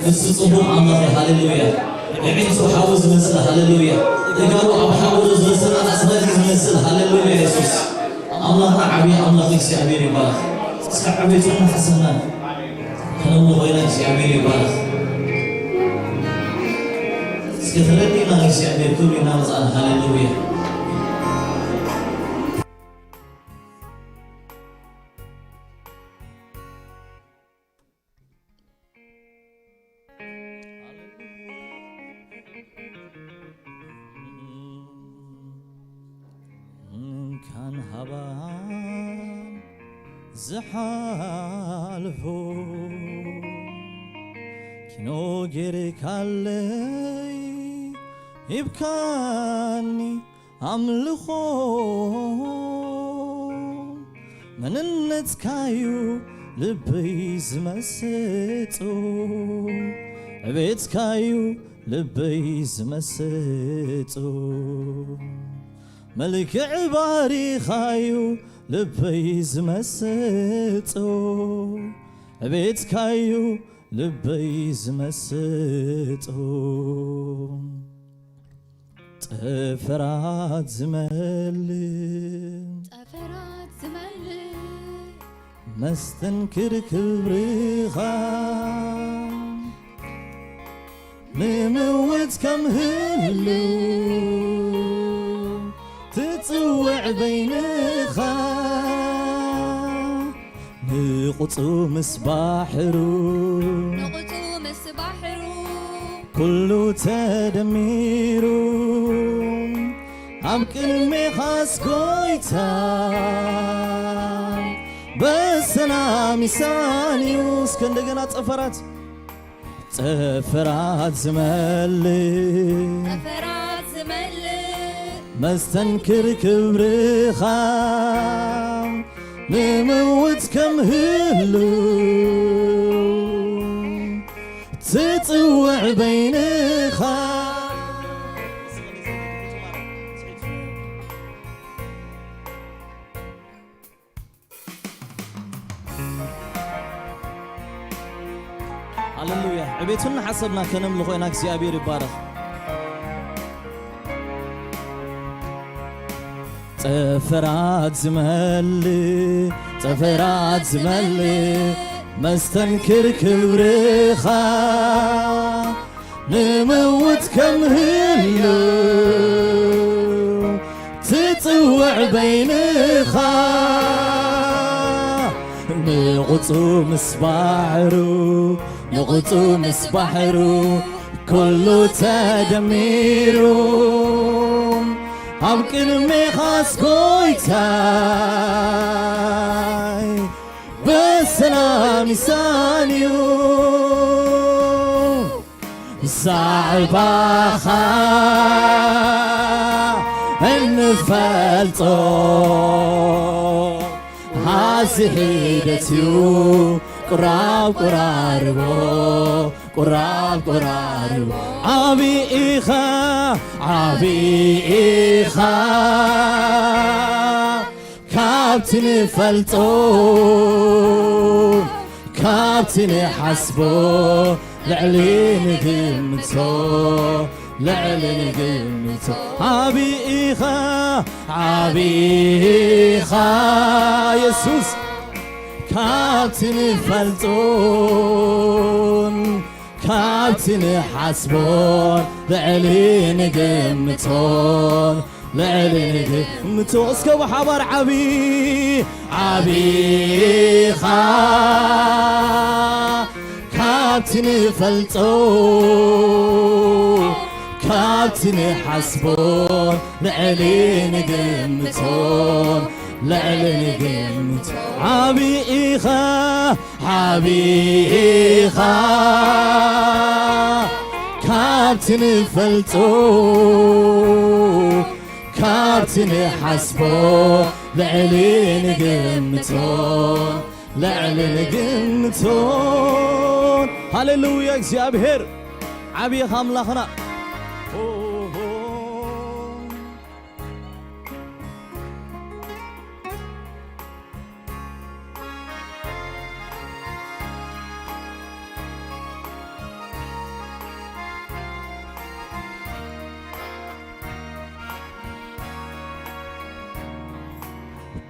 ንሱ ጽቡቕ ኣምላኽ እዩ። ሃሌሉያ። የዒንቱ ሓዊ ዝመስል፣ ሃሌሉያ። እጋሩ ኣብ ሓዊ ዝመስል፣ ኣጽላሊ ዝመስል፣ ሃሌሉያ። የሱስ ኣምላኽና ዓብዪ ኣምላኽ እግዚኣብሔር ይባረኽ። እስከ ዓቤቱን ሓሰናን ከነምልኾ ኢና። እግዚኣብሔር ይባረኽ። እስከ ተረዲእና እግዚኣብሔር ክብሪ እናመጻእና፣ ሃሌሉያ። ካን ሃባን ዝሓልፉ ኪኖ ጌርካለይ ሂብካኒ ኣምልኾ። መንነትካዩ ልበይ ዝመስጦ፣ ዕቤትካዩ ልበይ ዝመስጦ። መልክዕ ባህሪኻዩ ልበይ ዝመስጦ፣ ዕቤትካዩ ልበይ ዝመስጦ። ጠፈራት ዝመልእ፣ ጠፈራት ዝመልእ መስተንክር ክብርኻ፣ ንምውት ከም ህልው ትጽውዕ በይንኻ። ንቑጹ ምስ ባሕሩ፣ ንቑጹ ምስ ባሕሩ፣ ኩሉ ተደሚሩ ኣብ ቅድሜኻስ ጎይታይ በሰላም ይሳንዩ። እስከ እንደገና ጠፈራት፣ ጠፈራት ዝመልእ፣ ጠፈራት ዝመልእ መስተንክር ክብርኻ፣ ንምውት ከም ህልው ትጽውዕ በይንኻ። ሃሌሉያ። ዕቤቱን ሓሰብና ከነምልኾ ኢና። እግዚኣብሔር ይባረኽ። ጠፈራት ዝመልእ፣ ጠፈራት ዝመልእ መስተንክር ክብርኻ፣ ንምውት ከም ህልው ትጽውዕ በይንኻ። ንቑጹ ምስ ባሕሩ፣ ንቑጹ ምስ ባሕሩ፣ ኩሉ ተደሚሩ ኣብ ቅድሜኻስ ጎይታይ በሰላም ይሳንዩ። ዛዕባኻ እንፈልጦ፣ ሃዚ ሒደት እዩ ቁራብ ቁራርቦ፣ ቁራብ ቁራርቦ። ዓቢ ኢኻ፣ ዓቢ ኢኻ፣ ካብቲ ንፈልጦ፣ ካብቲ ንሓስቦ፣ ልዕሊ ንግምቶ፣ ልዕሊ ንግምቶ። ዓቢ ኢኻ፣ ዓቢ ኢኻ የሱስ፣ ካብቲ ንፈልጦን ካብቲ ንሓስቦን ልዕሊ ንግምቶን፣ ልዕሊ ንግምቶ። እስከ ብሓባር ዓቢ፣ ዓቢ ኢኻ፣ ካብቲ ንፈልጦ፣ ካብቲ ንሓስቦን ልዕሊ ንግምቶን፣ ልዕሊ ንግምቶ። ዓቢ ኢኻ፣ ዓቢ ኢኻ፣ ካብቲ ንፈልጦ፣ ካብቲ ንሓስቦ፣ ልዕሊ ንግምቶ፣ ልዕሊ ንግምቶ። ሃሌሉያ፣ እግዚኣብሔር ዓቢ ኢኻ ኣምላኽና።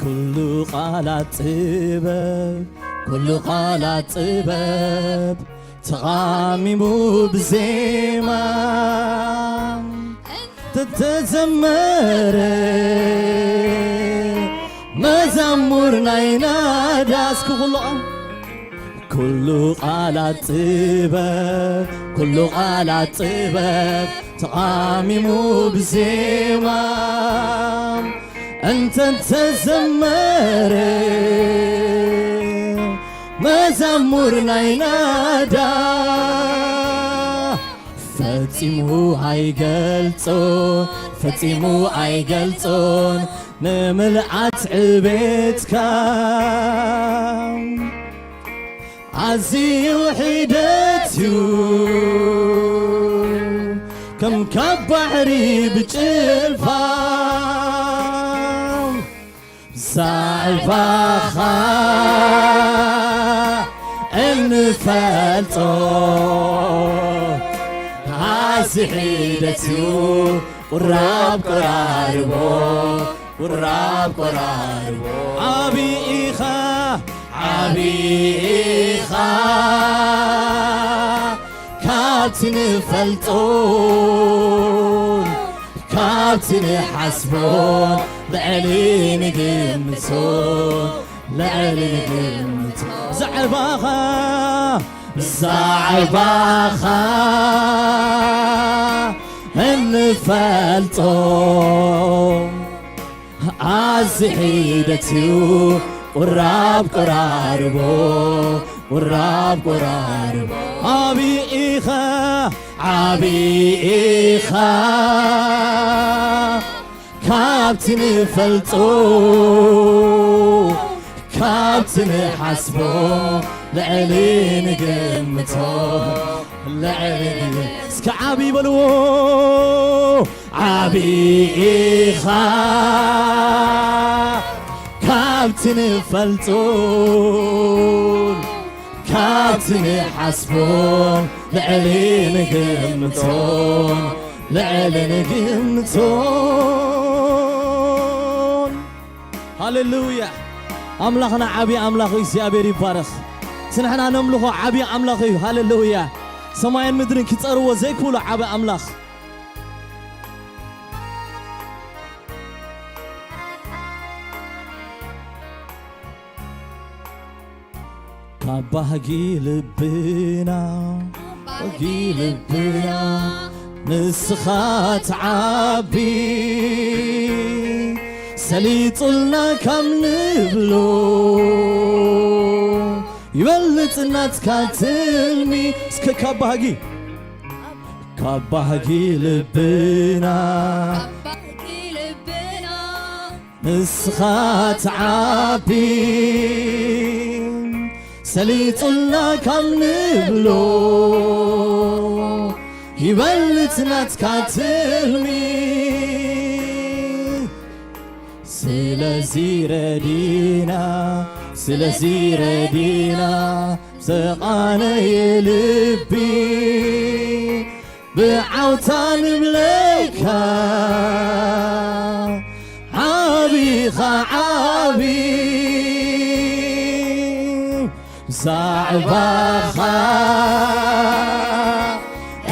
ኩሉ ቃላት ጥበብ፣ ኩሉ ቃላት ጥበብ ተቓሚሙ ብዜማ ተተዘመረ መዛሙር ናይ ናዳ። እስኪ ኩሉ ቃል፣ ኩሉ ቃላት ጥበብ፣ ኩሉ ቃላት ጥበብ ተቓሚሙ ብዜማ እንተተዘመረ መዛሙር ናይ ናዳ ፈጺሙ ኣይገልጾ፣ ፈጺሙ ኣይገልጾን ንምልኣት ዕቤትካ ኣዝዩ ሒደት እዩ ከም ካብ ባሕሪ ብጭልፋ ብዛዕባኻ እንፈልጦ ኣዝዩ ሒደት እዩ ቁራብ ቆራርቦ ቁራብ ቆራርቦ ዓቢ ኢኻ ዓቢ ኢኻ ካብቲ ንፈልጦን ካብቲ ንሓስቦን ልዕሊ ንግምቶን ልዕሊ ንግምቶ ብዛዕባኻ ብዛዕባኻ እንፈልጦ ኣዝዩ ሒደት እዩ ቁራብ ቆራርቦ ቁራብ ቆራርቦ ዓቢ ኢኻ ዓቢ ኢኻ ካብቲ ንፈልጦ ካብቲ ንሓስቦ ልዕሊ ንግምቶ ልዕሊ ንግ እስከ ዓቢ በልዎ ዓቢ ኢኻ ካብቲ ንፈልጦን ካብቲ ንሓስቦን ልዕሊ ንግምቶን ልዕሊ ንግምቶን ሃሌሉያ ኣምላኽና ዓብዪ ኣምላኽ እዩ እግዚኣብሔር ይባረኽ እቲ ንሕና ነምልኾ ዓብዪ ኣምላኽ እዩ ሃሌሉያ ሰማይን ምድርን ክጸርዎ ዘይክብሎ ዓብዪ ኣምላኽ ካብ ባህጊ ልብና ባህጊ ልብና ንስኻ ትዓቢ ሰሊጡልና ካብ ንብሎ ይበልጽ ናትካ ትልሚ እስከ ካብ ባህጊ ካብ ባህጊ ልብና ንስኻ ትዓቢ ሰሊጡልና ካብ ንብሎ ይበልጽ ናትካ ትልሚ ስለዚ ረዲና ስለዚ ረዲና ዘቓነየ ልቢ ብዓውታ ንብለካ ዓቢኻ ዓቢ ብዛዕባኻ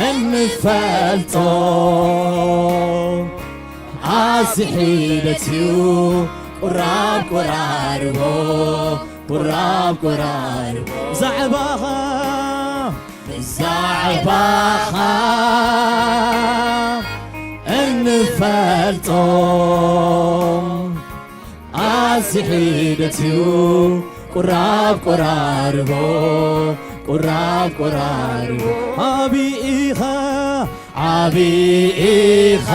እንፈልጦ ኣዝዩ ሒደት እዩ ቁራብ ቆራርቦ ቁራብ ቆራርቦ ብዛዕባኻ ብዛዕባኻ እንፈልጦ ኣዝዩ ሒደት እዩ ቁራብ ቆራርቦ ቁራብ ቆራርቦ ዓቢ ኢኻ ዓቢ ኢኻ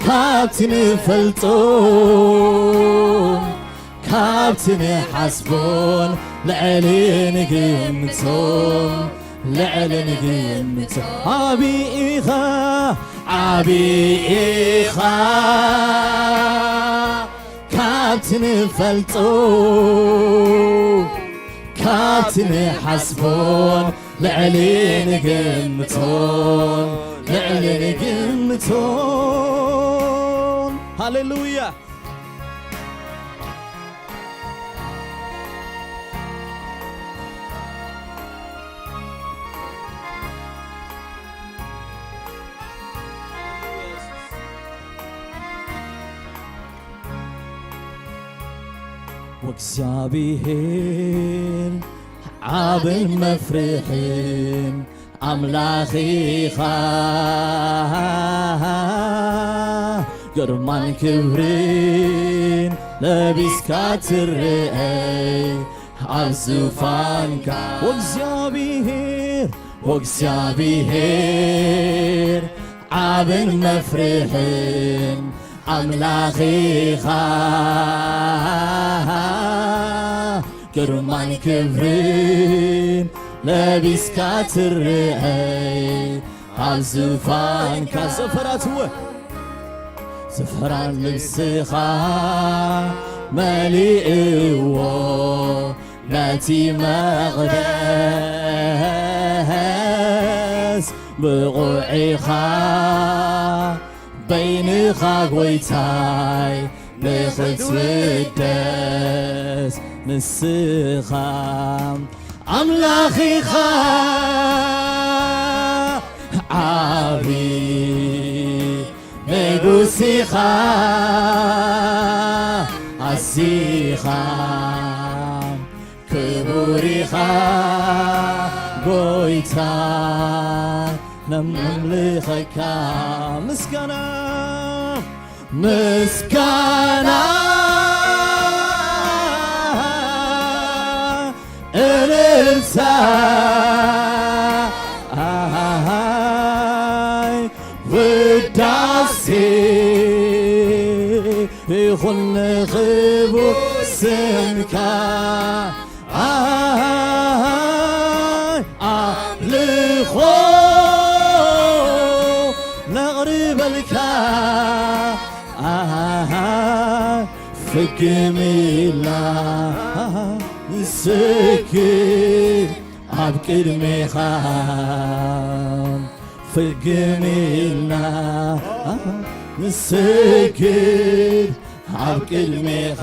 ካብቲ ንፈልጦ ካብቲ ንሓስቦን ልዕሊ ንግምቶን ልዕሊ ንግምቶ ዓቢ ኢኻ ዓቢ ኢኻ ካብቲ ንፈልጦ ካብቲ ንሓስቦን ልዕሊ ንግምቶን ልዕሊ ንግምቶን ሃሌሉያ ወእግዚኣብሔር ዓብን መፍርሕን ኣምላኽ ኢኻ፣ ግርማን ክብርን ለቢስካ ትረኣይ ኣብ ዙፋንካ። ወእግዚኣብሔር፣ ወእግዚኣብሔር ዓብን መፍርሕን ኣምላኽ ኢኻ፣ ግርማን ክብርን ለቢስካ ትረኣይ ኣብ ዙፋንካ። ዘፈራትወ ዘፈራን ልብስኻ መሊእዎ ነቲ መቕደስ፣ ብቑዕ ኢኻ በይንኻ ጐይታይ ንኽትውደስ። ንስኻ ኣምላኽ ኢኻ ዓቢ ንጉስ ኢኻ ኣዚኻ ክቡር ኢኻ ጐይታ ነምልኸካ። ምስጋና ምስጋና እልልታ ኣሃሃይ ውዳሴ ይኹን ንኽቡር ስምካ። ኣሃሃይ ኣምልኾ ነቕርበልካ። ኣሃሃይ ፍግም ኢልና ንስግድ ኣብ ቅድሜኻ። ፍግም ኢልና ንስግድ ኣብ ቅድሜኻ።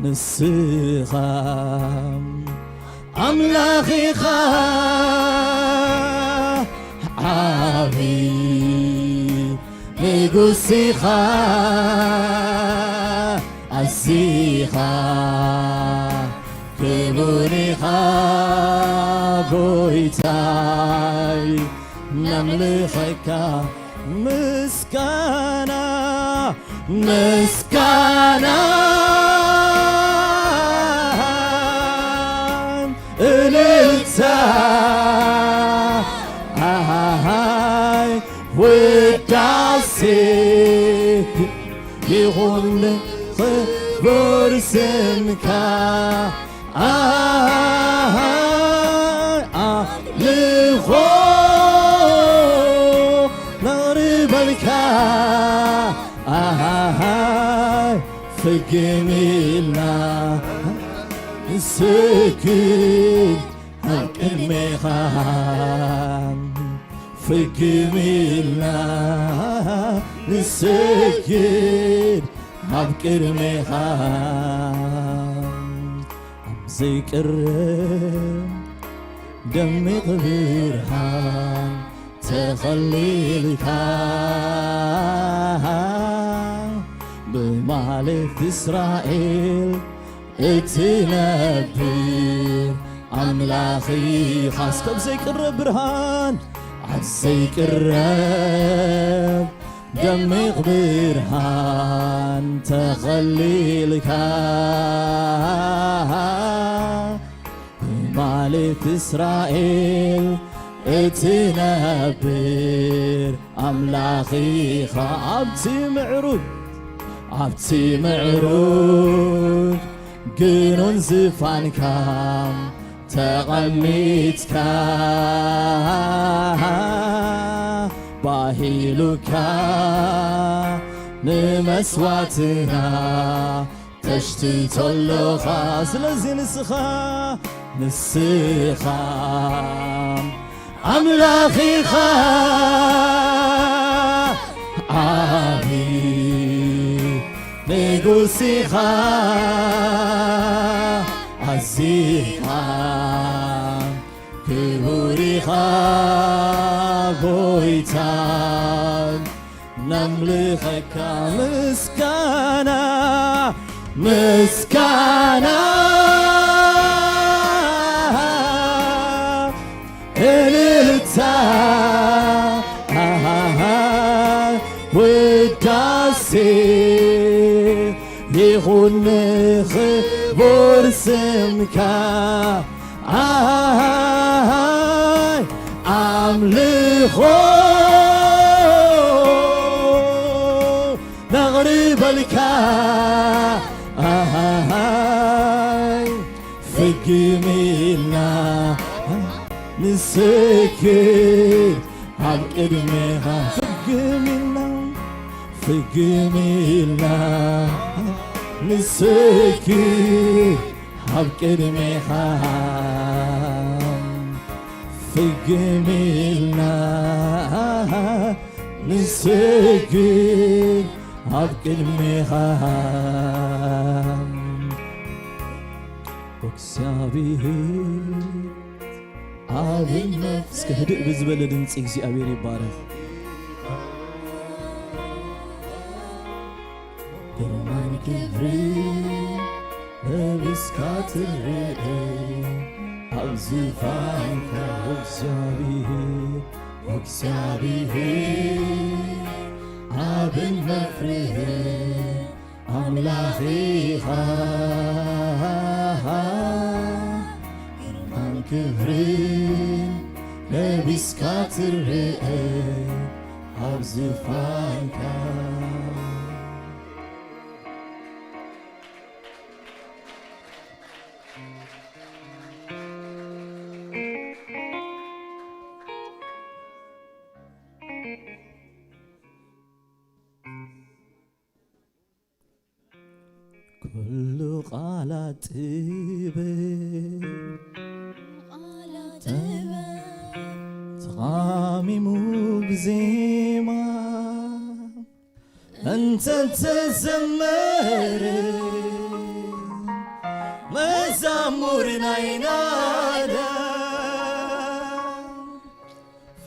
ንስኻ ኣምላኽ ኢኻ ዓቢ ንጉስ ኢኻ ኣዚኻ ክቡር ኢኻ ጐይታይ ነምልኸካ። ምስጋና ምስጋናን እልልታ ኣሃሃይ ውዳሴ ይኹን ክቡር ስምካ። ኣሃሃይ ኣምልኾ ነቕርበልካ። ኣሃሃይ ፍግም ኢልና ንስግድ ኣብ ቅድሜኻ። ፍግም ኢልና ንስግድ ኣብ ቅድሜኻ። ኣብ ዘይቅረብ ደሚቕ ብርሃን ተኸሊልካ፣ ብማለት እስራኤል እትነብር ኣምላኽ ኢኻ። እስከ ኣብ ዘይቅረብ ብርሃን፣ ኣብ ዘይቅረብ ደሚቕ ብርሃን ተኸሊልካ፣ ብማለት እስራኤል እትነብር ኣምላኽ ኢኻ። ኣብቲ ምዕሩግ፣ ኣብቲ ምዕሩግ ግኑን ዝፋንካ ተቐሚጥካ፣ ባሂሉካ ንመስዋዕትና ተሽትቶ ኣሎኻ። ስለዚ ንስኻ፣ ንስኻ ኣምላኽ ኢኻ፣ ዓቢ ንጉስ ኢኻ፣ ኣዚኻ ክቡር ኢኻ ጐይታ፣ ነምልኸካ ምስጋና ምስጋና እልልታ ውዳሴ ይኹን ንኽቡር ስምካ ኣይ ኣምልኾ ነቕርበልካ ኣይ ፍግም ኢልና ንስግድ ኣብ ቅድሜኻ ፍግም ኢልና ፍግም ኢልና ንስግድ ኣብ ቅድሜኻ ፍግም ኢልና ንስግድ ኣብ ቅድሜኻ እግዚኣብሔር ኣብን መፍ እስከ ህድእ ብዝበለ ድምፂ እግዚኣብሔር ይባረኽ። ግርማን ክብሪ ለቢስካ ትርእ ኣብ ዝፋንካ እግዚኣብሔር እግዚኣብሔር ኣብን መፍርህ ኣምላኽ ኢኻ ግርማን ክብርን ለቢስካ ትርእ ኣብ ዝፋንካ ኩሉ ቃላት ጥበብ ተቓሚሙ ብዜማ እንተ ተዘመረ መዛሙር ናይ ናዳ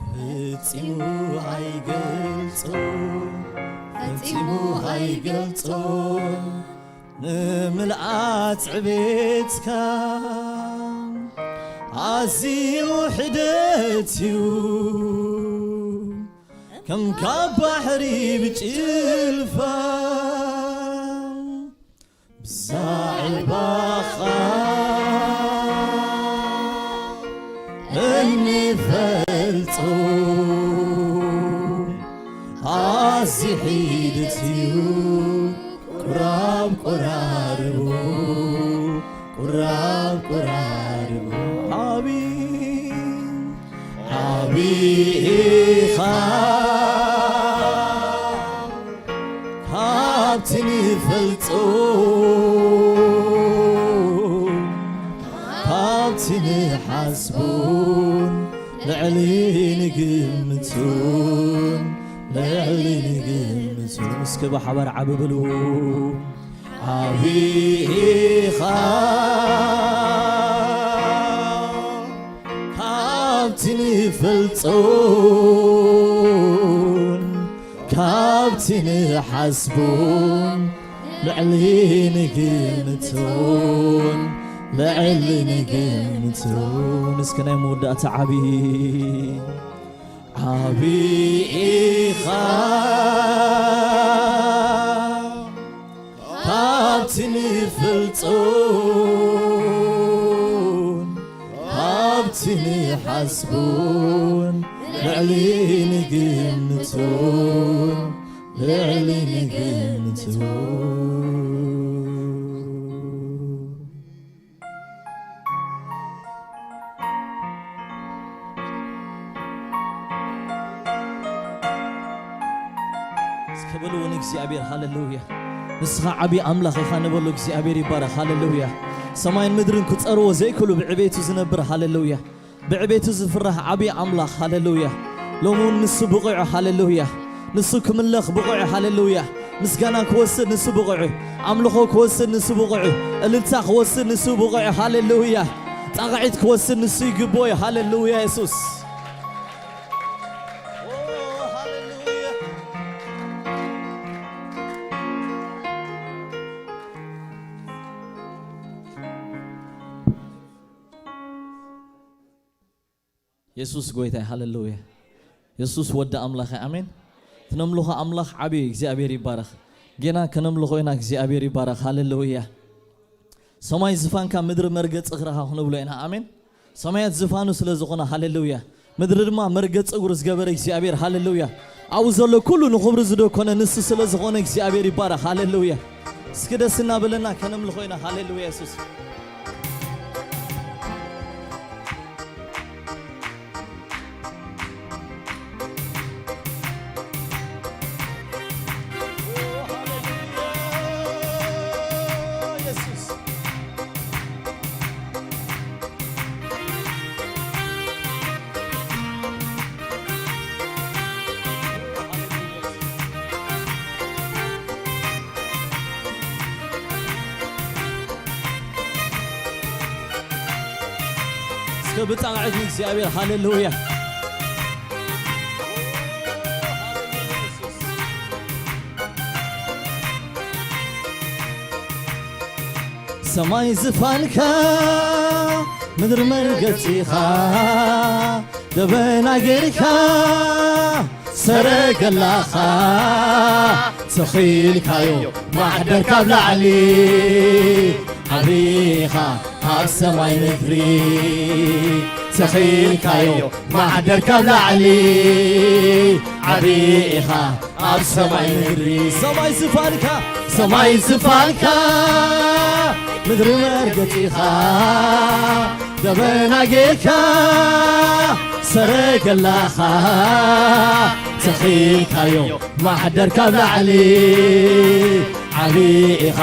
ፈጺሙ ኣይገልጾ ፈጺሙ ኣይገልጾ ንምልኣት ዕቤትካ ኣዝዩ ሕደት እዩ ከም ካብ ባሕሪ ብጭልፋ ብዛዕባኻ እንፈልጦ ኣዝዩ ሒደት እዩ ቁራብ ቁራርቦ ቁራብ ቁራርቦ ዓቢ ዓቢ ኢኻ ካብቲ ንፈልጦ ካብቲ ንሓስቦን ልዕሊ ንግምቶን ልዕሊ ንግምቶን እስከ ብሓባር ዓቢ በልዎ ዓቢ ኢኻ ካብቲ ንፈልጦን ካብቲ ንሓስቦን ልዕሊ ንግምቶን ልዕሊ ንግምቶን እስከ ናይ መወዳእታ ዓቢ ዓቢ ኢኻ ካብቲ ንፈልጦን ካብቲ ንሓስቦን ልዕሊ ንግምቶን ልዕሊ ንግምቶን እስከ በልዎ ንእግዚኣብሔር ሃሌሉያ። ንስኻ ዓብዪ ኣምላኽ ኢኻ ንበሎ እግዚኣብሔር ይባረኽ ሃሌሉያ። ሰማይን ምድርን ክጸርዎ ዘይክእሉ ብዕቤቱ ዝነብር ሃሌሉያ። ብዕቤቱ ዝፍራሕ ዓብዪ ኣምላኽ ሃሌሉያ። ሎሚ እውን ንሱ ብቑዕ ሃሌሉያ። ንሱ ክምለኽ ብቑዕ ሃሌሉያ። ምስጋና ክወስድ ንሱ ብቑዕ፣ ኣምልኾ ክወስድ ንሱ ብቑዕ፣ እልልታ ክወስድ ንሱ ብቑዕ ሃሌሉያ። ጣቕዒት ክወስድ ንሱ ይግብኦ እዩ ሃሌሉያ የሱስ። ኦ፣ ሃሌሉያ። የሱስ ጎይታ እዩ። ሃሌሉያ። የሱስ ወዲ ኣምላኽ እዩ። ኣሜን። ትነምልኾ ኣምላኽ ዓብዪ እዩ። እግዚኣብሔር ይባረኽ። ጌና ከነምልኾ ኢና። እግዚኣብሔር ይባረኽ። ሃሌሉያ። ሰማይ ዝፋንካ፣ ምድሪ መርገጺ እግርኻ ክንብሎ ኢና። ኣሜን። ሰማያት ዝፋኑ ስለ ዝኾነ፣ ሃሌሉያ። ምድሪ ድማ መርገጺ እግሩ ዝገበረ እግዚኣብሔር፣ ሃሌሉያ። ኣብኡ ዘሎ ኩሉ ንኽብሪ ዝደኮነ ንሱ ስለ ዝኾነ እግዚኣብሔር ይባረኽ። ሃሌሉያ። እስኪ ደስ እናበለና ከነምልኾ ኢና። ሃሌሉያ የሱስ። እስከ ብጣዕሚ እግዚኣብሔር፣ ሃሌሉያ። ሰማይ ዝፋንካ፣ ምድሪ መርገጺኻ፣ ደበና ጌርካ፣ ሰረገላኻ ተኺልካዮ፣ ማሕደር ካብ ላዕሊ፣ ዓብኻ ኣብ ሰማይ ምድሪ ተኺልካዮ፣ ማሕደር ካብ ላዕሊ፣ ዓብኻ ኣብ ሰማይ ምድሪ። ሰማይ ዝፋንካ፣ ሰማይ ዝፋንካ፣ ምድሪ መርገጺኻ፣ ደበና ጌርካ፣ ሰረገላኻ ተኺልካዮ፣ ማሕደር ካብ ላዕሊ፣ ዓብኻ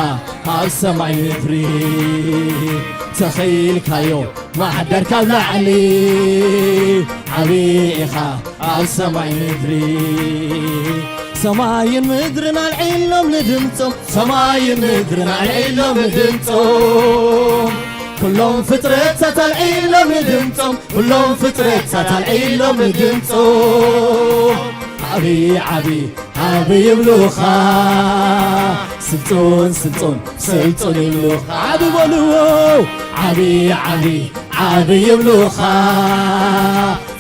ኣብ ሰማይ ምድሪ ተኺልካዮ፣ ማሕደር ካብ ላዕሊ፣ ዓብኻ ኣብ ሰማይ ምድሪ። ሰማይን ምድርን ኣልዒሎም ንድምጾም፣ ሰማይን ምድርን ኣልዒሎም ንድምጾም፣ ኩሎም ፍጥረታት ኣልዒሎም ንድምጾም፣ ኩሎም ፍጥረታት ኣልዒሎም ንድምጾም። ዓቢ፣ ዓቢ፣ ዓቢ ይብሉኻ፣ ስልጡን፣ ስልጡን፣ ስልጡን ይብሉኻ። ዓቢ በልዎ። ዓቢ፣ ዓቢ፣ ዓቢ ይብሉኻ፣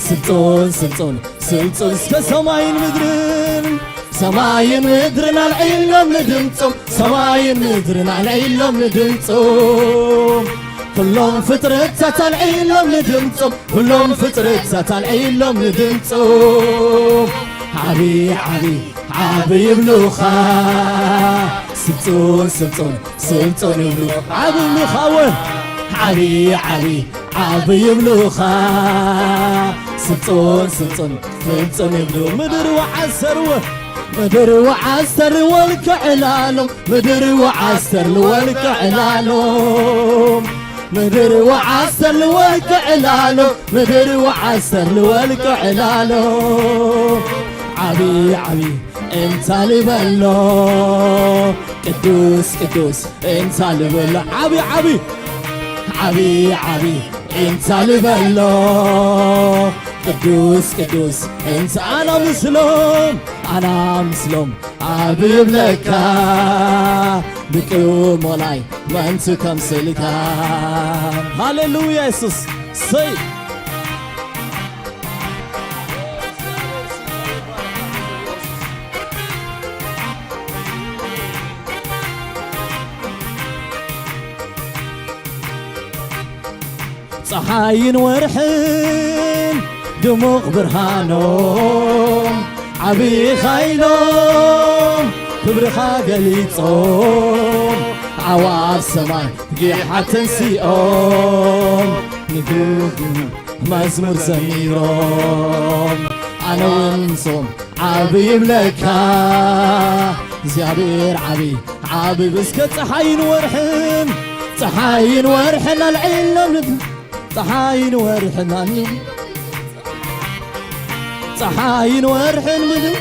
ስልጡን፣ ስልጡን፣ ስልጡን። እስከ ሰማይን ምድርን፣ ሰማይን ምድርን ኣልዒሎም ንድምጾም፣ ሰማይን ምድርን ኣልዒሎም ንድምጾም፣ ኩሎም ፍጥረታት ኣልዒሎም ንድምጾም፣ ኩሎም ፍጥረታት ኣልዒሎም ንድምጾም። ዓቢ፣ ዓቢ፣ ዓቢ ይብሉኻ፣ ስልጡን፣ ስልጡን፣ ስልጡን ይብሉኻ። ዓቢ ይብሉኻ፣ እወ። ዓቢ፣ ዓቢ፣ ዓቢ ይብሉኻ፣ ስልጡን፣ ስልጡን፣ ስልጡን ይብሉ። ምድር ወዓሰር፣ እወ። ምድር ወዓሰር ወልከ ዕላሎም፣ ምድር ወዓሰር ወልከ ዕላሎም፣ ምድር ወዓሰር ወልከ ዕላሎም፣ ምድር ወዓሰር ወልከ ዕላሎም። ዓቢ፣ ዓቢ እንታ ልበሎ፣ ቅዱስ፣ ቅዱስ እንታ ልበሎ። ዓቢ፣ ዓቢ፣ ዓቢ፣ ዓቢ እንታ ልበሎ፣ ቅዱስ፣ ቅዱስ እንታ ኣና ምስሎም፣ ኣና ምስሎም ኣብ ይብለካ፣ ብቅሞላይ መን ትከምስልካ። ሃሌሉያ የሱስ። ሰይ ጸሓይን ወርሕን ድሙቕ ብርሃኖም፣ ዓብኻ ኢሎም ክብርኻ ገሊጾም፣ ኣዕዋፍ ሰማይ ጊሓት ተንሲኦም፣ ንግህ መዝሙር ዘሚሮም፣ ኣነ እውን ምስኦም ዓቢ ይብለካ፣ እግዚኣብሔር ዓቢ፣ ዓቢ። እስከ ጸሓይን ወርሕን፣ ጸሓይን ወርሕን ኣልዒሎም፣ ጸሓይን ወርሕን ኣልዒሎም፣ ጸሓይን ወርሕን ምድር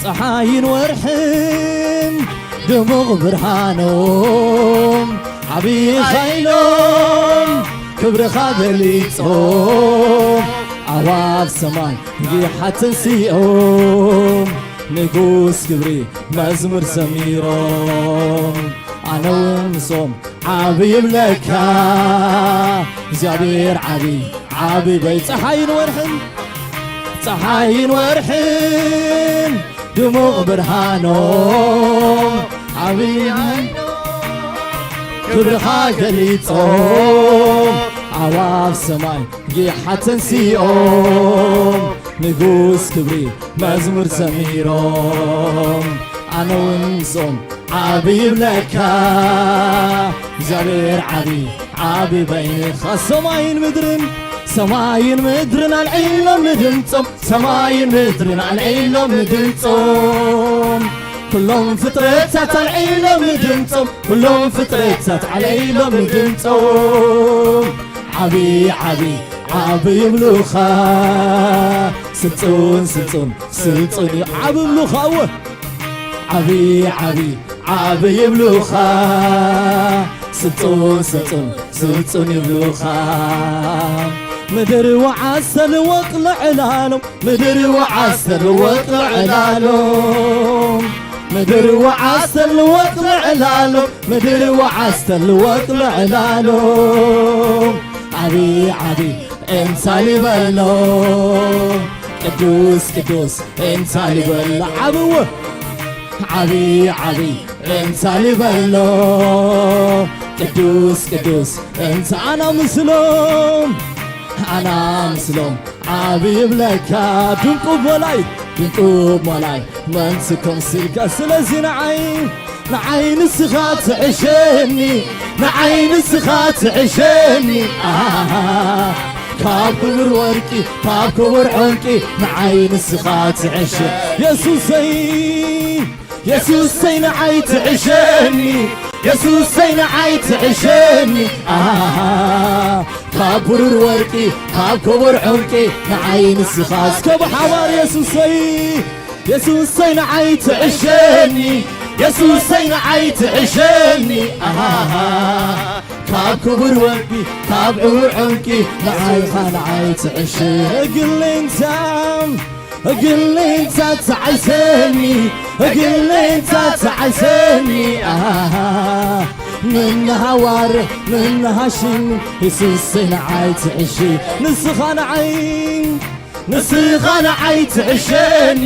ጸሓይን ወርሕን ድሙቕ ብርሃኖም፣ ዓብኻ ኢሎም ክብርኻ ገሊጾም ኣዕዋፍ ሰማይ ጊሓ ተንሲኦም ንጉስ ክብሪ መዝሙር ዘሚሮም ኣነ እውን ምስኦም ዓቢ ይብለካ እግዚኣብሔር ዓቢ ዓቢ በይ ፀሓይን ወርሕን ፀሓይን ወርሕን ድሙቕ ብርሃኖም ዓብይ ክብርኻ ገሊጾም ኣዕዋፍ ሰማይ ጊሓ ተንሲኦም ንጉስ ክብሪ መዝሙር ዘሚሮም ኣነ እውን ምስኦም ዓብይ ይብለካ እግዚኣብሔር ዓብይ ዓብይ በይንኻ ሰማይን ምድርን ሰማይን ምድርን ኣልዒሎም ንድምጾም ሰማይን ምድርን ኣልዒሎም ንድምጾም ኩሎም ፍጥረታት ኣልዒሎም ንድምጾም ኩሎም ፍጥረታት ኣልዒሎም ንድምጾም ዓብይ ዓብይ ዓብይ ይብሉኻ ስልጡን ስልጡን ስልጡን እዩ ዓብ ይብሉኻ እወ ዓብይ ዓብይ ዓብይ ይብሉኻ ስልጡን ስልጡን ስልጡን ይብሉኻ ምድሪ ወዓስ ተልወጥ ልዕላሎም ምድሪ ወዓስ ተልወጥ ልዕላሎም ምድሪ ወዓስ ተልወጥ ልዕላሎም ምድሪ ወዓስ ተልወጥ ልዕላሎም ዓብይ ዓብይ እንታይ ይበሎ ቅዱስ ቅዱስ እንታይ ይበሎ ዓብው ዓብይ ዓብይ እንታይ ይበሎ ቅዱስ ቅዱስ እንተ ኣና ምስሎም ኣና ምስሎም ዓብይ ይብለካ ድንቁ ሞላይ ድንቁ ሞላይ መን ስኮም ስልካ ስለዚ ንዓይ ንዓይ ንስኻ ትዕሸኒ ንዓይ ንስኻ ትዕሸኒ ኣሃ ካብ ክቡር ወርቂ ካብ ክቡር ዕንቂ ንዓይ ንስኻ ትዕሸ የሱሰይ የሱሰይ ንዓይ ትዕሸኒ የሱሰይ ንዓይ ትዕሸኒ ኣሃ ካብ ብሩር ወርቂ ካብ ክቡር ዕንቂ ንዓይ ንስኻ እስከ ብሓባር የሱሰይ የሱሰይ ንዓይ ትዕሸኒ የሱሰይ ንዓይ ትዕሸኒ ኣሃ ካብ ክቡር ወርቂ ካብ ዕውር ዕንቂ ንዓይኻ ንዓይ ትዕሸ ግልንታ ግልንታ ትዓይሰኒ ግልንታ ትዓይሰኒ ኣሃ ምንሃዋር ምንሃሽኒ የሱሰይ ንዓይ ትዕሽ ንስኻ ንዓይ ንስኻ ንዓይ ትዕሸኒ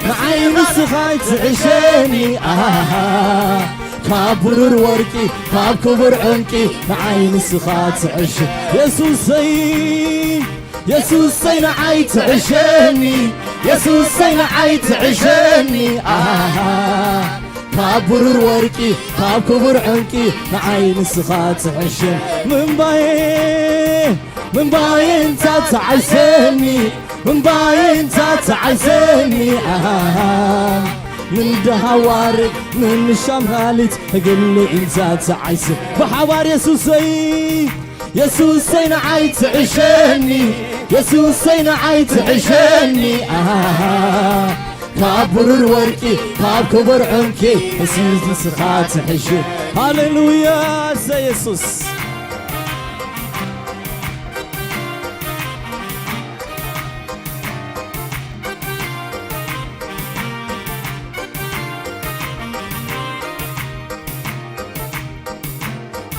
ንዓይ ንስኻ ትዕሸኒ ኣሃ ካብ ብሩር ወርቂ ካብ ክቡር ዕንቂ ንዓይ ንስኻ ትዕሽ የሱሰይ የሱሰይ ንዓይ ትዕሸኒ የሱሰይ ንዓይ ትዕሸኒ ኣሃ ካብ ብሩር ወርቂ ካብ ክቡር ዕንቂ ንዓይ ንስኻ ትዕሽን ምንባየ ምንባየ እንታ ትዓይሰኒ ምንባየ እንታ ትዓይሰኒ ኣሃ ምን ደሃዋርድ ምን ሻምራሊት እግሊ እንታ ትዓይስ ብሓባር የሱሰይ የሱሰይ ንዓይ ትዕሸኒ የሱሰይ ንዓይ ትዕሸኒ ኣሃ ካብ ብሩር ወርቂ ካብ ክቡር ዕንቂ የሱስ ንስኻ ትሕሽ ሃሌሉያ እሰ የሱስ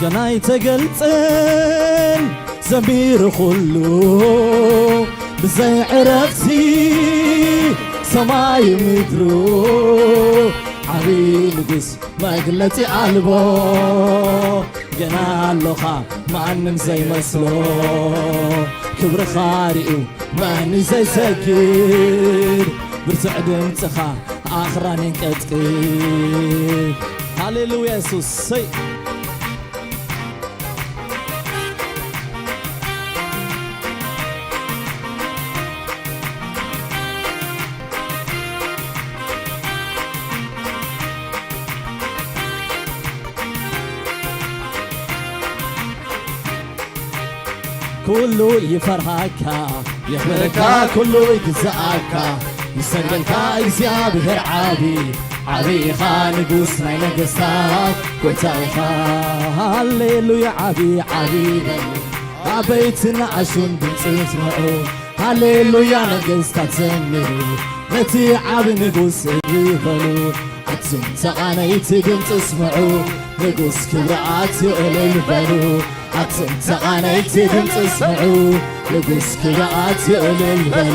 ገና ኣይተገልጸን ዘሚሩ ኩሉ ብዘይ ዕረፍቲ ሰማይ ምድሩ ዓብዪ ንጉስ መግለጺ ኣልቦ ገና ኣሎኻ ማንም ዘይመስሎ ክብርኻ ርእዩ መን ዘይሰግድ ብርቱዕ ድምፅኻ ኣኽራን የንቀጥቅጥ ሃሌሉያ የሱስ ሰይ ኩሉ ይፈርሃካ የኽብረካ ኩሉ ይግዝኣካ ይሰግደልካ እግዚኣብሔር ዓቢ ዓቢ ኢኻ ንጉስ ናይ ነገስታት ጎይታ ኢኻ። ሃሌሉያ ዓቢ ዓቢ በሉ፣ ዓበይትን ንኣሽቱን ድምፂ ስምዑ። ሃሌሉያ ነገስታት ዘምሩ፣ ነቲ ዓቢ ንጉስ እልል በሉ። ኣቱም ተቓነይቲ ድምፂ ስምዑ፣ ንጉስ ክብሪ ኣትዩ እልል በሉ። ኣቱም ተቓነይቲ ድምፂ ስምዑ፣ ንጉስ ክብሪ ኣትዩ እልል በሉ።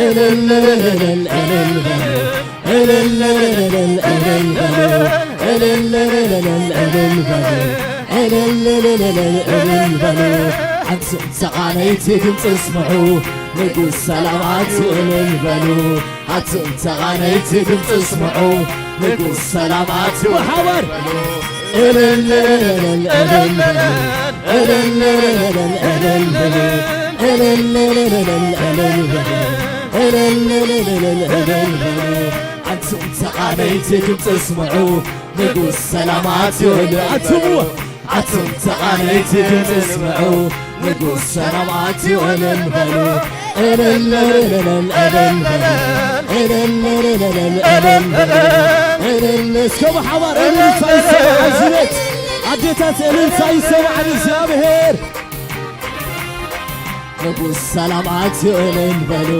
እልል እልል እልል በሉ። እልል እልል እልል በሉ። እልል እልል እልል በሉ። እልል እልል እልል በሉ። ኣቱም ተቓነይቲ ድምፂ ስምዑ፣ ንጉስ ሰላም ኣትዩ እልል በሉ። ኣቱም ተቓነይቲ ድምፂ ስምዑ፣ ንጉስ ሰላም ኣትዩ ብሓባር እልል እልል እልል በሉ። እልል እልል እልል በሉ። እልል እልል እልል በሉ። እልል እልል እልል በሉ። ኣቱም ተቓነይቲ ድምፂ ስምዑ፣ ንጉስ ሰላም ኣትዩ እልል ኣቱም ኣቱም ተቓነይቲ ድምፂ ስምዑ፣ ንጉስ ሰላም ኣትዩ እልል በሉ። እልል እልል እልል በሉ። እልል እልል እልል በሉ። እልል እስከ ብሓባር እልልታ ይሰማዕ እዚ ቤት። ኣዴታት እልልታ ይሰማዕ ንእግዚኣብሔር። ንጉስ ሰላም ኣትዩ እልል በሉ።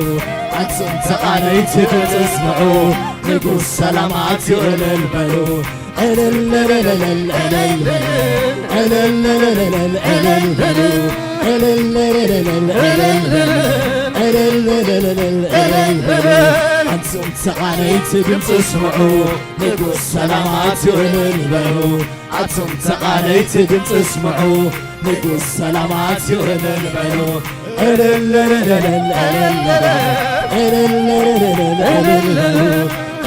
ኣቱም ተቓነይቲ ድምፂ ስምዑ፣ ንጉስ ሰላም ኣትዩ እልል በሉ። እልል እልል እልል እልል በሉ። እልል እልል እልል እልል በሉ። እልል እልል እልል እልል በሉ። እልል እልል እልል እልል በሉ። ኣቱም ተቓነይቲ ድምፂ ስምዑ፣ ንጉስ ሰላም ኣትዩ እልል በሉ። ኣቱም ተቓነይቲ ድምፂ ስምዑ፣ ንጉስ ሰላም ኣትዩ እልል በሉ። እልል እልል እልል እልል በሉ። እልል እልል እልል እልል በሉ።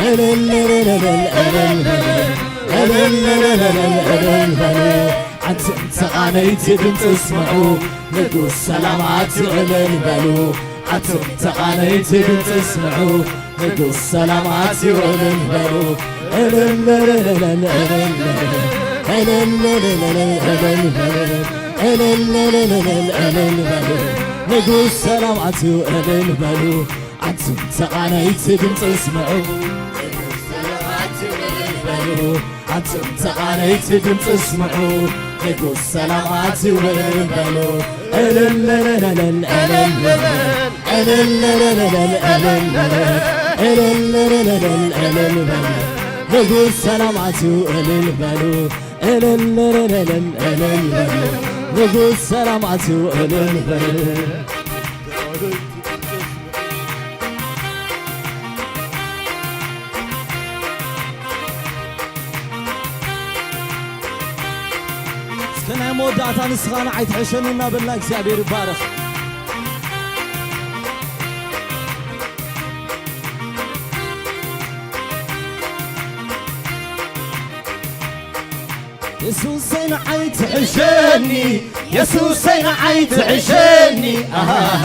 እልል እልል እልል እልል በሉ። እልል እልል እልል እልል በሉ። ኣቱም ተቓነይቲ ድምፂ ስምዑ፣ ንጉስ ሰላም ኣትዩ እልል በሉ። ኣቱም ተቓነይቲ ድምፂ ስምዑ፣ ንጉስ ሰላም ኣትዩ እልል በሉ። እልል እልል እልል እልል በሉ። እልል እልል እልል እልል በሉ። እልል እልል እልል እልል በሉ። ንጉስ ሰላም ኣትዩ እልል በሉ። ኣቱም ተቓነይቲ ድምፂ ስምዑ። ኣቱም ተቓነይቲ ድምፂ ስምዑ፣ ንጉስ ሰላም ኣትዩ እልል በሉ። እልል እልል እልል እልል በሉ። እልል እልል እልል እልል በሉ። እልል እልል እልል እልል በሉ። ንጉስ ሰላም ኣትዩ እልል በሉ። እልል እልል እልል እልል በሉ። ንጉስ ሰላም ኣትዩ እልል በሉ። እስከ ናይ መወዳእታ ንስኻ ንዓይ ትሕሸኒ እናበልና እግዚኣብሔር ይባረኽ። የሱሰይ ንዓይ ትሕሸኒ፣ የሱሰይ ንዓይ ትሕሸኒ፣ ኣሃ፣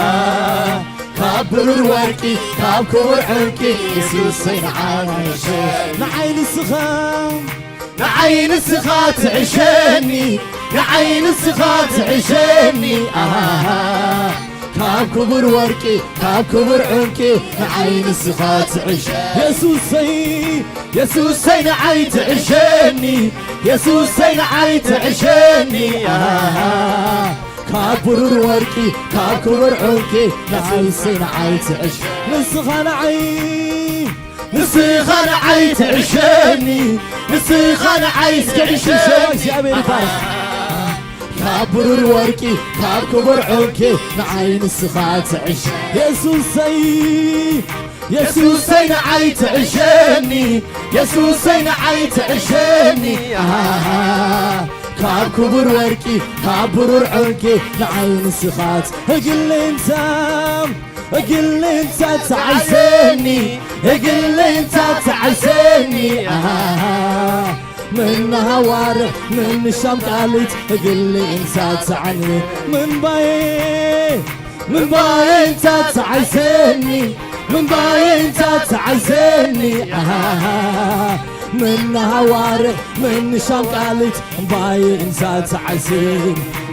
ካብ ብሩር ወርቂ፣ ካብ ክቡር ዕንቂ፣ የሱሰይ ንዓይ ትሕሸኒ። ንዓይ ንስኻ፣ ንዓይ ንስኻ ትሕሸኒ፣ ንዓይ ንስኻ ትሕሸኒ፣ ኣሃ፣ ካብ ክቡር ወርቂ፣ ካብ ክቡር ዕንቂ፣ ንዓይ ንስኻ ትሕሸ-፣ የሱሰይ፣ የሱሰይ ንዓይ ትሕሸኒ፣ የሱሰይ ንዓይ ትሕሸኒ፣ ኣሃ፣ ካብ ብሩር ወርቂ፣ ካብ ክቡር ዕንቂ፣ ንዓይ ንስኻ ንዓይ ትሕሸ-፣ ንስኻ ንዓይ፣ ንስኻ ንዓይ ትሕሸኒ፣ ንስኻ ንዓይ ትሕሸኒ። እግዚኣብሔር ይባርክ። ካብ ብሩር ወርቂ፣ ካብ ክቡር ዕንቂ፣ ንዓይ ንስኻ ትዕሽ። የሱሰይ፣ የሱሰይ ንዓይ ትዕሸኒ፣ የሱሰይ ንዓይ ትዕሸኒ። ኣሃ፣ ካብ ክቡር ወርቂ፣ ካብ ብሩር ዕንቂ፣ ንዓይ ንስኻ ት-፣ እግል እንታ፣ እግል እንታ ትዓዘኒ፣ እግል እንታ ትዓዘኒ። ኣሃ፣ ምንሃዋርቕ ምንሻም ቃሊት እግሊ እንሳ ትዓኒ ምንባዬ ምንባዬ እንሳ ትዓይሰኒ ምንባዬ እንሳ ትዓይሰኒ ኣሃ ምንሃዋርቕ ምንሻም ቃሊት ምንባዬ እንሳ ትዓይሰኒ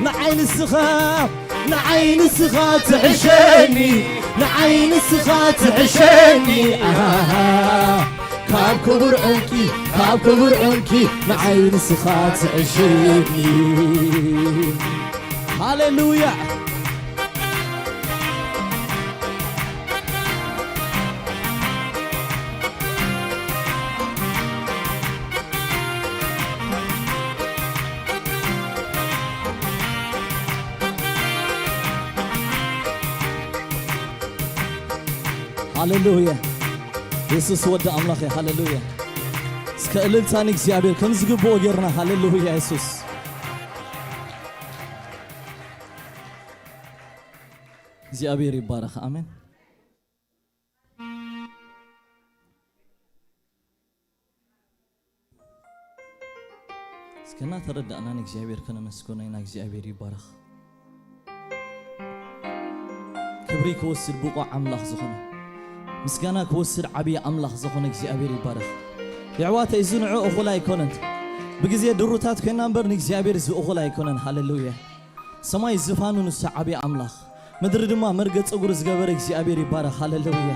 ንዓይ ንስኻ ንዓይ ንስኻ ትሕሸኒ ንዓይ ንስኻ ትሕሸኒ ኣሃ ካብ ክቡር ዕንቂ ካብ ክቡር ዕንቂ ንዓይ ንስኻ ትዕሽኒ። ሃሌሉያ። ሃሌሉያ። የሱስ ወዲ ኣምላኽ እዩ። ሃሌሉያ። እስከ እልልታ ንእግዚኣብሔር ከም ዝግብኦ ጌርና። ሃሌሉያ የሱስ። እግዚኣብሔር ይባረኽ። ኣሜን። እስከ እናተረዳእና ንእግዚኣብሔር ከነመስግኖ ኢና። እግዚኣብሔር ይባረኽ። ክብሪ ክወስድ ብቑዕ ኣምላኽ ዝኾነ፣ ምስጋና ክወስድ ዓብዪ ኣምላኽ ዝኾነ እግዚኣብሔር ይባረኽ። የሕዋተይ፣ እዚ ንዑ እኹል ኣይኮነን። ብግዜ ድሩታት ኮይና እምበር ንእግዚኣብሔር እዚ እኹል ኣይኮነን። ሃሌሉያ። ሰማይ ዝፋኑ ንሱ ዓብዪ ኣምላኽ፣ ምድሪ ድማ መርገጽ እግሩ ዝገበረ እግዚኣብሔር ይባረኽ። ሃሌሉያ።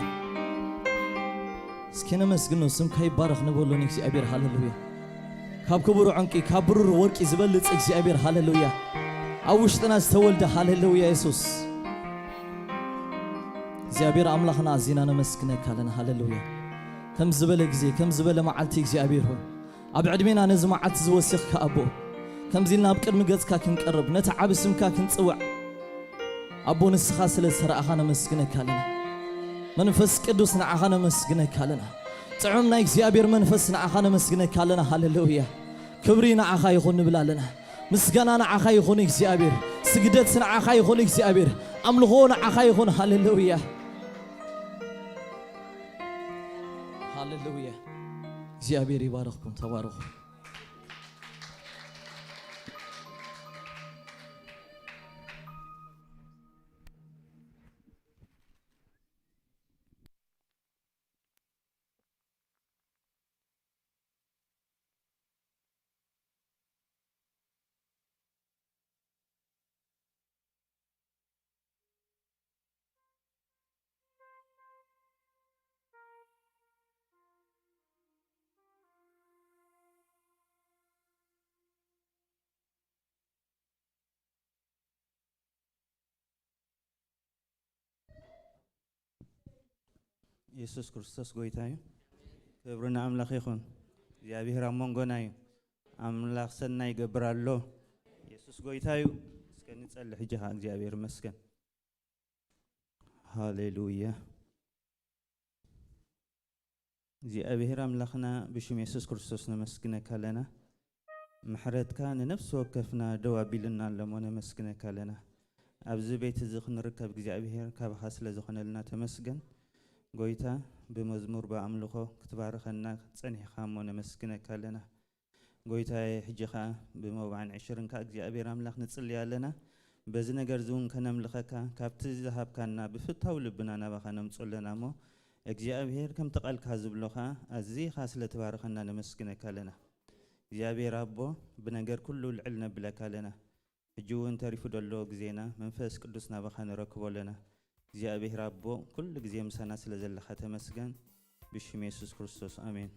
እስኪ ነመስግኖ፣ ስምካ ይባረኽ ንበሎ ንእግዚኣብሔር። ሃሌሉያ። ካብ ክቡር ዕንቂ፣ ካብ ብሩር ወርቂ ዝበልጽ እግዚኣብሔር። ሃሌሉያ። ኣብ ውሽጥና ዝተወልደ። ሃሌሉያ የሱስ። እግዚኣብሔር ኣምላኽና ኣዚና ነመስግነካ ኣለና። ሃሌሉያ። ከም ዝበለ ግዜ፣ ከም ዝበለ መዓልቲ እግዚኣብሔር ሆይ፣ ኣብ ዕድሜና ነዚ መዓልቲ ዝወሲኽካ ኣቦ፣ ከምዚ ኢልና ኣብ ቅድሚ ገጽካ ክንቀርብ፣ ነቲ ዓቢ ስምካ ክንጽውዕ ኣቦ፣ ንስኻ ስለ ዝተራእኻ ነመስግነካ ኣለና። መንፈስ ቅዱስ ንዓኻ ነመስግነካ ኣለና። ጥዑም ናይ እግዚኣብሔር መንፈስ ንዓኻ ነመስግነካ ኣለና። ሃሌሉያ። ክብሪ ንዓኻ ይኹን ንብል ኣለና። ምስጋና ንዓኻ ይኹን እግዚኣብሔር። ስግደት ንዓኻ ይኹን እግዚኣብሔር። ኣምልኾ ንዓኻ ይኹን። ሃሌሉያ። ሃሌሉያ። እግዚኣብሔር ይባርኽኩም። ተባረኹ። የሱስ ክርስቶስ ጎይታ እዩ። ክብሪ ንኣምላኽ ይኹን። እግዚኣብሔር ኣብ መንጎና እዩ። ኣምላኽ ሰናይ ይገብር ኣሎ። የሱስ ጎይታ እዩ። እስከ ንጸልእ ሕጂ ኸዓ። እግዚኣብሔር ይመስገን። ሃሌሉያ። እግዚኣብሔር ኣምላኽና፣ ብሽም የሱስ ክርስቶስ ነመስግነካ ኣለና። ምሕረትካ ንነፍሲ ወከፍና ደው ኣቢሉና ኣሎ እሞ ነመስግነካ ኣለና። ኣብዚ ቤት እዚ ክንርከብ እግዚኣብሔር ካብኻ ስለ ዝኾነልና ተመስገን። ጎይታ፣ ብመዝሙር ብኣምልኾ ክትባርኸና ጸኒሕኻ እሞ ነመስግነካ ኣለና። ጎይታዬ፣ ሕጂ ኸኣ ብመባዕን ዕሽርን ከኣ እግዚኣብሔር ኣምላኽ ንጽሊ ኣለና። በዚ ነገር እዚ እውን ከነምልኸካ ካብቲ ዝሃብካና ብፍታው ልብና ናባኻ ነምጽኦ ኣለና እሞ፣ እግዚኣብሔር ከምቲ ቃልካ ዝብሎ ኸኣ ኣዚኻ ስለ ትባርኸና ነመስግነካ ኣለና። እግዚኣብሔር ኣቦ፣ ብነገር ኩሉ ልዕል ነብለካ ኣለና። ሕጂ እውን ተሪፉ ዘሎ ግዜና መንፈስ ቅዱስ ናባኻ ንረክቦ ኣለና። እግዚኣብሔር ኣቦ፣ ኩሉ ግዜ ምሳና ስለ ዘለኻ ተመስገን። ብሽም የሱስ ክርስቶስ፣ ኣሜን።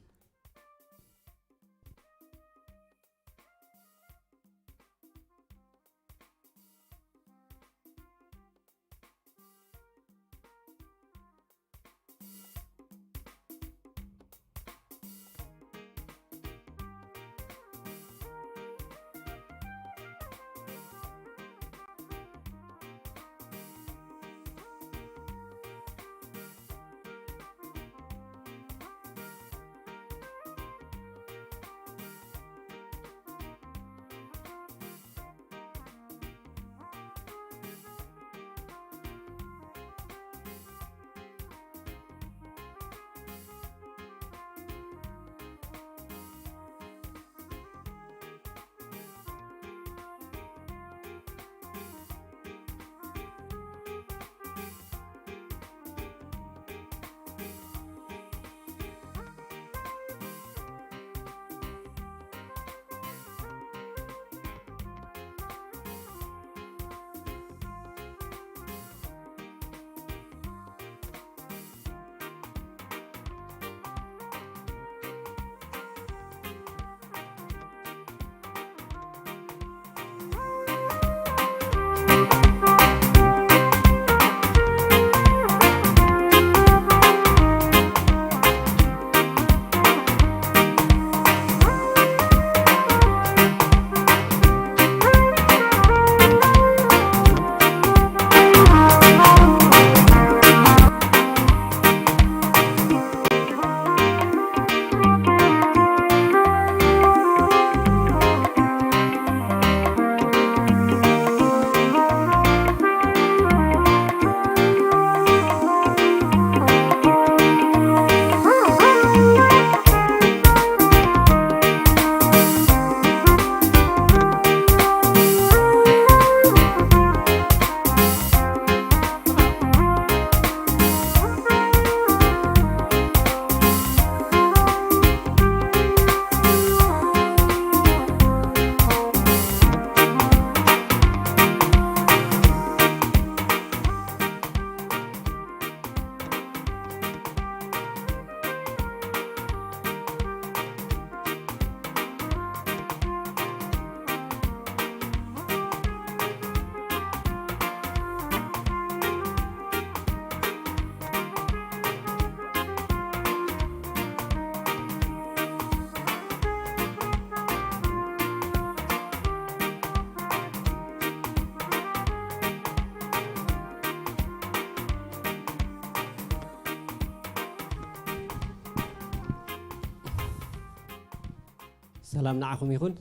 ሰላም ንዓኹም ይኹን።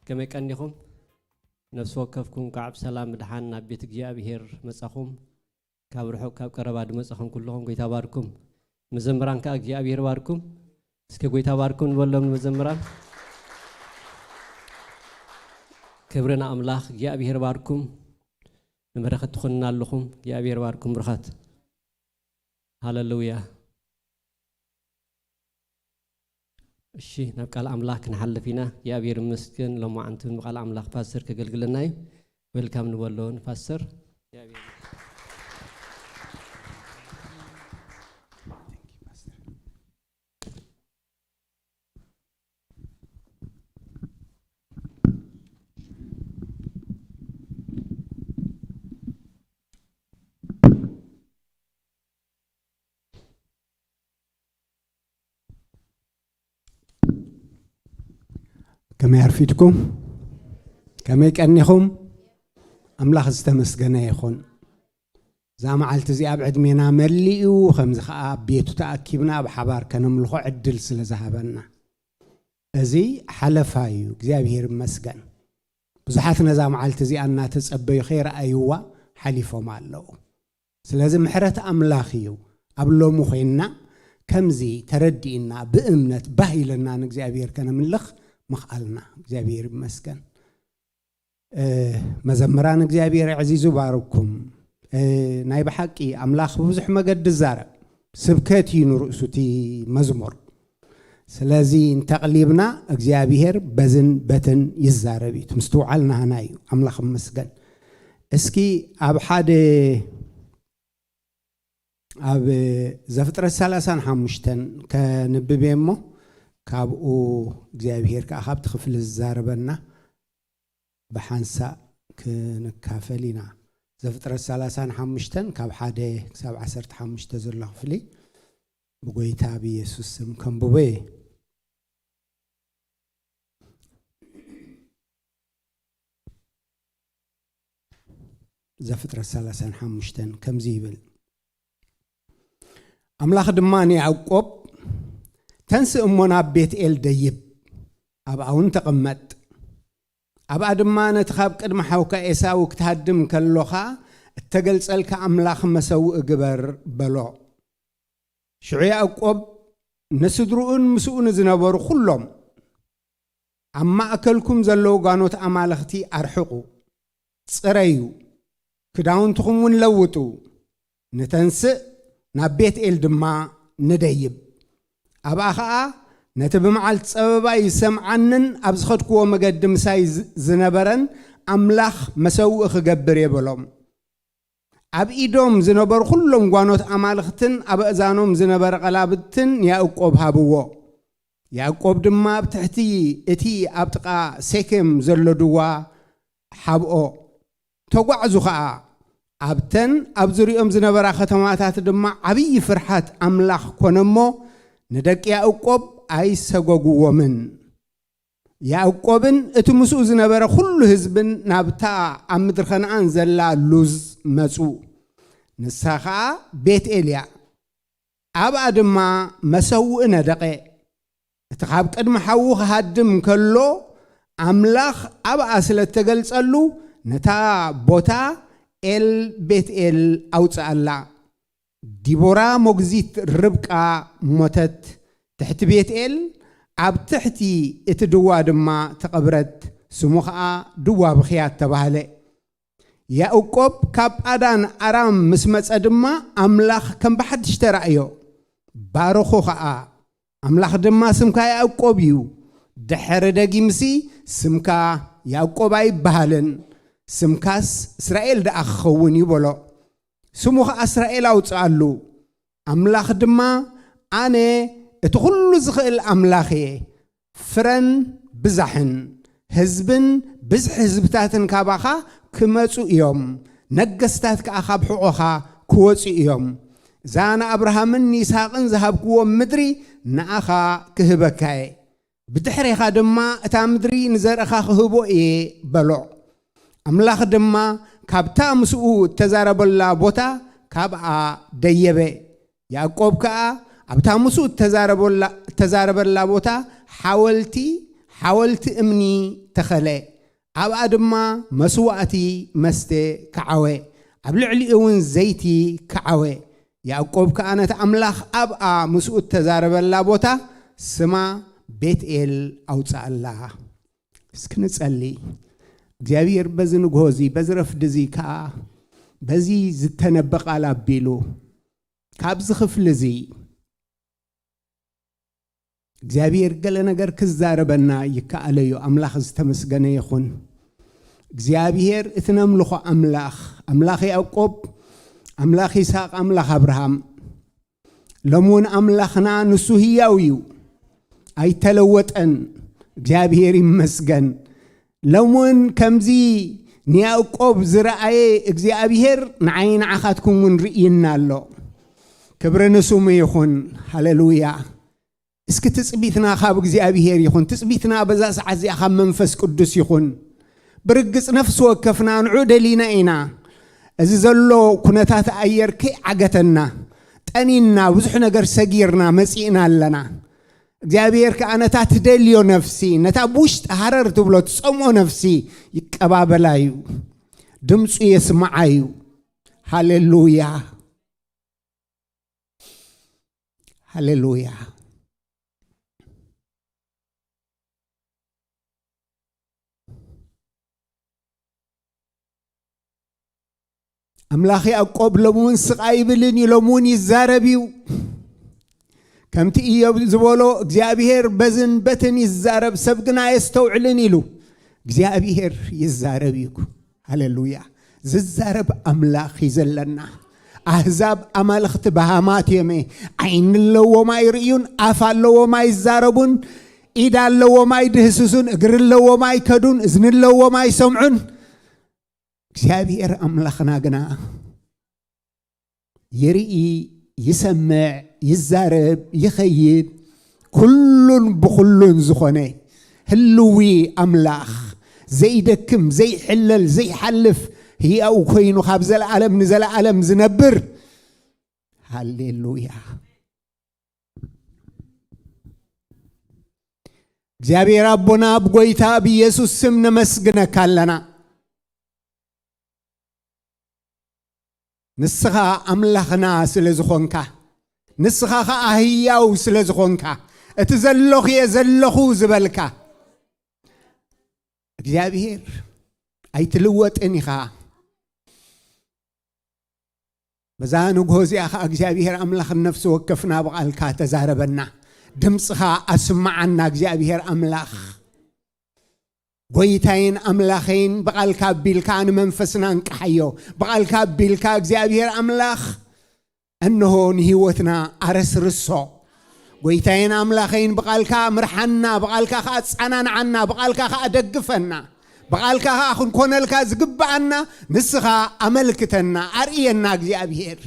ከመይ ቀኒኹም? ነፍሲ ወከፍኩም ከዓ ብሰላም ብድሓን ናብ ቤት እግዚኣብሔር መጻኹም። ካብ ርሑቕ ካብ ቀረባ ድመጻኹም ኩልኹም ጎይታ ባርኩም። መዘምራን ከዓ እግዚኣብሔር ባርኩም። እስከ ጎይታ ባርኩም ንበሎም ንመዘምራን። ክብሪ ንኣምላኽ። እግዚኣብሔር ባርኩም። ንበረኸት ትኾንና ኣለኹም። እግዚኣብሔር ባርኩም ብሩኻት። ሃለሉያ። እሺ፣ ናብ ቃል ኣምላኽ ክንሓልፍ ኢና። እግዚኣብሔር ይመስገን። ሎማዓንቲ ብቃል ኣምላኽ ፓስተር ከገልግለና እዩ። ዌልካም ንበሎ ንፓስተር። ከመይ ኣርፊድኩም? ከመይ ቀኒኹም? ኣምላኽ ዝተመስገነ ይኹን። እዛ መዓልቲ እዚኣ ኣብ ዕድሜና መሊኡ ከምዚ ኸዓ ኣብ ቤቱ ተኣኪብና ብሓባር ከነምልኾ ዕድል ስለ ዝሃበና። እዚ ሓለፋ እዩ። እግዚኣብሔር ይመስገን። ብዙሓት ነዛ መዓልቲ እዚኣ እናተጸበዩ ከይረኣይዋ ሓሊፎም ኣለዉ። ስለዚ ምሕረት ኣምላኽ እዩ። ኣብ ሎሚ ኮይንና ከምዚ ተረዲእና ብእምነት ባህ ኢለና ንእግዚኣብሔር ከነምልኽ ምኽኣልና እግዚኣብሔር ይመስገን። እ፣ መዘምራን እግዚኣብሔር ኣዕዚዙ ባርኩም። እ፣ ናይ ብሓቂ ኣምላኽ ብብዙሕ መገዲ ይዛረብ። ስብከት እዩ ንርእሱ እቲ መዝሙር። ስለዚ እንተቕሊብና እግዚኣብሔር በዝን በትን ይዛረብ እዩ። እቲ ምስትውዓል ናህና እዩ። ኣምላኽ ይመስገን። እስኪ ኣብ ሓደ ኣብ ዘፍጥረት ሰላሳን ሓሙሽተን ከንብብ እየ እሞ ካብኡ እግዚኣብሔር ከዓ ካብቲ ክፍሊ ዝዛረበና ብሓንሳእ ክንካፈል ኢና። ዘፍጥረት ሰላሳን ሓሙሽተን ካብ ሓደ ክሳብ ዓሰርተ ሓሙሽተ ዘሎ ክፍሊ ብጎይታ ብየሱስ ስም ከንብቦ እየ። ዘፍጥረት ሰላሳን ሓሙሽተን ከምዚ ይብል፣ ኣምላኽ ድማ ንያዕቆብ፣ "ተንስእ እሞ ናብ ቤትኤል ደይብ፣ ኣብኣ እውን ተቐመጥ። ኣብኣ ድማ ነቲ ካብ ቅድሚ ሓውካ ኤሳው ክትሃድም ከሎኻ እተገልጸልካ ኣምላኽ መሰውኢ ግበር" በሎ። ሽዑ ያዕቆብ ንስድርኡን ምስኡ ንዝነበሩ ኩሎም፣ "ኣብ ማእከልኩም ዘለዉ ጓኖት ኣማልኽቲ ኣርሕቑ፣ ጽረዩ፣ ክዳውንትኹም እውን ለውጡ፣ ንተንስእ፣ ናብ ቤትኤል ድማ ንደይብ። ኣብኣ ኸኣ ነቲ ብመዓልቲ ጸበባይ ዝሰምዓንን ኣብ ዝኸድክዎ መገዲ ምሳይ ዝ-፣ ዝነበረን ኣምላኽ መሰውኢ ክገብር እየ" በሎም። ኣብ ኢዶም ዝነበሩ ኩሎም ጓኖት ኣማልኽትን ኣብ ኣእዛኖም ዝነበረ ቀላብትን ንያዕቆብ ሃብዎ። ያዕቆብ ድማ ኣብ ትሕቲ እቲ ኣብ ጥቓ ሴኬም ዘሎ ድዋ ሓብኦ። ተጓዕዙ ኸኣ፣ ኣብተን ኣብ ዙሪኦም ዝነበራ ከተማታት ድማ ዓብዪ ፍርሃት ኣምላኽ ኮነ እሞ፣ ንደቂ ያዕቆብ ኣይሰጎግዎምን። ያዕቆብን እቲ ምስኡ ዝነበረ ኩሉ ህዝብን ናብታ ኣብ ምድሪ ከነኣን ዘላ ሉዝ መጹ። ንሳ ኸኣ ቤትኤል እያ። ኣብኣ ድማ መሰውኢ ነደቐ። እቲ ካብ ቅድሚ ሓዉ ክሃድም ከሎ ኣምላኽ ኣብኣ ስለ እተገልጸሉ፣ ነታ ቦታ ኤል ቤትኤል ኣውጽኣላ። ዲቦራ ሞግዚት ርብቃ ሞተት። ትሕቲ ቤትኤል ኣብ ትሕቲ እቲ ድዋ ድማ ተቐብረት። ስሙ ኸኣ ድዋ ብኽያት ተባህለ። ያእቆብ ካብ ጳዳን ኣራም ምስ መጸ ድማ ኣምላኽ ከም ብሓድሽ ተራእዮ። ባረኾ ኸኣ። ኣምላኽ ድማ፣ "ስምካ ያእቆብ እዩ፣ ድሕሪ ደጊምሲ ስምካ ያእቆብ ኣይበሃልን፣ ስምካስ እስራኤል ደኣ ክኸውን እዩ" በሎ። ስሙ ኸኣ እስራኤል ኣውጽኣሉ። ኣምላኽ ድማ፣ "ኣነ እቲ ኹሉ ዝኽእል ኣምላኽ እየ፣ ፍረን ብዛሕን ህዝብን ብዝሒ ህዝብታትን ካባኻ ክመጹ እዮም፣ ነገስታት ከኣ ካብ ሕቖኻ ክወጹ እዮም። እዛ ንኣብርሃምን ንይስሃቅን ዝሃብክዎም ምድሪ ንኣኻ ክህበካ እየ። ብድሕሬኻ ድማ እታ ምድሪ ንዘርእኻ ክህቦ እየ" በሎ። ኣምላኽ ድማ ካብታ ምስኡ እተዛረበላ ቦታ ካብኣ ደየበ። ያዕቆብ ከኣ ኣብታ ምስኡ እተዛረበላ፣ እተዛረበላ ቦታ ሓወልቲ ሓወልቲ እምኒ ተኸለ፣ ኣብኣ ድማ መስዋእቲ መስተ ከዓወ፣ ኣብ ልዕሊኡ እውን ዘይቲ ከዓወ። ያዕቆብ ከኣ ነቲ ኣምላኽ ኣብኣ ምስኡ እተዛረበላ ቦታ ስማ ቤትኤል ኣውጽኣላ። እስኪ ንጸሊ። እግዚኣብሔር በዚ ንግሆ እዚ፣ በዚ ረፍዲ እዚ ከኣ በዚ ዝተነበ ቃል ኣቢሉ ካብዚ ክፍሊ እዚ እግዚኣብሔር ገለ ነገር ክዛረበና ይከኣለዩ። ኣምላኽ ዝተመስገነ ይኹን። እግዚኣብሔር እቲ ነምልኾ ኣምላኽ፣ ኣምላኽ ያዕቆብ፣ ኣምላኽ ይስሐቅ፣ ኣምላኽ ኣብርሃም፣ ሎም እውን ኣምላኽና ንሱ ህያው እዩ፣ ኣይተለወጠን። እግዚኣብሔር ይመስገን። ሎም እውን ከምዚ ንያዕቆብ ዝረኣየ እግዚኣብሔር ንዓይ ንዓኻትኩም እውን ርእይና ኣሎ። ክብሪ ንስሙ ይኹን። ሃሌሉያ። እስኪ ትጽቢትና ካብ እግዚኣብሔር ይኹን። ትጽቢትና በዛ ሰዓት እዚኣ ካብ መንፈስ ቅዱስ ይኹን። ብርግጽ ነፍሲ ወከፍና ንዑ ደሊና ኢና። እዚ ዘሎ ኩነታት ኣየር ከይዓገተና፣ ጠኒና፣ ብዙሕ ነገር ሰጊርና መጺእና ኣለና። እግዚኣብሔር ከኣ ነታ ትደልዮ ነፍሲ፣ ነታ ብውሽጢ ሃረር ትብሎ ትጸምኦ ነፍሲ ይቀባበላ እዩ። ድምፁ የስምዓ እዩ። ሃሌሉያ። ሃሌሉያ። ኣምላኽ ያዕቆብ ሎም እውን ስቕ ኣይብልን እዩ፣ ሎም እውን ይዛረብ እዩ። ከምቲ ኢዮብ ዝበሎ እግዚኣብሔር በዝን በትን ይዛረብ፣ ሰብ ግና ኣየስተውዕልን ኢሉ። እግዚኣብሔር ይዛረብ እዩ። ሃሌሉያ። ዝዛረብ ኣምላኽ እዩ ዘለና። ኣህዛብ ኣማልኽቲ በሃማት እዮም። ዓይኒ ኣለዎም ኣይርእዩን፣ ኣፍ ኣለዎም ኣይዛረቡን፣ ኢድ ኣለዎም ኣይድህስሱን፣ እግሪ ኣለዎም ኣይከዱን፣ እዝኒ ኣለዎም ኣይሰምዑን። እግዚኣብሔር ኣምላኽና ግና ይርኢ፣ ይሰምዕ፣ ይዛረብ፣ ይኸይድ፣ ኩሉን ብኹሉን ዝኾነ ህልዊ ኣምላኽ፣ ዘይደክም፣ ዘይሕለል፣ ዘይሓልፍ፣ ህያው ኮይኑ ካብ ዘለዓለም ንዘለዓለም ዝነብር። ሃሌሉያ። እግዚኣብሔር ኣቦና፣ ብጎይታ ብኢየሱስ ስም ነመስግነካ ኣለና። ንስኻ ኣምላኽና ስለ ዝኾንካ፣ ንስኻ ኸኣ ህያው ስለ ዝኾንካ፣ እቲ ዘለኹ እየ ዘለኹ ዝበልካ እግዚኣብሔር ኣይትልወጥን ኢኻ። በዛ ንግሆ እዚኣ ኸኣ እግዚኣብሔር ኣምላኽ ነፍሲ ወከፍና ብቓልካ ተዛረበና፣ ድምፅኻ ኣስምዓና እግዚኣብሔር ኣምላኽ። ጎይታይን ኣምላኸይን፣ ብቓልካ ኣቢልካ ንመንፈስና እንቅሓዮ። ብቓልካ ኣቢልካ እግዚኣብሔር ኣምላኽ፣ እንሆ ንህይወትና ኣረስርሶ። ጎይታይን ኣምላኸይን፣ ብቓልካ ምርሓና፣ ብቓልካ ኸኣ ኣጻናንዓና፣ ብቓልካ ኸኣ ደግፈና፣ ብቓልካ ኸኣ ክንኮነልካ ዝግብኣና ንስኻ ኣመልክተና፣ ኣርእየና እግዚኣብሔር።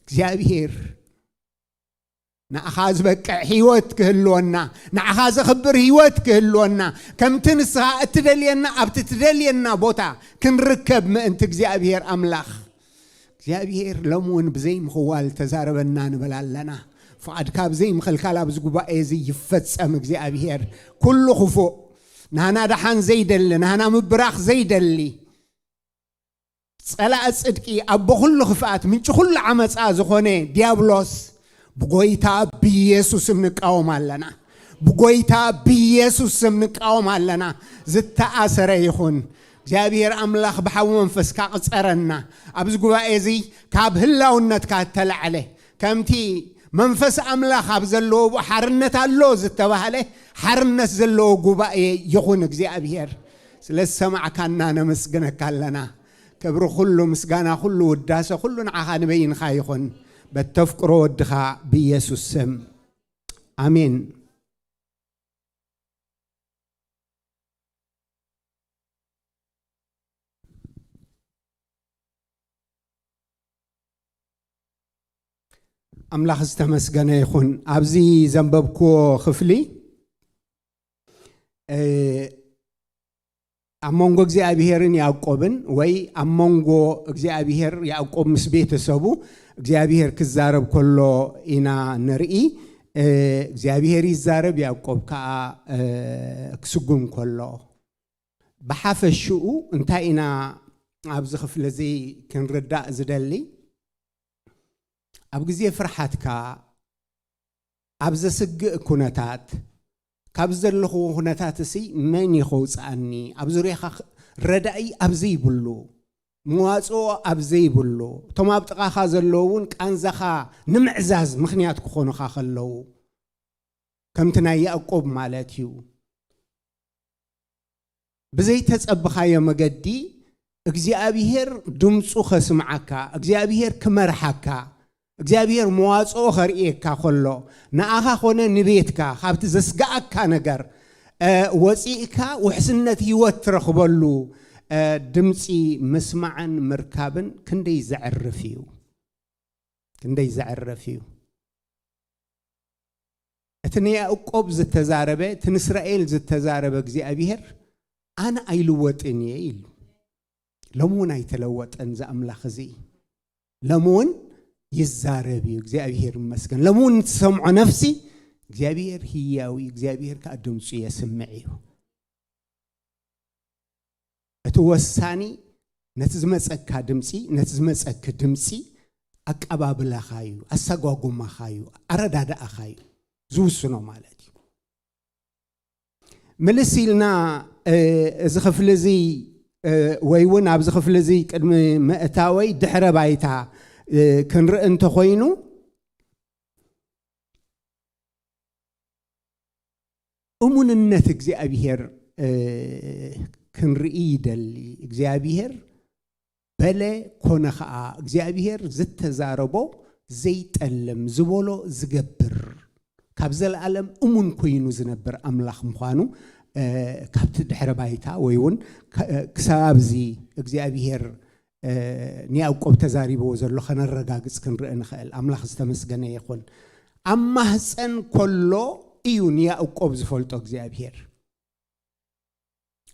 እግዚኣብሔር ንዓኻ ዝበቅዕ ህይወት ክህልወና፣ ንዓኻ ዘኽብር ህይወት ክህልወና፣ ከምቲ ንስኻ እትደልየና ኣብቲ ትደልየና ቦታ ክንርከብ ምእንቲ እግዚኣብሔር ኣምላኽ። እግዚኣብሔር ሎም እውን ብዘይ ምኽዋል ተዛረበና ንብል ኣለና። ፍቓድካ ብዘይ ምኽልካል ኣብዚ ጉባኤ እዚ ይፈጸም እግዚኣብሔር። ኩሉ ክፉእ፣ ናህና ደሓን ዘይደሊ፣ ናህና ምብራኽ ዘይደሊ፣ ጸላኢ ጽድቂ፣ ኣቦ ኩሉ ክፍኣት፣ ምንጪ ኩሉ ዓመጻ ዝኾነ ዲያብሎስ፣ ብጎይታ ብኢየሱስ ስም ንቃወም ኣለና። ብጎይታ ብኢየሱስ ስም ንቃወም ኣለና። ዝተኣሰረ ይኹን። እግዚኣብሔር ኣምላኽ ብሓዊ መንፈስካ ቅጸረና። ኣብዚ ጉባኤ እዚ ካብ ህላውነትካ እተላዕለ፣ ከምቲ መንፈስ ኣምላኽ ኣብ ዘለዎ ሓርነት ኣሎ ዝተባህለ፣ ሓርነት ዘለዎ ጉባኤ ይኹን። እግዚኣብሔር፣ ስለ ዝሰማዕካና ነመስግነካ ኣለና። ክብሪ ኩሉ፣ ምስጋና ኩሉ፣ ውዳሰ ኩሉ ንዓኻ ንበይንኻ ይኹን፣ በተፍቅሮ ወድኻ ብኢየሱስ ስም፣ ኣሜን። ኣምላኽ ዝተመስገነ ይኹን። ኣብዚ ዘንበብክዎ ክፍሊ፣ እ፣ ኣብ መንጎ እግዚኣብሔርን ያዕቆብን፣ ወይ ኣብ መንጎ እግዚኣብሔር፣ ያዕቆብ ምስ ቤተሰቡ እግዚኣብሔር ክዛረብ ከሎ ኢና ንርኢ። እግዚኣብሔር ይዛረብ፣ ያዕቆብ ከዓ ክስጉም ከሎ። ብሓፈሽኡ እንታይ ኢና ኣብዚ ክፍሊ እዚ ክንርዳእ ዝደሊ? ኣብ ግዜ ፍርሓትካ፣ ኣብ ዘስግእ ኩነታት፣ ካብ ዘለኹዎ ኩነታት እሲ መን እዩ ከውፅኣኒ? ኣብ ዙርያኻ ረዳኢ ኣብ ዘይብሉ፣ መዋፅኦ ኣብ ዘይብሉ፣ እቶም ኣብ ጥቓኻ ዘለዉ እውን ቃንዛኻ ንምዕዛዝ ምኽንያት ክኾኑኻ ከለዉ፣ ከምቲ ናይ ያዕቆብ ማለት እዩ። ብዘይተጸብኻዮ መገዲ እግዚኣብሔር ድምፁ ከስምዓካ፣ እግዚኣብሔር ክመርሓካ፣ እግዚኣብሔር መዋፅኦ ከርእየካ ከሎ፣ ንኣኻ ኮነ ንቤትካ ካብቲ ዘስግኣካ ነገር ወፂእካ ውሕስነት ህይወት ትረኽበሉ ድምፂ ምስማዕን ምርካብን ክንደይ ዘዕርፍ እዩ። ክንደይ ዘዕርፍ እዩ። እቲ ንያዕቆብ ዝተዛረበ፣ እቲ ንእስራኤል ዝተዛረበ እግዚኣብሔር ኣነ ኣይልወጥን እየ ኢሉ። ሎሚ እውን ኣይተለወጠን እዚ ኣምላኽ እዚ። ሎሚ እውን ይዛረብ እዩ። እግዚኣብሔር ይመስገን። ሎሚ እውን ንትሰምዖ ነፍሲ እግዚኣብሔር ህያው እዩ። እግዚኣብሔር ከዓ ድምፁ የስምዕ እዩ። እቲ ወሳኒ ነቲ ዝመጸካ ድምፂ፣ ነቲ ዝመጸኪ ድምፂ ኣቀባብላኻ እዩ፣ ኣሰጓጉማኻ እዩ፣ ኣረዳድኣኻ እዩ ዝውስኖ ማለት እዩ። ምልስ ኢልና እዚ ክፍሊ እዚ ወይ እውን ኣብዚ ክፍሊ እዚ ቅድሚ ምእታወይ ድሕረ ባይታ ክንርኢ እንተኾይኑ፣ እሙንነት እግዚኣብሔር ክንርኢ ይደሊ። እግዚኣብሔር በለ ኮነ ኸዓ፣ እግዚኣብሔር ዝተዛረቦ ዘይጠልም፣ ዝበሎ ዝገብር፣ ካብ ዘለኣለም እሙን ኮይኑ ዝነብር ኣምላኽ ምዃኑ ካብቲ ድሕረ ባይታ ወይ እውን ክሳብ ኣብዚ እግዚኣብሔር ንያዕቆብ ተዛሪብዎ ዘሎ ከነረጋግጽ ክንርኢ ንኽእል። ኣምላኽ ዝተመስገነ ይኹን። ኣብ ማህፀን ከሎ እዩ ንያዕቆብ ዝፈልጦ እግዚኣብሔር።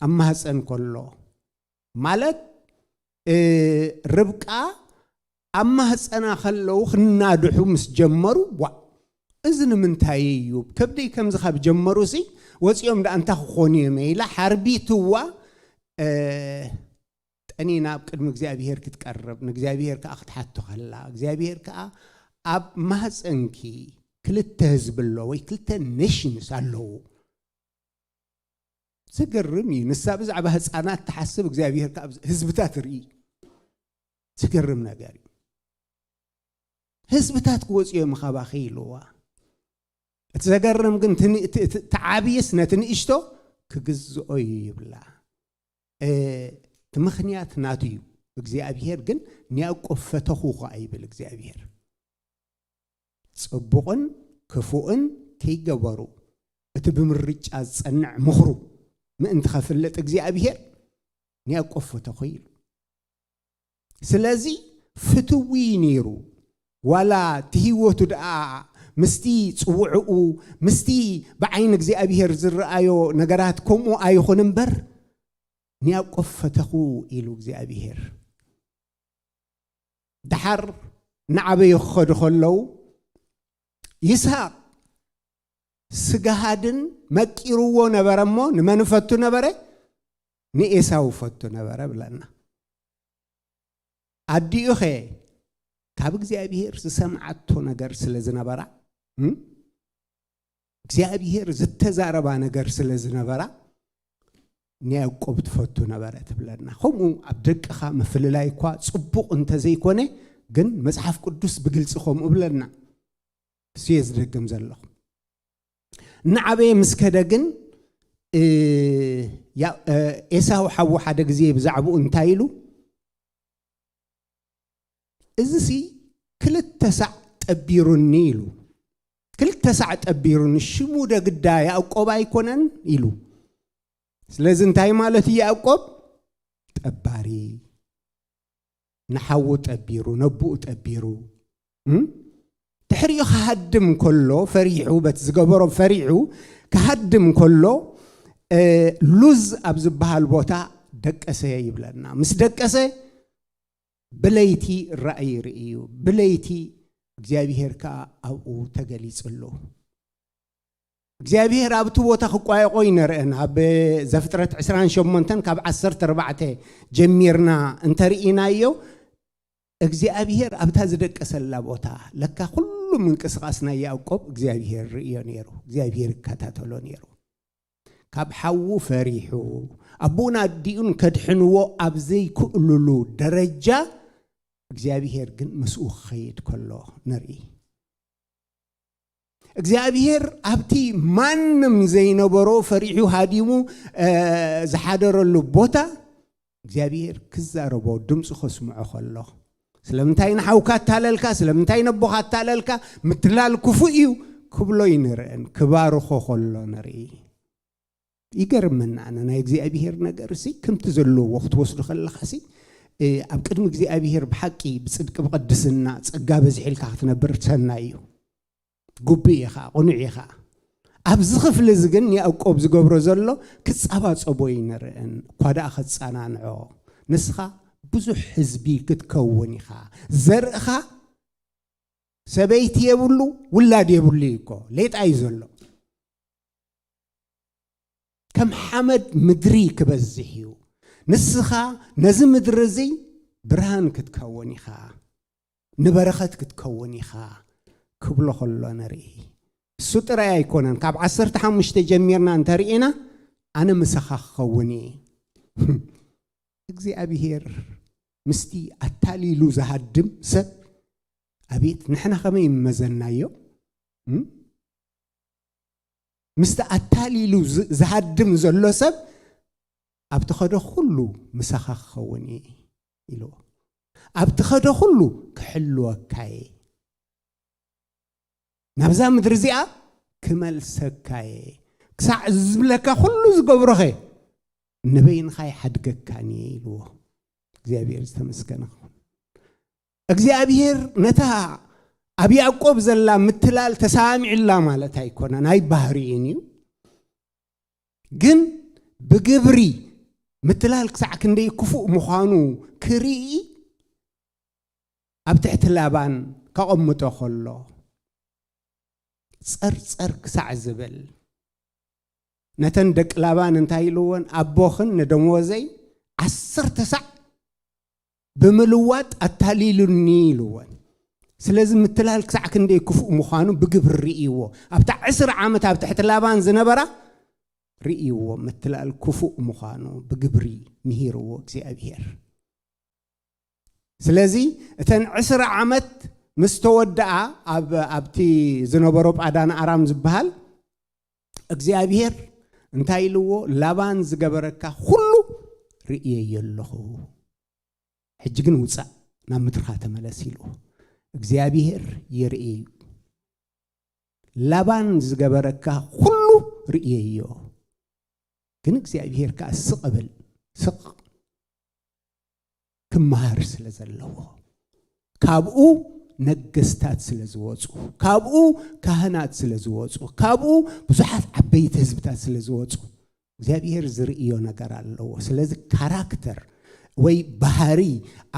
ኣብ ማህፀን ከሎ ማለት ርብቃ ኣብ ማህፀና ከለዉ ክናድሑ ምስ ጀመሩ፣ ዋ፣ እዚ ንምንታይ እዩ? ከብደይ ከምዚ ካብ ጀመሩ ሲ ወፂኦም ደኣ እንታይ ክኾኑ እዮም ኢላ ሓርቢትዋ ጠኒና ኣብ ቅድሚ እግዚኣብሔር ክትቀርብ፣ ንእግዚኣብሔር ከዓ ክትሓቶ ከላ፣ እግዚኣብሔር ከዓ ኣብ ማህፀንኪ ክልተ ህዝቢ ኣሎ ወይ ክልተ ኔሽንስ ኣለዉ። ዘገርም እዩ። ንሳ ብዛዕባ ህፃናት ትሓስብ፣ እግዚኣብሔር ከዓ ህዝብታት ርኢ። ዘገርም ነገር እዩ። ህዝብታት ክወፁ እዮም ካባኺ ኢልዋ። እቲ ዘገርም ግን ትዓብይስ ነቲ ንእሽቶ ክግዝኦ እዩ ይብላ። እቲ ምኽንያት ናቱ እዩ። እግዚኣብሔር ግን ንያዕቆብ ፈተኹ ኸዓ ይብል እግዚኣብሔር። ጽቡቕን ክፉእን ከይገበሩ እቲ ብምርጫ ዝጸንዕ ምኽሩ ምእንቲ ኸፍልጥ እግዚኣብሔር ንያዕቆብ ፈተኹ ኢሉ። ስለዚ ፍትዊ ነይሩ። ዋላ እቲ ህይወቱ ደኣ ምስቲ ጽውዕኡ ምስቲ ብዓይኒ እግዚኣብሔር ዝረኣዮ ነገራት ከምኡ ኣይኹን እምበር ንያዕቆብ ፈተኹ ኢሉ እግዚኣብሔር። ደሓር ንዓበዩ ክኸዱ ከለዉ ይስሃቅ ስጋሃድን መቂርዎ ነበረ እሞ ንመን ፈቱ ነበረ? ንኤሳው ፈቱ ነበረ ብለና። ኣዲኡኸ ካብ እግዚኣብሔር ዝሰምዓቶ ነገር ስለ ዝነበራ እግዚኣብሔር ዝተዛረባ ነገር ስለ ዝነበራ ንያዕቆብ ትፈቱ ነበረ ትብለና። ከምኡ ኣብ ደቅኻ ምፍልላይ እኳ ጽቡቕ እንተዘይኮነ ግን መጽሓፍ ቅዱስ ብግልጺ ከምኡ ብለና። እሱ እየ ዝደግም ዘለኹ። እናዓበየ ምስ ከደ ግን ኤሳው ሓዉ ሓደ ግዜ ብዛዕባኡ እንታይ ኢሉ? እዚ ሲ ክልተ ሳዕ ጠቢሩኒ ኢሉ። ክልተ ሳዕ ጠቢሩኒ ሽሙ ደግዳ ያዕቆብ ኣይኮነን ኢሉ። ስለዚ እንታይ ማለት እዩ ያዕቆብ? ጠባሪ። ንሓዉ ጠቢሩ፣ ነቡኡ ጠቢሩ። ድሕሪኡ ክሃድም ከሎ ፈሪሑ፣ በቲ ዝገበሮ ፈሪሑ ክሃድም ከሎ ሉዝ ኣብ ዝበሃል ቦታ ደቀሰ ይብለና። ምስ ደቀሰ ብለይቲ ራእይ ርእዩ፣ ብለይቲ እግዚኣብሔር ከኣ ኣብኡ ተገሊጹ ኣሎ። እግዚኣብሔር ኣብቲ ቦታ ክቋየቆ ይንርእን። ኣብ ዘፍጥረት ዕስራን ሸሞንተን ካብ ዓሰርተ ኣርባዕተ ጀሚርና እንተርኢናዮ፣ እግዚኣብሔር ኣብታ ዝደቀሰላ ቦታ፣ ለካ ኩሉ ምንቅስቃስ ናይ ያዕቆብ እግዚኣብሔር ርእዮ ነይሩ፣ እግዚኣብሔር ይከታተሎ ነይሩ። ካብ ሓዉ ፈሪሑ፣ ኣቦኡን ኣዲኡን ከድሕንዎ ኣብ ዘይክእሉሉ ደረጃ፣ እግዚኣብሔር ግን ምስኡ ክኸይድ ከሎ ንርኢ። እግዚኣብሔር ኣብቲ ማንም ዘይነበሮ ፈሪሑ ሃዲሙ፣ እ፣ ዝሓደረሉ ቦታ እግዚኣብሔር ክዛረቦ ድምፁ ከስምዖ ከሎ፣ ስለምንታይ ንሓውካ ኣታለልካ? ስለምንታይ ነቦኻ ኣታለልካ? ምትላል ክፉእ እዩ ክብሎ ይንርእን ክባርኾ ከሎ ንርኢ። ይገርመና ኣነ ናይ እግዚኣብሔር ነገር ሲ፣ ከምቲ ዘለዎ ክትወስዱ ከለኻ ሲ፣ እ፣ ኣብ ቅድሚ እግዚኣብሔር ብሓቂ ብጽድቂ ብቅድስና ጸጋ በዚሕልካ ክትነብር ሰናይ እዩ። ግቡእ ኢኻ፣ ቅኑዕ ኢኻ። ኣብዚ ክፍሊ እዚ ግን ያዕቆብ ዝገብሮ ዘሎ ክጻባጸቦ ይንርእን እኳ ደኣ ከጻናንዖ። ንስኻ ብዙሕ ህዝቢ ክትከውን ኢኻ። ዘርእኻ ሰበይቲ የብሉ፣ ውላድ የብሉ እዩ እኮ። ሌጣ እዩ ዘሎ። ከም ሓመድ ምድሪ ክበዝሕ እዩ። ንስኻ ነዚ ምድሪ እዚ ብርሃን ክትከውን ኢኻ፣ ንበረኸት ክትከውን ኢኻ ክብሎ ከሎ ንርኢ። እሱ ጥራይ ኣይኮነን። ካብ ዓሰርተ ሓሙሽተ ጀሚርና እንተርኢና፣ ኣነ ምሳኻ ክኸውን እየ። እግዚኣብሔር ምስቲ ኣታሊሉ ዝሃድም ሰብ፣ ኣቤት ንሕና ከመይ ይመዘናዮ? እም? ምስቲ ኣታሊሉ ዝ-፣ ዝሃድም ዘሎ ሰብ፣ ኣብ ትኸዶ ኩሉ ምሳኻ ክኸውን እየ ኢልዎ። ኣብ ትኸዶ ኩሉ ክሕልወካ እየ። ናብዛ ምድሪ እዚኣ ክመልሰካ እየ። ክሳዕ ዝብለካ ኩሉ ዝገብሮኸ ንበይንኻ ይሓድገካን እየ ኢልዎ። እግዚኣብሔር ዝተመስገነ ይኹን። እግዚኣብሔር ነታ ኣብ ያዕቆብ ዘላ ምትላል ተሳሚዕላ ማለት ኣይኮነን፣ ኣይባህርኢን እዩ። ግን ብግብሪ ምትላል ክሳዕ ክንደይ ክፉእ ምዃኑ ክርኢ ኣብ ትሕቲ ላባን ከቐምጦ ከሎ፣ ጸርጸር ክሳዕ ዝብል፣ ነተን ደቂ ላባን እንታይ ኢልወን? ኣቦኽን ንደሞዘይ ዓሰርተ ሳዕ ብምልዋጥ ኣታሊሉኒ ኢልወን። ስለዚ ምትላል ክሳዕ ክንደይ ክፉእ ምዃኑ ብግብሪ ርእይዎ። ኣብታ ዕስራ ዓመት ኣብ ትሕቲ ላባን ዝነበራ ርእይዎ፣ ምትላል ክፉእ ምዃኑ ብግብሪ ምሂርዎ እግዚኣብሔር። ስለዚ እተን ዕስራ ዓመት ምስ ተወድኣ፣ ኣብ፣ ኣብቲ ዝነበሮ ጳዳን ኣራም ዝበሃል፣ እግዚኣብሔር እንታይ ኢልዎ? ላባን ዝገበረካ ኩሉ ርእየዮ ኣለኹ። ሕጂ ግን ውጻእ፣ ናብ ምድርኻ ተመለስ ኢልዎ። እግዚኣብሔር ይርኢ እዩ። ላባን ዝገበረካ ኩሉ ርእየዮ። ግን እግዚኣብሔር ከኣ ስቕ ብል፣ ስቕ ክመሃር ስለ ዘለዎ፣ ካብኡ ነገስታት ስለ ዝወጹ፣ ካብኡ ካህናት ስለ ዝወጹ፣ ካብኡ ብዙሓት ዓበይቲ ህዝብታት ስለ ዝወጹ፣ እግዚኣብሔር ዝርእዮ ነገር ኣለዎ። ስለዚ ካራክተር ወይ ባህሪ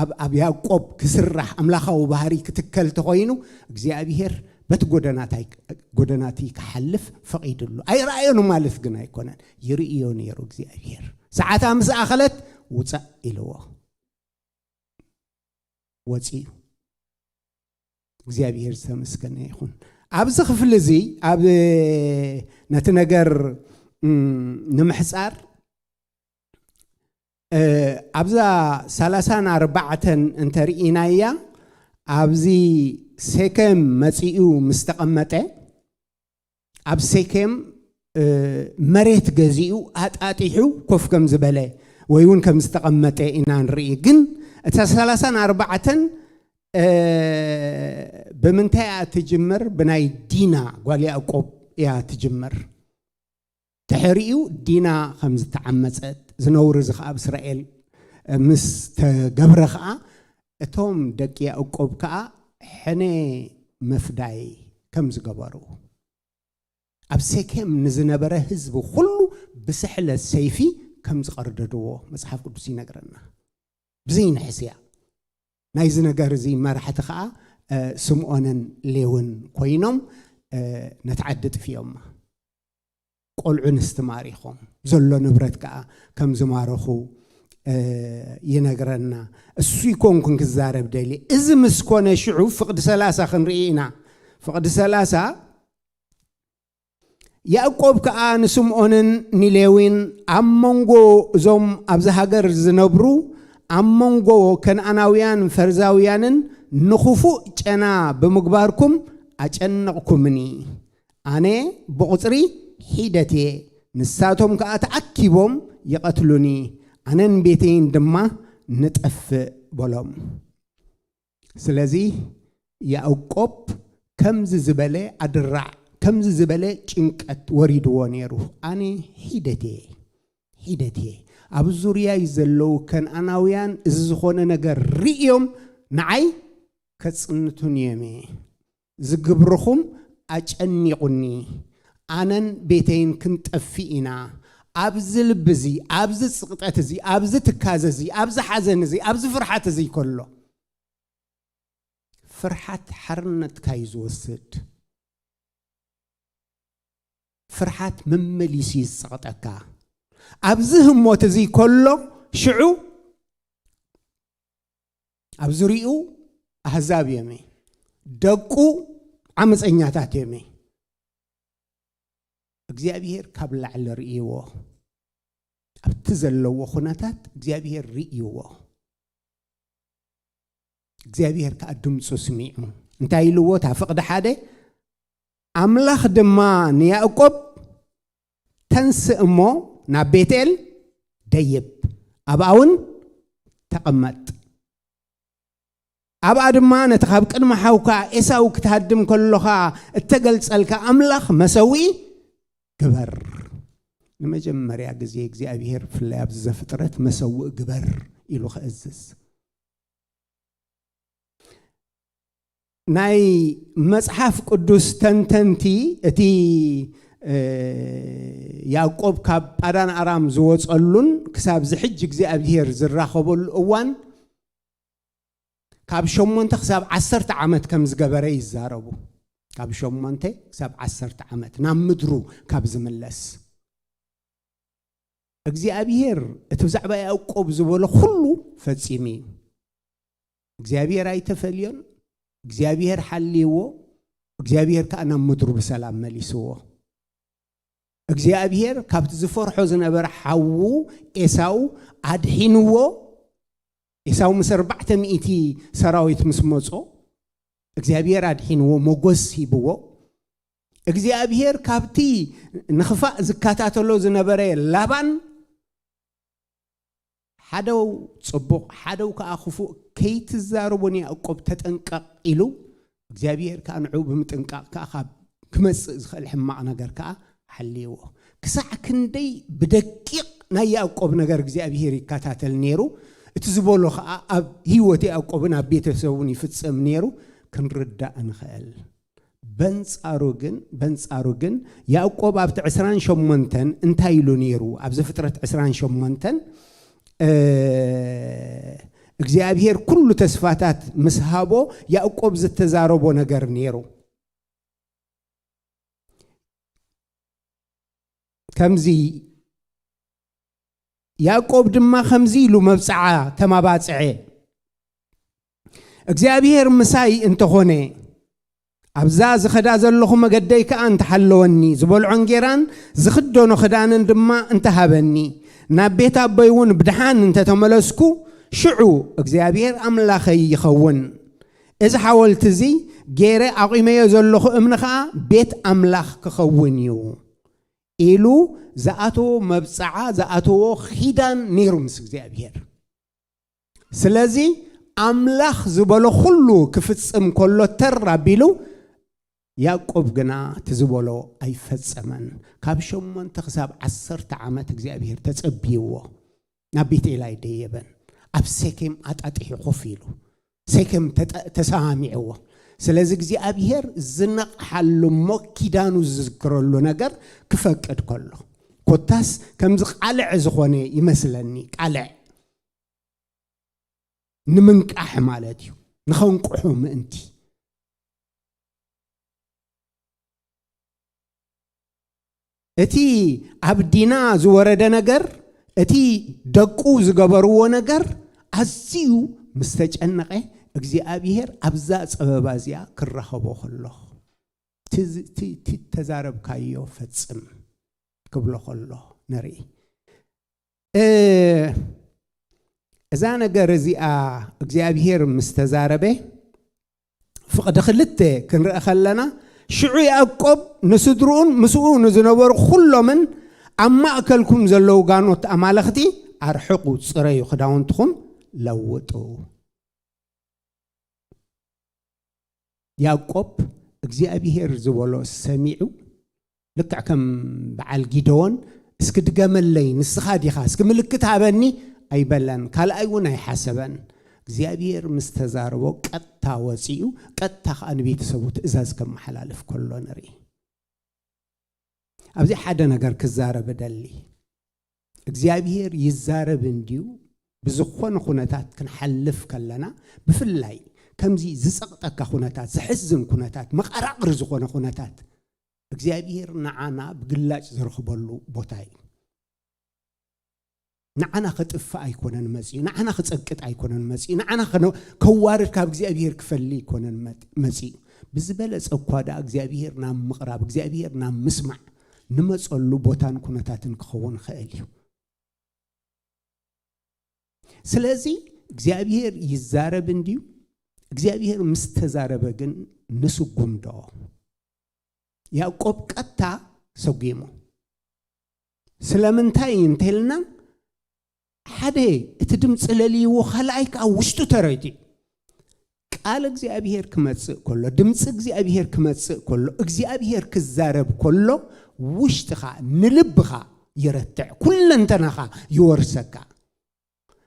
ኣብ፣ ኣብ ያዕቆብ ክስራሕ፣ ኣምላኻዊ ባህሪ ክትከል ተኾይኑ፣ እግዚኣብሔር በቲ ጎደናታይ-፣ ጎደናቲ ክሓልፍ ፈቒድሉ። ኣይረኣዮን ማለት ግን ኣይኮነን፣ ይርእዮ ነይሩ እግዚኣብሔር። ሰዓታ ምስ ኣኸለት፣ ውጻእ ኢልዎ። ወጺኡ። እግዚኣብሔር ዝተመስገነ ይኹን። ኣብዚ ክፍሊ እዚ፣ ኣብ ነቲ ነገር፣ እም፣ ንምሕጻር፣ እ፣ ኣብዛ ሰላሳን ኣርባዕተን እንተርኢናያ፣ ኣብዚ ሴኬም መጺኡ ምስ ተቐመጠ፣ ኣብ ሴኬም፣ እ፣ መሬት ገዚኡ ኣጣጢሑ ኮፍ ከም ዝበለ ወይ እውን ከም ዝተቐመጠ ኢና ንርኢ። ግን እታ ሰላሳን ኣርባዕተን፣ እ፣ ብምንታይ እያ ትጅምር? ብናይ ዲና ጓል ያዕቆብ እያ ትጅምር። ድሕሪኡ ዲና ከም ዝተዓመጸት፣ ዝነውሪ እዚ ኸኣ ኣብ እስራኤል፣ እ፣ ምስ ተገብረ ኸኣ፣ እቶም ደቂ ያዕቆብ ከኣ ሕነ ምፍዳይ ከም ዝገበሩ፣ ኣብ ሴኬም ንዝነበረ ህዝቢ ኩሉ ብስሕለት ሰይፊ ከም ዝቐርደድዎ መጽሓፍ ቅዱስ ይነግረና። ብዘይንሕስያ ናይዚ ነገር እዚ መራሕቲ ኸኣ፣ እ፣ ስምዖንን ሌውን ኮይኖም፣ እ፣ ነቲ ዓዲ ጥፊኦማ። ቆልዑ ኣንስቲ ማሪኾም፣ ዘሎ ንብረት ከኣ ከም ዝማረኹ፣ እ፣ ይነግረና። እሱ ይኮንኩን ክዛረብ ደልየ። እዚ ምስ ኮነ ሽዑ ፍቕዲ ሰላሳ ክንርኢ ኢና። ፍቕዲ ሰላሳ፣ ያዕቆብ ከኣ ንስምዖንን ንሌዊን፣ ኣብ መንጎ እዞም ኣብዚ ሃገር ዝነብሩ፣ ኣብ መንጎ ከነኣናውያን ፈርዛውያንን ንኽፉእ ጨና ብምግባርኩም ኣጨነቕኩምኒ። ኣነ ብቑጽሪ ሒደት እየ፣ ንሳቶም ከኣ ተኣኪቦም ይቐትሉኒ፣ ኣነን ቤተይን ድማ ንጠፍእ በሎም። ስለዚ ያዕቆብ ከምዚ ዝበለ ኣድራዕ፣ ከምዚ ዝበለ ጭንቀት ወሪድዎ ነይሩ። ኣነ ሒደት እየ፣ ሒደት እየ። ኣብ ዙርያይ ዘለዉ ከነኣናውያን እዚ ዝኾነ ነገር ርእዮም ንዓይ ከጽንቱኒ እዮም እየ። ዝግብርኹም ኣጨኒቑኒ። ኣነን ቤተይን ክንጠፍእ ኢና። ኣብዚ ልቢ እዚ፣ ኣብዚ ጽቕጠት እዚ፣ ኣብዚ ትካዘ እዚ፣ ኣብዚ ሓዘን እዚ፣ ኣብዚ ፍርሓት እዚ ከሎ፣ ፍርሓት ሓርነትካ እዩ ዝወስድ። ፍርሓት መመሊሱ እዩ ዝጸቕጠካ። ኣብዚ ህሞት እዚ ከሎ ሽዑ ኣብ ዙርይኡ ኣህዛብ እዮም፣ ደቁ ዓመፀኛታት እዮም። እግዚኣብሄር ካብ ላዕሊ ርእይዎ፣ ኣብቲ ዘለዎ ኩነታት እግዚኣብሄር ርእይዎ። እግዚኣብሄር ከኣ ድምፁ ስሚዑ እንታይ ኢልዎ? እታ ፍቕዲ ሓደ፣ ኣምላኽ ድማ ንያዕቆብ፣ ተንስእ እሞ ናብ ቤትኤል ደይብ፣ ኣብኣ እውን ተቐመጥ፣ ኣብኣ ድማ ነቲ ካብ ቅድሚ ሓውካ ኤሳው ክትሃድም ከሎኻ እተገልጸልካ ኣምላኽ መሰውኢ ግበር። ንመጀመርያ ግዜ እግዚኣብሄር ብፍላይ ኣብዚ ዘፍጥረት መሰውኢ ግበር ኢሉ ክእዝዝ። ናይ መጽሓፍ ቅዱስ ተንተንቲ እቲ፣ እ፣ ያዕቆብ ካብ ጳዳን ኣራም ዝወጸሉን ክሳብ ዝሕጂ እግዚኣብሄር ዝራኸበሉ እዋን ካብ ሸሞንተ ክሳብ ዓሰርተ ዓመት ከም ዝገበረ ይዛረቡ። ካብ ሸሞንተ ክሳብ ዓሰርተ ዓመት ናብ ምድሩ ካብ ዝምለስ። እግዚኣብሄር እቲ ብዛዕባ ያዕቆብ ዝበሎ ኩሉ ፈጺሙ እዩ። እግዚኣብሄር ኣይተፈልዮን። እግዚኣብሄር ሓልይዎ። እግዚኣብሄር ከኣ ናብ ምድሩ ብሰላም መሊስዎ። እግዚኣብሄር ካብቲ ዝፈርሖ ዝነበረ ሓዉ ኤሳው ኣድሒንዎ። ኤሳው ምስ ኣርባዕተ ሚእቲ ሰራዊት ምስ መጾ እግዚኣብሄር ኣድሒንዎ፣ ሞጎስ ሂብዎ። እግዚኣብሄር ካብቲ ንኽፋእ ዝከታተሎ ዝነበረ ላባን ሓደው ጽቡቕ፣ ሓደው ከኣ ክፉእ ከይትዛረቦ ንያዕቆብ ተጠንቀቕ ኢሉ፣ እግዚኣብሄር ከኣ ንዕኡ ብምጥንቃቕ ከኣ ካብ ክመጽእ ዝኽእል ሕማቕ ነገር ከኣ ሓልይዎ። ክሳዕ ክንደይ ብደቂቕ ናይ ያዕቆብ ነገር እግዚኣብሄር ይከታተል ነይሩ። እቲ ዝበሎ ከኣ ኣብ ህይወት ያዕቆብን ኣብ ቤተሰቡን ይፍጸም ነይሩ ክንርዳእ ንኽእል። በንጻሩ ግን፣ በንጻሩ ግን ያዕቆብ ኣብቲ ዕስራን ሸሞንተን እንታይ ኢሉ ነይሩ? ኣብ ዘፍጥረት ዕስራን ሸሞንተን፣ እ፣ እግዚኣብሄር ኩሉ ተስፋታት ምስ ሃቦ ያዕቆብ ዝተዛረቦ ነገር ነይሩ። ከምዚ፣ ያዕቆብ ድማ ከምዚ ኢሉ መብጽዓ ተማባጽዐ፣ እግዚኣብሄር ምሳይ እንተኾነ፣ ኣብዛ ዝኸዳ ዘለኹ መገደይ ከኣ እንተሓለወኒ፣ ዝበልዖ እንጌራን ዝኽደኖ ክዳንን ድማ እንተሃበኒ፣ ናብ ቤት ኣቦይ እውን ብድሓን እንተተመለስኩ፣ ሽዑ እግዚኣብሄር ኣምላኸይ ይኸውን። እዚ ሓወልቲ እዚ ገይረ ኣቑመዮ ዘለኹ እምኒ ኸኣ ቤት ኣምላኽ ክኸውን እዩ ኢሉ ዝኣተዎ መብጽዓ፣ ዝኣተዎ ኺዳን ነይሩ ምስ እግዚኣብሄር። ስለዚ ኣምላኽ ዝበሎ ኹሉ ክፍጽም ከሎ ተር ኣቢሉ፣ ያዕቆብ ግና እቲ ዝበሎ ኣይፈጸመን። ካብ ሸሞንተ ክሳብ ዓሰርተ ዓመት እግዚኣብሄር ተጸብይዎ። ናብ ቤትኤል ኣይደየበን። ኣብ ሴኬም ኣጣጢሑ ኮፍ ኢሉ፣ ሴኬም ተጠ-፣ ተሰማሚዕዎ። ስለዚ እግዚኣብሄር ዝነቕሓሉ እሞ ኪዳኑ ዝዝክረሉ ነገር ክፈቅድ ከሎ፣ ኮታስ ከምዚ ቃልዕ ዝኾነ ይመስለኒ፣ ቃልዕ ንምንቃሕ ማለት እዩ፣ ንኸንቅሑ ምእንቲ። እቲ ኣብ ዲና ዝወረደ ነገር፣ እቲ ደቁ ዝገበርዎ ነገር ኣዝዩ ምስ ተጨነቐ፣ እግዚኣብሔር ኣብዛ ጸበባ እዚኣ ክራኸቦ ከሎ፣ "እቲ ዝ-፣ እቲ፣ እቲ ተዛረብካዮ ፈጽም" ክብሎ ከሎ ንርኢ። እ፣ እዛ ነገር እዚኣ እግዚኣብሔር ምስ ተዛረበ፣ ፍቕዲ ክልተ ክንርኢ ከለና፣ ሽዑ ያዕቆብ ንስድርኡን ምስኡ ንዝነበሩ ኩሎምን፣ "ኣብ ማእከልኩም ዘለዉ ጋኖት ኣማልኽቲ ኣርሕቑ፣ ጽረዩ፣ ክዳውንትኹም ለውጡ።" ያዕቆብ እግዚኣብሔር ዝበሎ ሰሚዑ፣ ልክዕ ከም በዓል ጊደዎን፣ "እስኪ ድገመለይ፣ ንስኻ ዲኻ፣ እስኪ ምልክት ሃበኒ" ኣይበለን፣ ካልኣይ እውን ኣይሓሰበን። እግዚኣብሔር ምስ ተዛረቦ ቀጥታ ወፂኡ፣ ቀጥታ ኸዓ ንቤተሰቡ ትእዛዝ ከመሓላልፍ ከሎ ንርኢ። ኣብዚ ሓደ ነገር ክዛረብ እደሊ። እግዚኣብሔር ይዛረብ እንድዩ። ብዝኾነ ኩነታት ክንሓልፍ ከለና፣ ብፍላይ ከምዚ ዝጸቕጠካ ኩነታት፣ ዘሕዝን ኩነታት፣ መቐራቕሪ ዝኾነ ኩነታት፣ እግዚኣብሔር ንዓና ብግላጭ ዝረኽበሉ ቦታ እዩ። ንዓና ከጥፍእ ኣይኮነን መጺኡ፣ ንዓና ክጸቅጥ ኣይኮነን መጺኡ፣ ንዓና ከነ-፣ ከዋርድ ካብ እግዚኣብሔር ክፈሊ ኣይኮነን መጥ-፣ መጺኡ። ብዝበለጸ እኳ ደኣ እግዚኣብሔር ናብ ምቕራብ፣ እግዚኣብሔር ናብ ምስማዕ ንመጸሉ ቦታን ኩነታትን ክኸውን ይኽእል እዩ። ስለዚ እግዚኣብሔር ይዛረብ እንድዩ። እግዚኣብሔር ምስ ተዛረበ ግን ንስጉም ዶ? ያዕቆብ ቀጥታ ሰጒሙ። ስለምንታይ እንተልና፣ ሓደ፣ እቲ ድምፂ ለልይዎ፣ ካልኣይ ከዓ ውሽጡ ተረዲኡ። ቃል እግዚኣብሔር ክመጽእ ከሎ፣ ድምፂ እግዚኣብሔር ክመጽእ ከሎ፣ እግዚኣብሔር ክዛረብ ከሎ፣ ውሽጥኻ፣ ንልብኻ ይረትዕ፣ ኩለንተናኻ ይወርሰካ።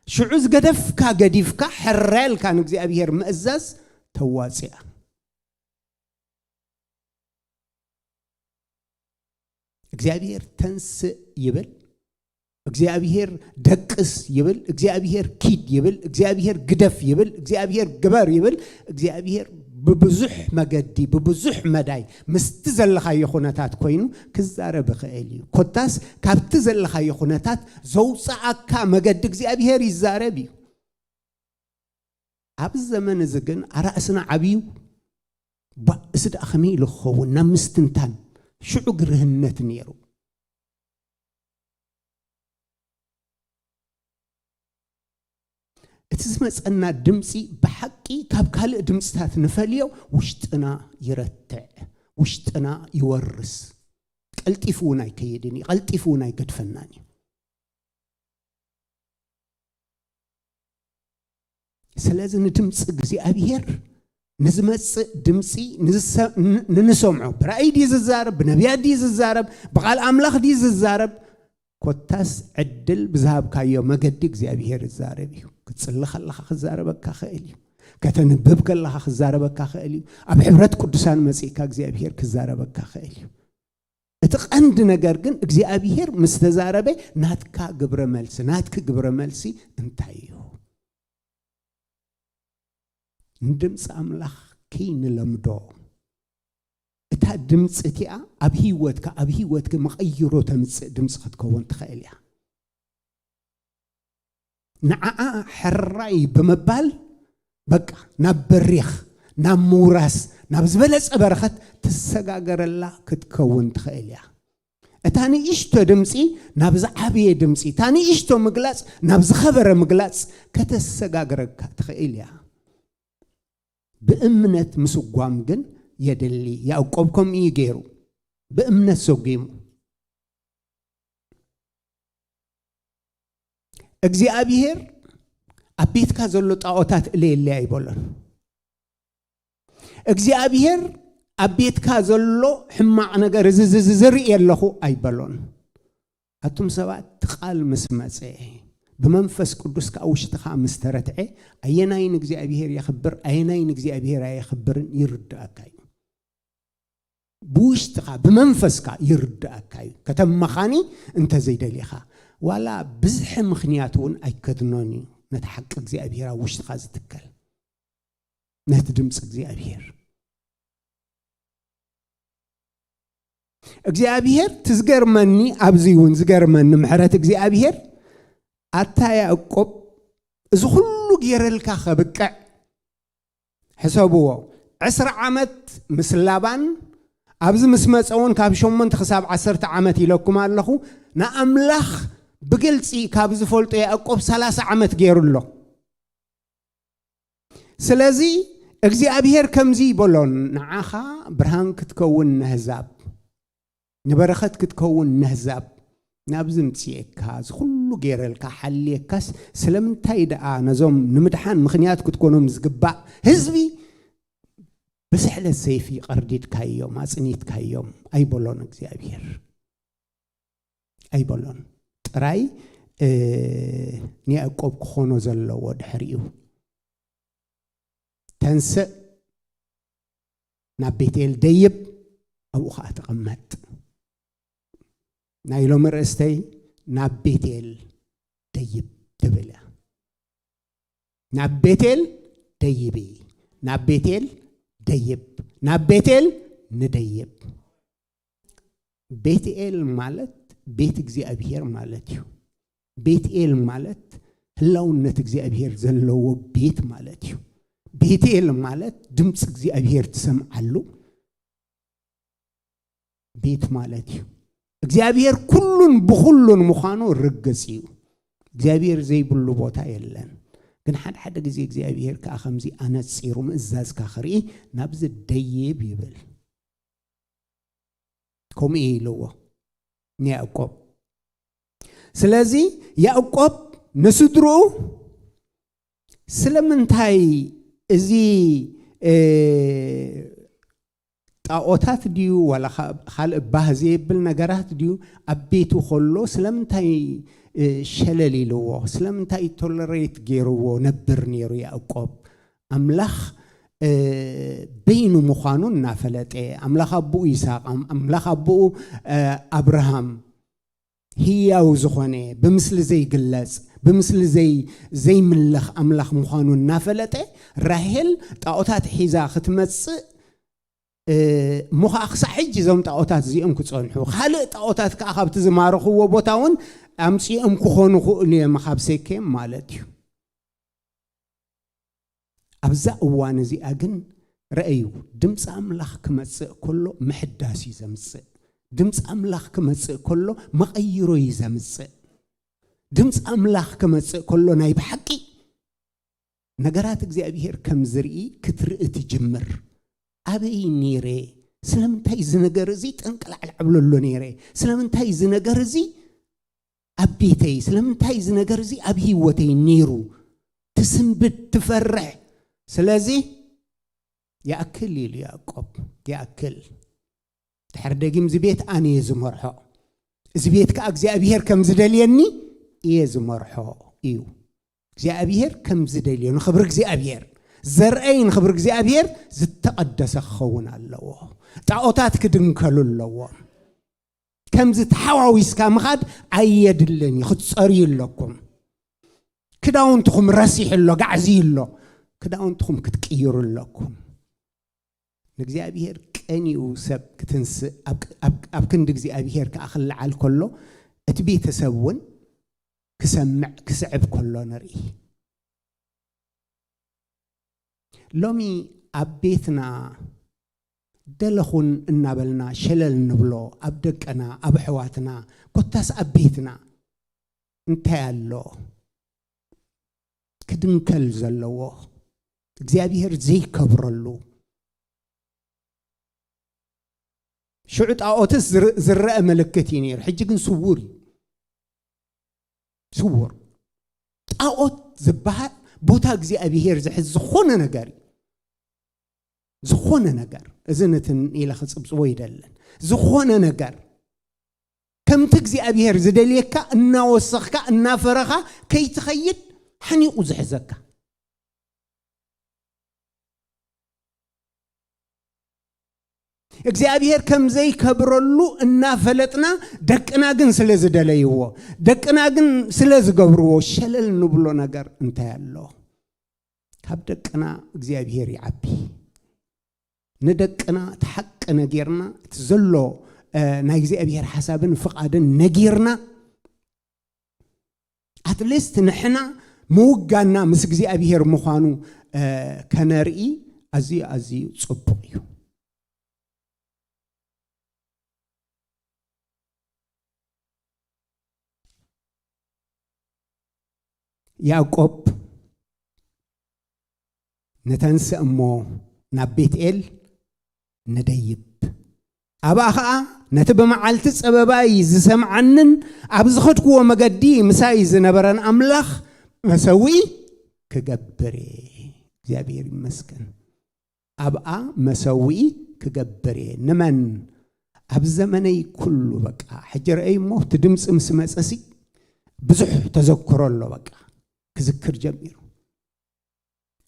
ሽዑ ዝገደፍካ ገዲፍካ፣ ሕራይ ኢልካ ንእግዚኣብሔር ምእዛዝ ተዋፅያ። እግዚኣብሔር ተንስእ ይብል፣ እግዚኣብሔር ደቅስ ይብል፣ እግዚኣብሔር ኪድ ይብል፣ እግዚኣብሔር ግደፍ ይብል፣ እግዚኣብሔር ግበር ይብል። እግዚኣብሔር ብብዙሕ መገዲ፣ ብብዙሕ መዳይ ምስቲ ዘለኻዮ ኩነታት ኮይኑ ክዛረብ ይኽእል እዩ። ኮታስ ካብቲ ዘለኻዮ ኩነታት ዘውፅኣካ መገዲ እግዚኣብሔር ይዛረብ እዩ። ኣብዚ ዘመን እዚ ግን ኣራእስና ዓብዩ፣ "ባ፣ እዚ ደኣ ከመይ ኢሉ ክኸውን?" ናብ ምስትንታን፣ ሽዑ ግርህነት ነይሩ። እቲ ዝመጸና ድምጺ ብሓቂ ካብ ካልእ ድምጽታት ንፈልዮ፣ ውሽጥና ይረትዕ፣ ውሽጥና ይወርስ። ቀልጢፉ እውን ኣይከይድን እዩ፣ ቀልጢፉ እውን ኣይገድፈናን እዩ። ስለዚ ንድምፂ እግዚኣብሔር፣ ንዝመፅእ ድምፂ ንዝሰ-፣ ን-፣ ንንሰምዖ፣ ብራእይ ድዩ ዝዛረብ፣ ብነቢያት ድዩ ዝዛረብ፣ ብቓል ኣምላኽ ድዩ ዝዛረብ፣ ኮታስ ዕድል ብዝሃብካዮ መገዲ እግዚኣብሔር ይዛረብ እዩ። ክትጽሊ ከለኻ ክዛረበካ ክእል እዩ። ከተንብብ ከለኻ ክዛረበካ ክእል እዩ። ኣብ ሕብረት ቅዱሳን መጺእካ እግዚኣብሔር ክዛረበካ ክእል እዩ። እቲ ቀንዲ ነገር ግን እግዚኣብሔር ምስ ተዛረበ ናትካ ግብረ መልሲ፣ ናትኪ ግብረ መልሲ እንታይ እዩ? ንድምፂ ኣምላኽ ከይንለምዶ፣ እታ ድምፂ እቲኣ ኣብ ህይወትካ፣ ኣብ ህይወትኪ መቐይሮ ተምፅእ ድምፂ ክትከውን ትኽእል እያ። ንዓኣ ሕራይ ብምባል፣ በቃ፣ ናብ በሪኽ፣ ናብ ምውራስ፣ ናብ ዝበለጸ በረኸት ትሰጋገረላ ክትከውን ትኽእል እያ። እታ ንእሽቶ ድምጺ ናብ ዝዓበየ ድምጺ፣ እታ ንእሽቶ ምግላጽ ናብ ዝኸበረ ምግላጽ ከተሰጋግረካ ትኽእል እያ። ብእምነት ምስጓም ግን የድሊ። ያዕቆብ ከምኡ እዩ ገይሩ፣ ብእምነት ሰጒሙ። እግዚኣብሔር ኣብ ቤትካ ዘሎ ጣዖታት እለየለይ ኣይበሎን። እግዚኣብሔር ኣብ ቤትካ ዘሎ ሕማቕ ነገር እዚ፣ እዚ፣ እዚ ዝርኢ ኣለኹ ኣይበሎን። ኣቱም ሰባት፣ እቲ ቃል ምስ መጸ፣ ብመንፈስ ቅዱስ ከኣ ውሽጥኻ ምስ ተረትዐ፣ ኣየናይ ንእግዚኣብሔር የኽብር፣ ኣየናይ ንእግዚኣብሔር ኣየኽብርን ይርድኣካ እዩ። ብውሽጥኻ፣ ብመንፈስካ ይርድኣካ እዩ። ከተመኻኒ እንተዘይደሊኻ፣ ዋላ ብዝሒ ምኽንያት እውን ኣይከድኖን እዩ ነቲ ሓቂ እግዚኣብሔር ኣብ ውሽጥኻ ዝትከል፣ ነቲ ድምፂ እግዚኣብሔር። እግዚኣብሔር ትዝገርመኒ ኣብዚ እውን ዝገርመኒ ምሕረት እግዚኣብሔር ኣታ ያዕቆብ እዚ ኩሉ ገይረልካ ከብቅዕ ሕሰብዎ ዕስራ ዓመት ምስ ላባን ኣብዚ ምስ መፀ እውን ካብ ሸሞንተ ክሳብ ዓሰርተ ዓመት ኢለኩም ኣለኹ ንኣምላኽ ብግልፂ ካብ ዝፈልጦ ያዕቆብ ሰላሳ ዓመት ገይሩ ኣሎ ስለዚ እግዚኣብሔር ከምዚ ይበሎ ንዓኻ ብርሃን ክትከውን ነህዛብ ንበረኸት ክትከውን ነህዛብ ናብዚ ምፅኤካ ዝኩሉ ገይረልካ ሓልየካስ ስለምንታይ ደኣ ነዞም ንምድሓን ምኽንያት ክትኮኖም ዝግባእ ህዝቢ ብስሕለት ሰይፊ ቀርዲድካዮም ኣፅኒትካዮም ኣይበሎን እግዚኣብሔር ኣይበሎን ጥራይ ንያዕቆብ ክኾኖ ዘለዎ ድሕሪኡ ተንስእ ናብ ቤቴል ደይብ ኣብኡ ከዓ ተቐመጥ ናይ ሎሚ ርእስተይ ናብ ቤቴል ደይብ ትብል እያ ናብ ቤቴል ደይቢ ናብ ቤቴል ደይብ ናብ ቤቴል ንደይብ ቤትኤል ማለት ቤት እግዚኣብሔር ማለት እዩ ቤትኤል ማለት ህላውነት እግዚኣብሔር ዘለዎ ቤት ማለት እዩ ቤትኤል ማለት ድምፂ እግዚኣብሔር ትሰምዓሉ ቤት ማለት እዩ እግዚኣብሔር ኩሉን ብኩሉን ምዃኑ ርግፅ እዩ እግዚኣብሔር ዘይብሉ ቦታ የለን ግን ሓደ ሓደ ግዜ እግዚኣብሔር ከዓ ከምዚ ኣነፂሩ ምእዛዝካ ክርኢ ናብዚ ደይብ ይብል ከምኡ ኢልዎ ንያዕቆብ ስለዚ ያዕቆብ ንስድርኡ ስለምንታይ እዚ ጣዖታት ድዩ ዋላ ካልእ ባህ ዘየብል ነገራት ድዩ ኣብ ቤቱ ከሎ ስለምንታይ ሸለል ኢልዎ ስለምንታይ ቶለሬት ገይርዎ ነብር ነይሩ ያዕቆብ ኣምላኽ በይኑ ምዃኑ እናፈለጠ ኣምላኽ ኣቦኡ ይስሐቅ ኣምላኽ ኣቦኡ ኣብርሃም ህያው ዝኾነ ብምስሊ ዘይግለጽ ብምስሊ ዘይምለኽ ኣምላኽ ምዃኑ እናፈለጠ ራሄል ጣዖታት ሒዛ ክትመጽእ እሞ ከዓ ክሳዕ ሕጂ እዞም ጣዖታት እዚኦም ክጸንሑ ካልእ ጣዖታት ከዓ ካብቲ ዝማረኽዎ ቦታ እውን ኣምፂኦም ክኾኑ ክእሉ እዮም ካብ ሴኬም ማለት እዩ ኣብዛ እዋን እዚኣ ግን ረአዩ ድምፂ ኣምላኽ ክመፅእ ከሎ ምሕዳስ እዩ ዘምፅእ ድምፂ ኣምላኽ ክመፅእ ከሎ መቐይሮ እዩ ዘምፅእ ድምፂ ኣምላኽ ክመፅእ ከሎ ናይ ብሓቂ ነገራት እግዚኣብሔር ከም ዝርኢ ክትርኢ ትጅምር ኣበይ ነይረ ስለምንታይ እዚ ነገር እዚ ጠንቅላዕላዕ ብለሎ ነይረ ስለምንታይ እዚ ነገር እዚ ኣብ ቤተይ ስለምንታይ እዚ ነገር እዚ ኣብ ህይወተይ ነይሩ ትስንብድ ትፈርሕ ስለዚ ይኣክል ኢሉ ያዕቆብ ይኣክል ድሕር ደጊም እዚ ቤት ኣነ እየ ዝመርሖ እዚ ቤት ከዓ እግዚኣብሔር ከም ዝደልየኒ እየ ዝመርሖ እዩ እግዚኣብሔር ከም ዝደልዮ ንክብሪ እግዚኣብሔር ዘርአይ ንክብሪ እግዚኣብሔር ዝተቐደሰ ክኸውን ኣለዎ ጣዖታት ክድንከሉ ኣለዎም ከምዚ ተሓዋዊስካ ምኻድ ኣየድልን እዩ ክትፀርዩ ኣለኩም ክዳውንትኹም ረሲሑ ኣሎ ጋዕዝዩ ኣሎ ክዳውንትኹም ክትቅይሩ ኣለኩም ንእግዚኣብሔር ቀኒኡ ሰብ ክትንስእ ኣብ ክንዲ እግዚኣብሔር ከዓ ክለዓል ከሎ እቲ ቤተሰብ እውን ክሰምዕ ክስዕብ ከሎ ንርኢ ሎሚ ኣብ ቤትና ደለኹን እናበልና ሸለል ንብሎ ኣብ ደቅና ኣብ ኣሕዋትና ኮታስ ኣብ ቤትና እንታይ ኣሎ ክድንከል ዘለዎ እግዚኣብሔር ዘይከብረሉ ሽዑ ጣዖትስ ዝረአ ምልክት እዩ ነይሩ ሕጂ ግን ስውር እዩ ስውር ጣዖት ዝበሃል ቦታ እግዚኣብሔር ዝሕዝ ዝኾነ ነገር እዩ ዝኾነ ነገር እዚ ነትን ኢለ ክፅብፅቦ ይደለን ዝኾነ ነገር ከምቲ እግዚኣብሔር ዝደልየካ እናወሰኽካ እናፈረኻ ከይትኸይድ ሓኒቑ ዝሕዘካ እግዚኣብሔር ከም ዘይከብረሉ እናፈለጥና ደቅና ግን ስለ ዝደለይዎ ደቅና ግን ስለ ዝገብርዎ ሸለል ንብሎ ነገር እንታይ ኣሎ ካብ ደቅና እግዚኣብሔር ይዓቢ ንደቅና እቲ ሓቂ ነጌርና እቲ ዘሎ ናይ እግዚኣብሔር ሓሳብን ፍቓድን ነጊርና፣ ኣትሊስት ንሕና ምውጋና ምስ እግዚኣብሔር ምዃኑ ከነርኢ ኣዝዩ ኣዝዩ ጽቡቕ እዩ። ያዕቆብ፣ ንተንስእ እሞ ናብ ቤትኤል ንደይብ፣ ኣብኣ ኸኣ ነቲ ብመዓልቲ ጸበባይ ዝሰምዓንን ኣብ ዝኸድክዎ መገዲ ምሳይ ዝነበረን ኣምላኽ መሰውኢ ክገብር እየ። እግዚኣብሔር ይመስገን። ኣብኣ መሰውኢ ክገብር እየ። ንመን? ኣብ ዘመነይ ኩሉ። በቃ ሕጂ ረኣይ እሞ እቲ ድምፂ ምስ መፀሲ ብዙሕ ተዘክሮ ኣሎ። በቃ ክዝክር ጀሚሩ።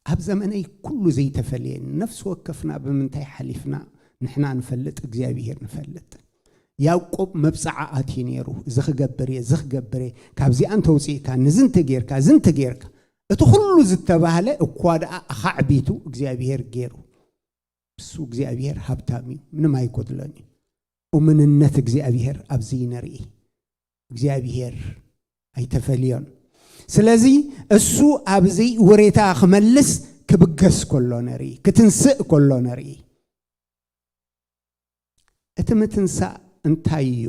ኣብ ዘመነይ ኩሉ ዘይተፈለየኒ፣ ነፍሲ ወከፍና ብምንታይ ሓሊፍና ንሕና ንፈልጥ፣ እግዚኣብሔር ንፈልጥ። ያዕቆብ መብፅዓ ኣትዩ ነይሩ። እዚ ክገብር እየ፣ እዚ ክገብር እየ፣ ካብዚኣ እንተውፅእካ፣ ንዚ እንተጌርካ፣ እዚ እንተጌርካ፣ እቲ ኩሉ ዝተባህለ እኳ ደኣ ኣኻዕቢቱ እግዚኣብሔር ገይሩ። እሱ እግዚኣብሔር ሃብታም እዩ፣ ምንም ኣይጎድሎን እዩ። እሙንነት እግዚኣብሔር ኣብዚ ነርኢ። እግዚኣብሔር ኣይተፈልዮን። ስለዚ እሱ ኣብዚ ውሬታ ክመልስ ክብገስ ከሎ ነርኢ፣ ክትንስእ ከሎ ነርኢ። እቲ ምትንሳእ እንታይ እዩ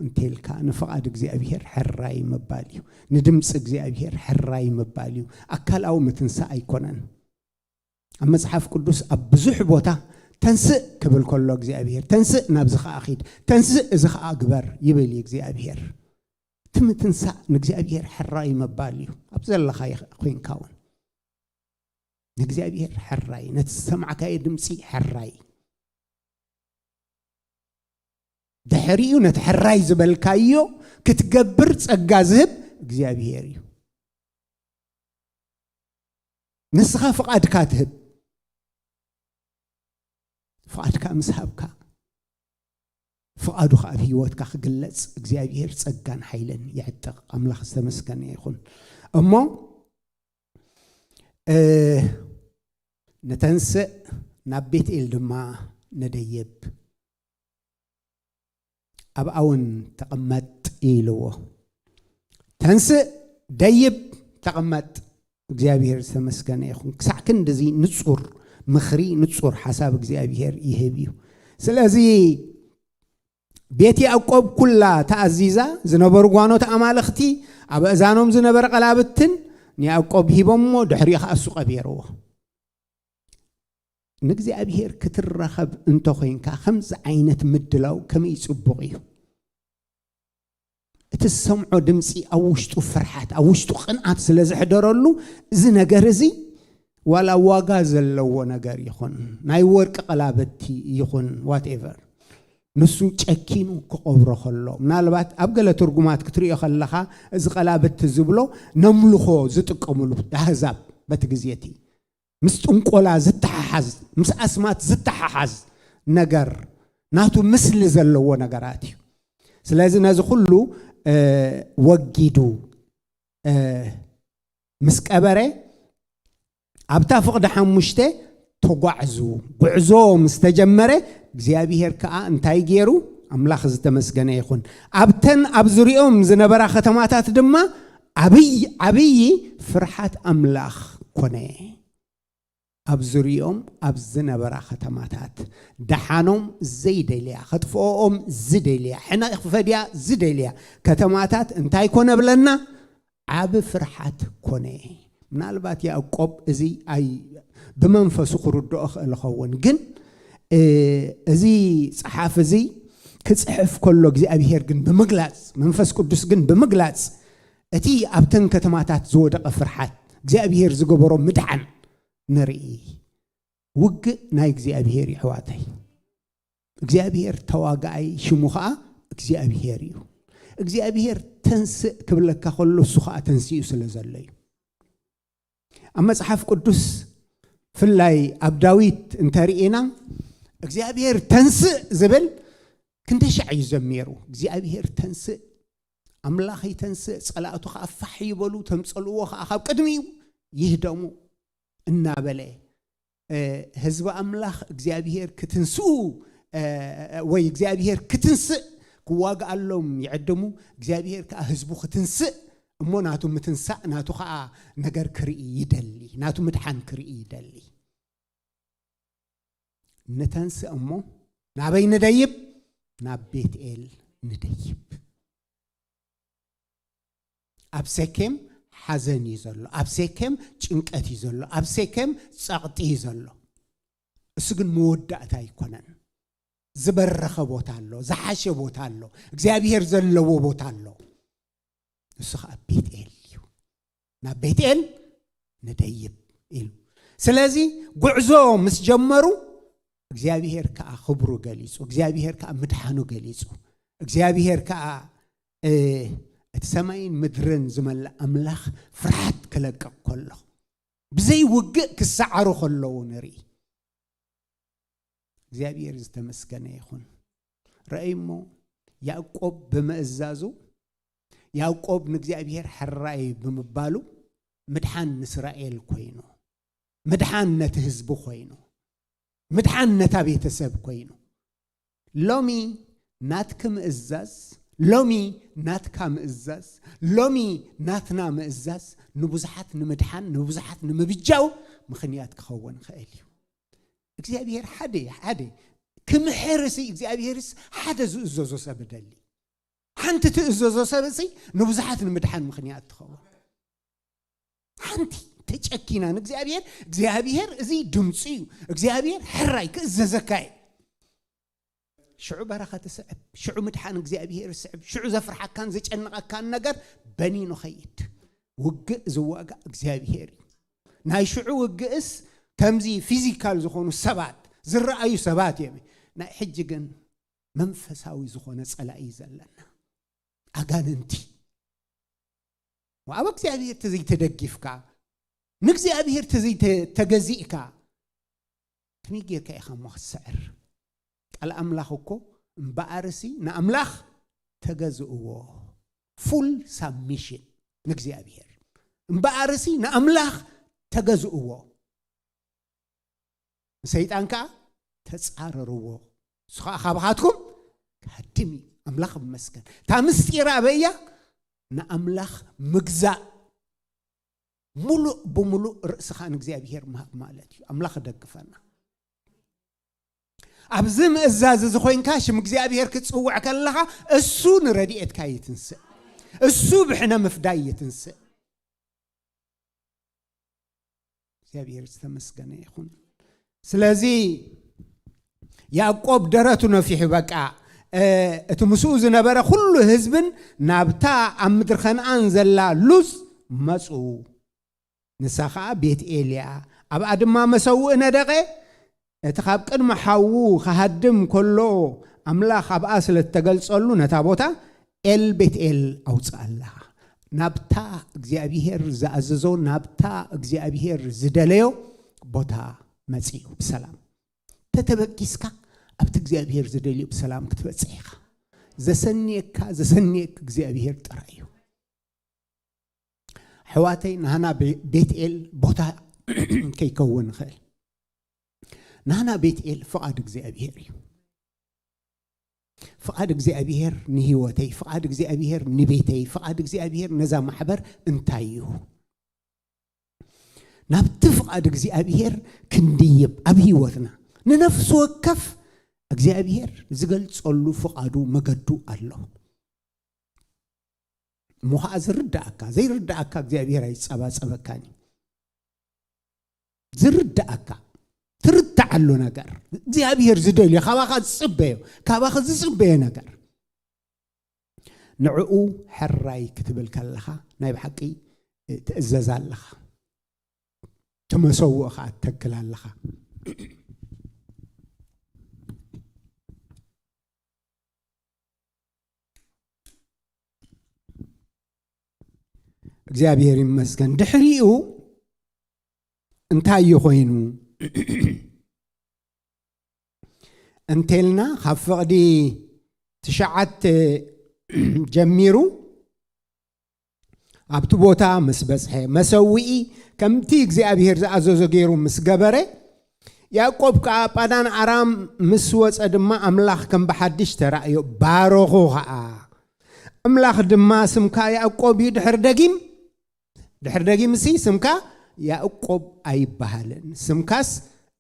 እንተልካ፣ ንፍቓድ እግዚኣብሔር ሕራይ ምባል እዩ። ንድምፂ እግዚኣብሔር ሕራይ ምባል እዩ። ኣካላዊ ምትንሳእ ኣይኮነን። ኣብ መጽሓፍ ቅዱስ ኣብ ብዙሕ ቦታ ተንስእ ክብል ከሎ እግዚኣብሔር፣ "ተንስእ ናብዚ ኸኣ ኺድ፣ ተንስእ እዚ ኸኣ ግበር" ይብል እዩ እግዚኣብሔር። እቲ ምትንሳእ ንእግዚኣብሔር ሕራይ ምባል እዩ። ኣብ ዘለኻ ይኽ-፣ ኮይንካ እውን ንእግዚኣብሔር ሕራይ፣ ነቲ ዝሰማዕካዮ ድምፂ ሕራይ። ድሕሪኡ ነቲ ሕራይ ዝበልካዮ ክትገብር ጸጋ ዝህብ እግዚኣብሔር እዩ። ንስኻ ፍቓድካ ትህብ። ፍቓድካ ምስ ሃብካ፣ ፍቓዱ ከኣ ኣብ ህይወትካ ክግለጽ እግዚኣብሔር ጸጋን ሓይልን የዕጥቕ። ኣምላኽ ዝተመስገነ ይኹን። እሞ፣ እ፣ ንተንስእ ናብ ቤትኤል ድማ ንደይብ። ኣብኣ እውን ተቐመጥ ኢልዎ። ተንስእ፣ ደይብ፣ ተቐመጥ። እግዚኣብሔር ዝተመስገነ ይኹን። ክሳዕ ክንድዚ ንጹር ምኽሪ፣ ንጹር ሓሳብ እግዚኣብሔር ይህብ እዩ። ስለዚ ቤት ያዕቆብ ኩላ ተኣዚዛ፣ ዝነበሩ ጓኖት ኣማልኽቲ፣ ኣብ ኣእዛኖም ዝነበረ ቀላብትን ንያዕቆብ ሂቦሞ፣ ድሕሪኡ ኸኣ እሱ ቀቢርዎ። ንእግዚኣብሔር ክትራኸብ እንተኾይንካ፣ ከምዚ ዓይነት ምድላው ከመይ ጽቡቕ እዩ። እቲ ዝሰምዖ ድምጺ ኣብ ውሽጡ ፍርሓት፣ ኣብ ውሽጡ ቅንኣት ስለ ዘሕደረሉ፣ እዚ ነገር እዚ ዋላ ዋጋ ዘለዎ ነገር ይኹን፣ ናይ ወርቂ ቀላብቲ ይኹን፣ ዋትኤቨር፣ ንሱ ጨኪኑ ክቐብሮ ከሎ፣ ምናልባት ኣብ ገለ ትርጉማት ክትሪኦ ከለኻ፣ እዚ ቀላብቲ ዝብሎ ነምልኾ ዝጥቀምሉ ኣህዛብ በቲ ግዜ እቲ ምስ ጥንቆላ ዝተሓሓዝ፣ ምስ ኣስማት ዝተሓሓዝ ነገር፣ ናቱ ምስሊ ዘለዎ ነገራት እዩ። ስለዚ ነዚ ኩሉ፣ እ፣ ወጊዱ፣ እ፣ ምስ ቀበረ፣ ኣብታ ፍቕዲ ሓሙሽተ ተጓዕዙ። ጉዕዞ ምስ ተጀመረ፣ እግዚኣብሔር ከኣ እንታይ ገይሩ? ኣምላኽ ዝተመስገነ ይኹን። ኣብተን ኣብ ዙሪኦም ዝነበራ ከተማታት ድማ ዓብይ፣ ዓብይ ፍርሓት ኣምላኽ ኮነ። ኣብ ዙሪኦም ኣብ ዝነበራ ከተማታት፣ ደሓኖም ዘይደልያ፣ ከጥፍኦም ዝደልያ፣ ሕነ ክፈድያ ዝደልያ ከተማታት እንታይ ኮነ ብለና? ዓቢ ፍርሓት ኮነ። ምናልባት ያዕቆብ እዚ ኣይ-፣ ብመንፈሱ ክርድኦ ክእል ኸውን፣ ግን፣ እ፣ እዚ ጸሓፊ እዚ ክጽሕፍ ከሎ እግዚኣብሔር ግን ብምግላጽ፣ መንፈስ ቅዱስ ግን ብምግላጽ፣ እቲ ኣብተን ከተማታት ዝወደቐ ፍርሓት፣ እግዚኣብሔር ዝገበሮ ምድሓን ንርኢ። ውግእ ናይ እግዚኣብሔር እዩ፣ ኣሕዋተይ። እግዚኣብሔር ተዋጋኣይ፣ ሽሙ ኸኣ እግዚኣብሔር እዩ። እግዚኣብሔር ተንስእ ክብለካ ከሎ፣ እሱ ኸኣ ተንሲኡ ስለ ዘሎ እዩ። ኣብ መጽሓፍ ቅዱስ፣ ፍላይ ኣብ ዳዊት እንተርኢና፣ እግዚኣብሔር ተንስእ ዝብል ክንደይ ሻዕ እዩ ዘሚሩ። እግዚኣብሔር ተንስእ፣ ኣምላኸይ ተንስእ፣ ጸላእቱ ኸኣ ፋሕ ይበሉ፣ ተምጸልዎ ኸኣ ካብ ቅድሚኡ ይህደሙ እናበለ፣ እ፣ ህዝቢ ኣምላኽ እግዚኣብሔር ክትንስኡ እ፣ ወይ እግዚኣብሔር ክትንስእ ክዋግኣሎም ይዕድሙ። እግዚኣብሔር ከዓ ህዝቡ ክትንስእ እሞ ናቱ ምትንሳእ፣ ናቱ ከዓ ነገር ክርኢ ይደሊ፣ ናቱ ምድሓን ክርኢ ይደሊ። ንተንስእ እሞ ናበይ ንደይብ? ናብ ቤትኤል ንደይብ። ኣብ ሴኬም ሓዘን እዩ ዘሎ፣ ኣብ ሴኬም ጭንቀት እዩ ዘሎ፣ ኣብ ሴኬም ጸቕጢ እዩ ዘሎ። እሱ ግን መወዳእታ ኣይኮነን። ዝበረኸ ቦታ ኣሎ፣ ዝሓሸ ቦታ ኣሎ፣ እግዚኣብሔር ዘለዎ ቦታ ኣሎ። እሱ ኸዓ ቤትኤል እዩ። ናብ ቤትኤል ንደይብ ኢሉ። ስለዚ ጉዕዞ ምስ ጀመሩ እግዚኣብሔር ከዓ ክብሩ ገሊጹ፣ እግዚኣብሔር ከዓ ምድሓኑ ገሊጹ፣ እግዚኣብሔር ከዓ፣ እ፣ እቲ ሰማይን ምድርን ዝመልእ ኣምላኽ ፍርሓት ክለቅቕ ከሎ፣ ብዘይ ውግእ ክሰዓሩ ከለዉ ንርኢ። እግዚኣብሔር ዝተመስገነ ይኹን። ረኣይ እሞ ያዕቆብ ብምእዛዙ፣ ያዕቆብ ንእግዚኣብሔር ሕራይ ብምባሉ ምድሓን ንእስራኤል ኮይኑ፣ ምድሓን ነቲ ህዝቢ ኮይኑ፣ ምድሓን ነታ ቤተሰብ ኮይኑ። ሎሚ ናትኪ ምእዛዝ፣ ሎሚ ናትካ ምእዛዝ፣ ሎሚ ናትና ምእዛዝ ንብዙሓት ንምድሓን፣ ንብዙሓት ንምብጃው ምኽንያት ክኸውን ይኽእል እዩ። እግዚኣብሔር ሓደ፣ ሓደ ክምሕርሲ እግዚኣብሔርስ ሓደ ዝእዘዞ ሰብ ደሊ። ሓንቲ ትእዘዞ ሰብሲ ንብዙሓት ንምድሓን ምኽንያት ትኸውን። ሓንቲ ተጨኪና ንእግዚኣብሔር፣ እግዚኣብሔር እዚ ድምፂ እዩ፣ እግዚኣብሔር ሕራይ ክእዘዘካ እዩ። ሽዑ በረኸት ስዕብ፣ ሽዑ ምድሓን እግዚኣብሔር ስዕብ፣ ሽዑ ዘፍርሓካን ዘጨንቐካን ነገር በኒኑ ኸይድ። ውግእ ዝዋጋእ እግዚኣብሔር እዩ። ናይ ሽዑ ውግእስ ከምዚ ፊዚካል ዝኾኑ ሰባት፣ ዝረኣዩ ሰባት እዮም። ናይ ሕጂ ግን መንፈሳዊ ዝኾነ ጸላኢ እዩ ዘለና። ኣጋንንቲ። ኣብ እግዚኣብሔር ተዘይተደጊፍካ፣ ንእግዚኣብሔር ተዘይተገዚእካ፣ ከመይ ጌርካ ኢኻ እሞ ክትስዕር? ቃል ኣምላኽ እኮ እምበኣርሲ ንኣምላኽ ተገዝእዎ። ፉል ሳብሚሽን ንእግዚኣብሔር። እምበኣርሲ ንኣምላኽ ተገዝእዎ። ንሰይጣን ከኣ ተጻረርዎ። እሱ ከኣ ካባኻትኩም ክሃድም እዩ። ኣምላኽ ይመስገን። እታ ምስጢር ኣበይ እያ? ንኣምላኽ ምግዛእ። ሙሉእ ብሙሉእ ርእስኻ ንእግዚኣብሔር ምሃብ ማለት እዩ። ኣምላኽ ይደግፈና። ኣብዚ ምእዛዝ እዚ ኮይንካ ሽም እግዚኣብሔር ክትጽውዕ ከለኻ እሱ ንረድኤትካ ይትንስእ። እሱ ብሕነ ምፍዳይ ይትንስእ። እግዚኣብሔር ዝተመስገነ ይኹን። ስለዚ ያዕቆብ ደረቱ ነፊሑ በቃ፣ እ፣ እቲ ምስኡ ዝነበረ ኩሉ ህዝብን ናብታ ኣብ ምድሪ ከነኣን ዘላ ሉዝ መጹ። ንሳ ኸኣ ቤትኤል እያ። ኣብኣ ድማ መሰውኢ ነደቐ። እቲ ካብ ቅድሚ ሓዉ ክሃድም ከሎ ኣምላኽ ኣብኣ ስለ እተገልጸሉ ነታ ቦታ ኤል ቤትኤል ኣውጽኣላ። ናብታ እግዚኣብሄር ዝኣዘዞ፣ ናብታ እግዚኣብሄር ዝደለዮ ቦታ መጺኡ ብሰላም። ተተበጊስካ ኣብቲ እግዚኣብሄር ዝደልዮ ብሰላም ክትበጽሕ ኢኻ። ዘሰንየካ፣ ዘሰንየክ እግዚኣብሄር ጥራይ እዩ። ኣሕዋተይ፣ ናህና ቤ-፣ ቤትኤል ቦታ ከይከውን ይኽእል። ናህና ቤትኤል ፍቓድ እግዚኣብሄር እዩ። ፍቓድ እግዚኣብሄር ንህይወተይ፣ ፍቓድ እግዚኣብሄር ንቤተይ፣ ፍቓድ እግዚኣብሄር ነዛ ማሕበር እንታይ እዩ? ናብቲ ፍቓድ እግዚኣብሄር ክንድይብ ኣብ ህይወትና ንነፍሲ ወከፍ እግዚኣብሄር ዝገልጸሉ ፍቓዱ መገዱ ኣሎ። እሞ ኸዓ ዝርድኣካ፣ ዘይርድኣካ እግዚኣብሄር ኣይጸባጸበካን እዩ። ዝርድኣካ፣ ትርድዓሉ ነገር፣ እግዚኣብሄር ዝደልዮ፣ ካባኻ ዝጽበዮ፣ ካባኻ ዝጽበዮ ነገር፣ ንዕኡ ሕራይ ክትብል ከለኻ ናይ ብሓቂ ትእዘዝ ኣለኻ። እቲ መሰውእ ኸዓ ትተክል ኣለኻ። እግዚኣብሔር ይመስገን። ድሕሪኡ እንታይ እዩ ኮይኑ? እንተልና ካብ ፍቕዲ ትሽዓተ ጀሚሩ ኣብቲ ቦታ ምስ በጽሐ፣ መሰውኢ ከምቲ እግዚኣብሔር ዝኣዘዞ ገይሩ ምስ ገበረ፣ ያዕቆብ ከኣ ጳዳን ኣራም ምስ ወጸ ድማ ኣምላኽ ከም ብሓድሽ ተራእዮ፣ ባረኾ ኸኣ። ኣምላኽ ድማ፣ ስምካ ያዕቆብ እዩ፣ ድሕር ደጊም፣ ድሕር ደጊም እሲ ስምካ ያዕቆብ ኣይበሃልን፣ ስምካስ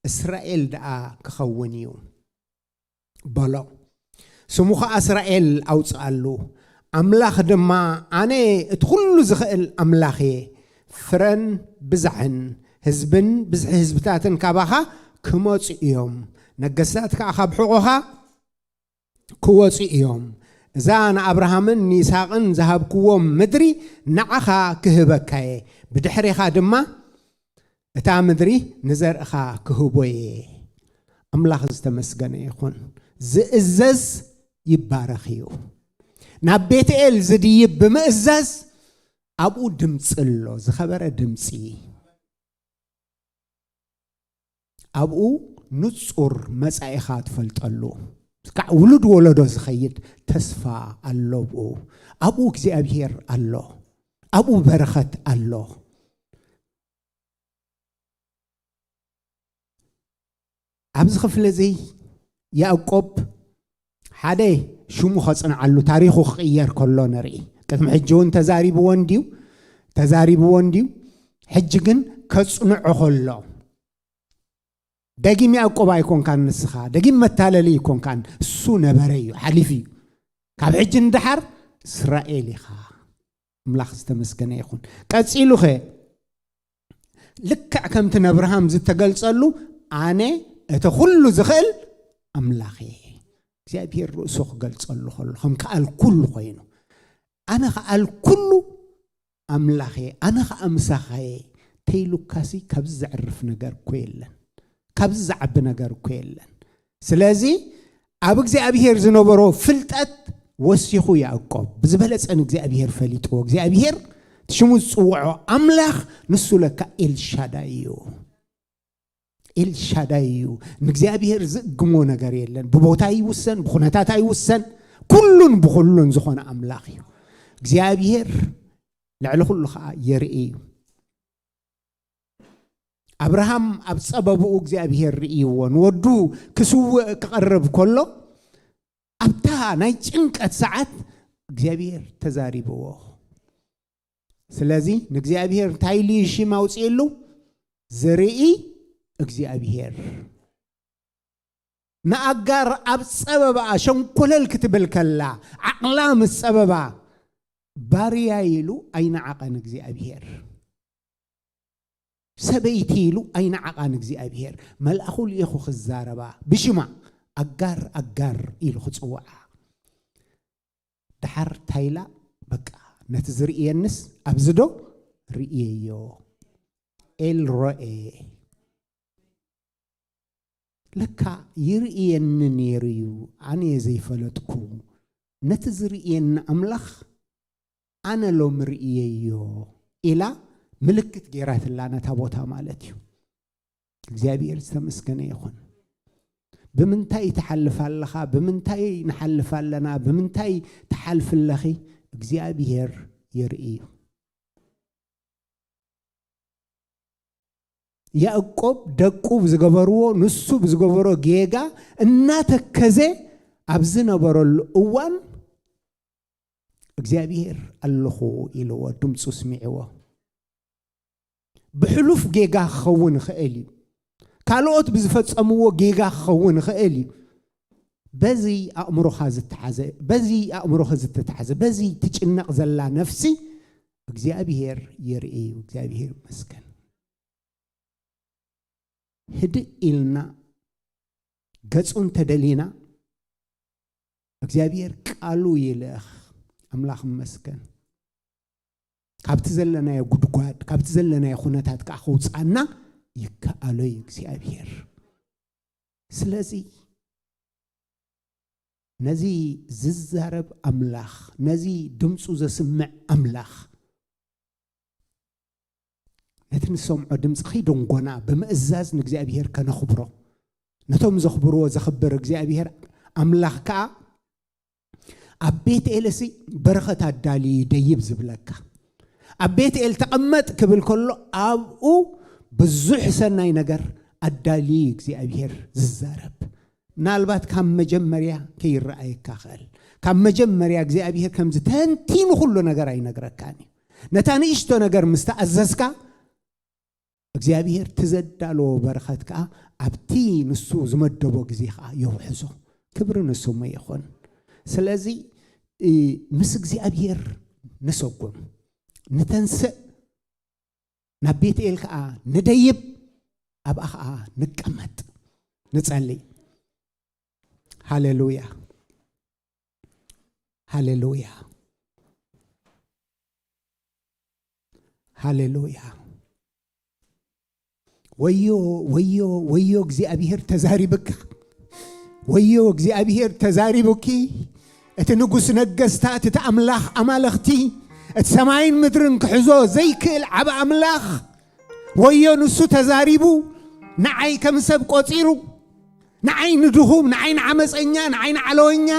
እስራኤል ደኣ ክኸውን እዩ በሎ። ስሙ ኸኣ እስራኤል ኣውጽኣሉ። ኣምላኽ ድማ፣ ኣነ እቲ ኹሉ ዝኽእል ኣምላኽ እየ፣ ፍረን ብዝሕን ህዝብን ብዝሒ ህዝብታትን ካባኻ ክመጹ እዮም፣ ነገስታት ከኣ ካብ ሕቖኻ ክወጹ እዮም። እዛ ንኣብርሃምን ንይስሃቅን ዝሃብክዎም ምድሪ ንዓኻ ክህበካ እየ፣ ብድሕሬኻ ድማ እታ ምድሪ ንዘርእኻ ክህቦ እየ። ኣምላኽ ዝተመስገነ ይኹን። ዝእዘዝ ይባረኽ እዩ። ናብ ቤትኤል ዝድይብ ብምእዛዝ ኣብኡ ድምፂ ኣሎ፣ ዝኸበረ ድምፂ። ኣብኡ ንጹር መጻኢኻ ትፈልጠሉ፣ ክሳዕ ውሉድ ወለዶ ዝኸይድ ተስፋ ኣሎ። ኣብኡ፣ ኣብኡ እግዚኣብሔር ኣሎ። ኣብኡ በረኸት ኣሎ። ኣብዚ ክፍሊ እዚ ያዕቆብ ሓደ ሽሙ ኸጽንዓሉ፣ ታሪኹ ክቕየር ከሎ ንርኢ። ቅድሚ ሕጂ እውን ተዛሪብዎ እንድዩ፣ ተዛሪብዎ እንድዩ። ሕጂ ግን ከጽንዖ ከሎ፣ ደጊም ያዕቆብ ኣይኮንካን ንስኻ፣ ደጊም መታለሊ ኣይኮንካን። እሱ ነበረ እዩ፣ ሓሊፉ እዩ። ካብ ሕጂ ንደሓር እስራኤል ኢኻ። ኣምላኽ ዝተመስገነ ይኹን። ቀጺሉኸ፣ ልክዕ ከምቲ ነብርሃም ዝተገልጸሉ፣ ኣነ እቲ ኩሉ ዝኽእል ኣምላኽ እየ። እግዚኣብሔር ርእሱ ክገልጸሉ ከሎ፣ ከም ከኣል ኩሉ ኮይኑ፣ ኣነ ከኣል ኩሉ ኣምላኽ እየ፣ ኣነ ኸኣ ምሳኻ እየ ተይሉካሲ፣ ካብዚ ዘዕርፍ ነገር እኮ የለን። ካብዚ ዝዓቢ ነገር እኮ የለን። ስለዚ ኣብ እግዚኣብሔር ዝነበሮ ፍልጠት ወሲኹ ያዕቆብ፣ ብዝበለጸ ንእግዚኣብሔር ፈሊጥዎ። እግዚኣብሔር እቲ ሽሙ ዝጽውዖ ኣምላኽ ንሱ ለካ ኤልሻዳይ እዩ። ኤልሻዳይ እዩ። ንእግዚኣብሔር ዝእግሞ ነገር የለን። ብቦታ ይውሰን፣ ብኹነታት ኣይውሰን፣ ኩሉን ብኹሉን ዝኾነ ኣምላኽ እዩ። እግዚኣብሔር ልዕሊ ኩሉ ኸኣ የርኢ እዩ። ኣብርሃም ኣብ ጸበብኡ እግዚኣብሔር ርእይዎ፣ ንወዱ ክስውእ ክቐርብ ከሎ፣ ኣብታ ናይ ጭንቀት ሰዓት እግዚኣብሔር ተዛሪብዎ። ስለዚ ንእግዚኣብሔር እንታይ ኢሉ እዩ ሽም ኣውጺእሉ? ዝርኢ እግዚኣብሔር። ንኣጋር ኣብ ጸበባኣ ሸንኮለል ክትብል ከላ፣ ዓቕላ ምስ ጸበባ፣ ባርያ ኢሉ ኣይነዓቐን እግዚኣብሔር። ሰበይቲ ኢሉ ኣይነዓቓን እግዚኣብሔር። መልኣኹ ልኢኹ ክዛረባ፣ ብሽማ፣ ኣጋር፣ ኣጋር ኢሉ ክጽውዓ። ደሓር ታይላ፣ በቃ፣ ነቲ ዝርእየንስ ኣብዚ ዶ ርእየዮ? ኤል ሮኤ። ለካ ይርእየኒ ነይሩ እዩ፣ ኣነ እየ ዘይፈለጥኩ። ነቲ ዝርእየኒ ኣምላኽ ኣነ ሎሚ ርእየዮ ኢላ ምልክት ገይራትላ ነታ ቦታ ማለት እዩ። እግዚኣብሔር ዝተመስገነ ይኹን። ብምንታይ ትሓልፍ ኣለኻ? ብምንታይ ንሓልፍ ኣለና? ብምንታይ ትሓልፍ ኣለኺ? እግዚኣብሔር የርኢ እዩ። ያዕቆብ ደቁ ብዝገበርዎ፣ ንሱ ብዝገበሮ ጌጋ እናተከዘ ኣብ ዝነበረሉ እዋን፣ እግዚኣብሔር ኣለኹ ኢልዎ፣ ድምፁ ስሚዕዎ። ብሕሉፍ ጌጋ ክኸውን ይኽእል እዩ። ካልኦት ብዝፈጸምዎ ጌጋ ክኸውን ይኽእል እዩ። በዚ ኣእምሮኻ ዝተሓዘ፣ በዚ ኣእምሮኻ ዝተታሕዘ፣ በዚ ትጭነቕ ዘላ ነፍሲ እግዚኣብሔር የርኢ እዩ። እግዚኣብሔር ይመስገን። ህድእ ኢልና ገጹ እንተደሊና፣ እግዚኣብሔር ቃሉ ይልእኽ። ኣምላኽ ይመስገን። ካብቲ ዘለናዮ ጉድጓድ፣ ካብቲ ዘለናዮ ኩነታት ከዓ ከውፅኣና ይከኣሎ እዩ እግዚኣብሔር። ስለዚ ነዚ ዝዛረብ ኣምላኽ፣ ነዚ ድምፁ ዘስምዕ ኣምላኽ፣ ነቲ ንሰምዖ ድምፂ ከይደንጎና ብምእዛዝ ንእግዚኣብሔር ከነኽብሮ፣ ነቶም ዘኽብርዎ ዘኽብር እግዚኣብሔር ኣምላኽ ከዓ ኣብ ቤት ኤልሲ በረኸት ኣዳልዩ ደይብ ዝብለካ። ኣብ ቤት ኤል ተቐመጥ ክብል ከሎ ኣብኡ ብዙሕ ሰናይ ነገር ኣዳልዩ እግዚኣብሔር ዝዛረብ። ምናልባት ካብ መጀመርያ ከይረኣየካ ኽእል። ካብ መጀመርያ እግዚኣብሔር ከምዚ ተንቲኑ ኩሉ ነገር ኣይነግረካን እዩ። ነታ ንእሽቶ ነገር ምስ ተኣዘዝካ እግዚኣብሔር ትዘዳለዎ በረኸት ከኣ ኣብቲ ንሱ ዝመደቦ ግዜ ከኣ የውሕዞ። ክብሪ ንስሙ ይኹን። ስለዚ ምስ እግዚኣብሔር ንሰጉም፣ ንተንስእ፣ ናብ ቤትኤል ከኣ ንደይብ፣ ኣብኣ ከኣ ንቀመጥ። ንጸሊ። ሃሌሉያ፣ ሃሌሉያ፣ ሃሌሉያ። ወዮ፣ ወዮ፣ ወዮ እግዚኣብሔር ተዛሪብካ። ወዮ እግዚኣብሔር ተዛሪቡኪ። እቲ ንጉስ ነገስታት፣ እቲ ኣምላኽ ኣማልኽቲ፣ እቲ ሰማይን ምድርን ክሕዞ ዘይክእል ዓቢ ኣምላኽ። ወዮ ንሱ ተዛሪቡ፣ ንዓይ ከም ሰብ ቆጺሩ፣ ንዓይ ንድኹም፣ ንዓይ ንዓመፀኛ፣ ንዓይ ንዓለወኛ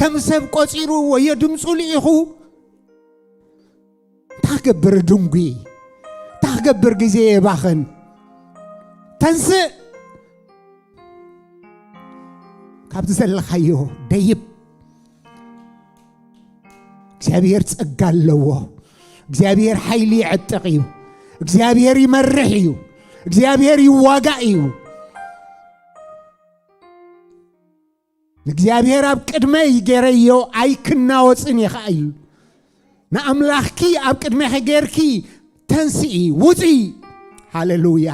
ከም ሰብ ቆጺሩ፣ ወዮ ድምፁ ልኢኹ። እንታይ ክገብር ድንጉይ? እንታይ ክገብር ግዜ የባኽን? ተንስእ፣ ካብቲ ዘለኻዮ ደይብ። እግዚኣብሔር ጸጋ ኣለዎ። እግዚኣብሔር ሓይሊ ይዕጥቕ እዩ። እግዚኣብሔር ይመርሕ እዩ። እግዚኣብሔር ይዋጋእ እዩ። ንእግዚኣብሔር ኣብ ቅድመይ ገይረዮ ኣይክናወጽን እየ ኸኣ እዩ። ንኣምላኽኪ ኣብ ቅድሜኺ ጌርኪ ተንስኢ፣ ውጺ። ሃሌሉያ።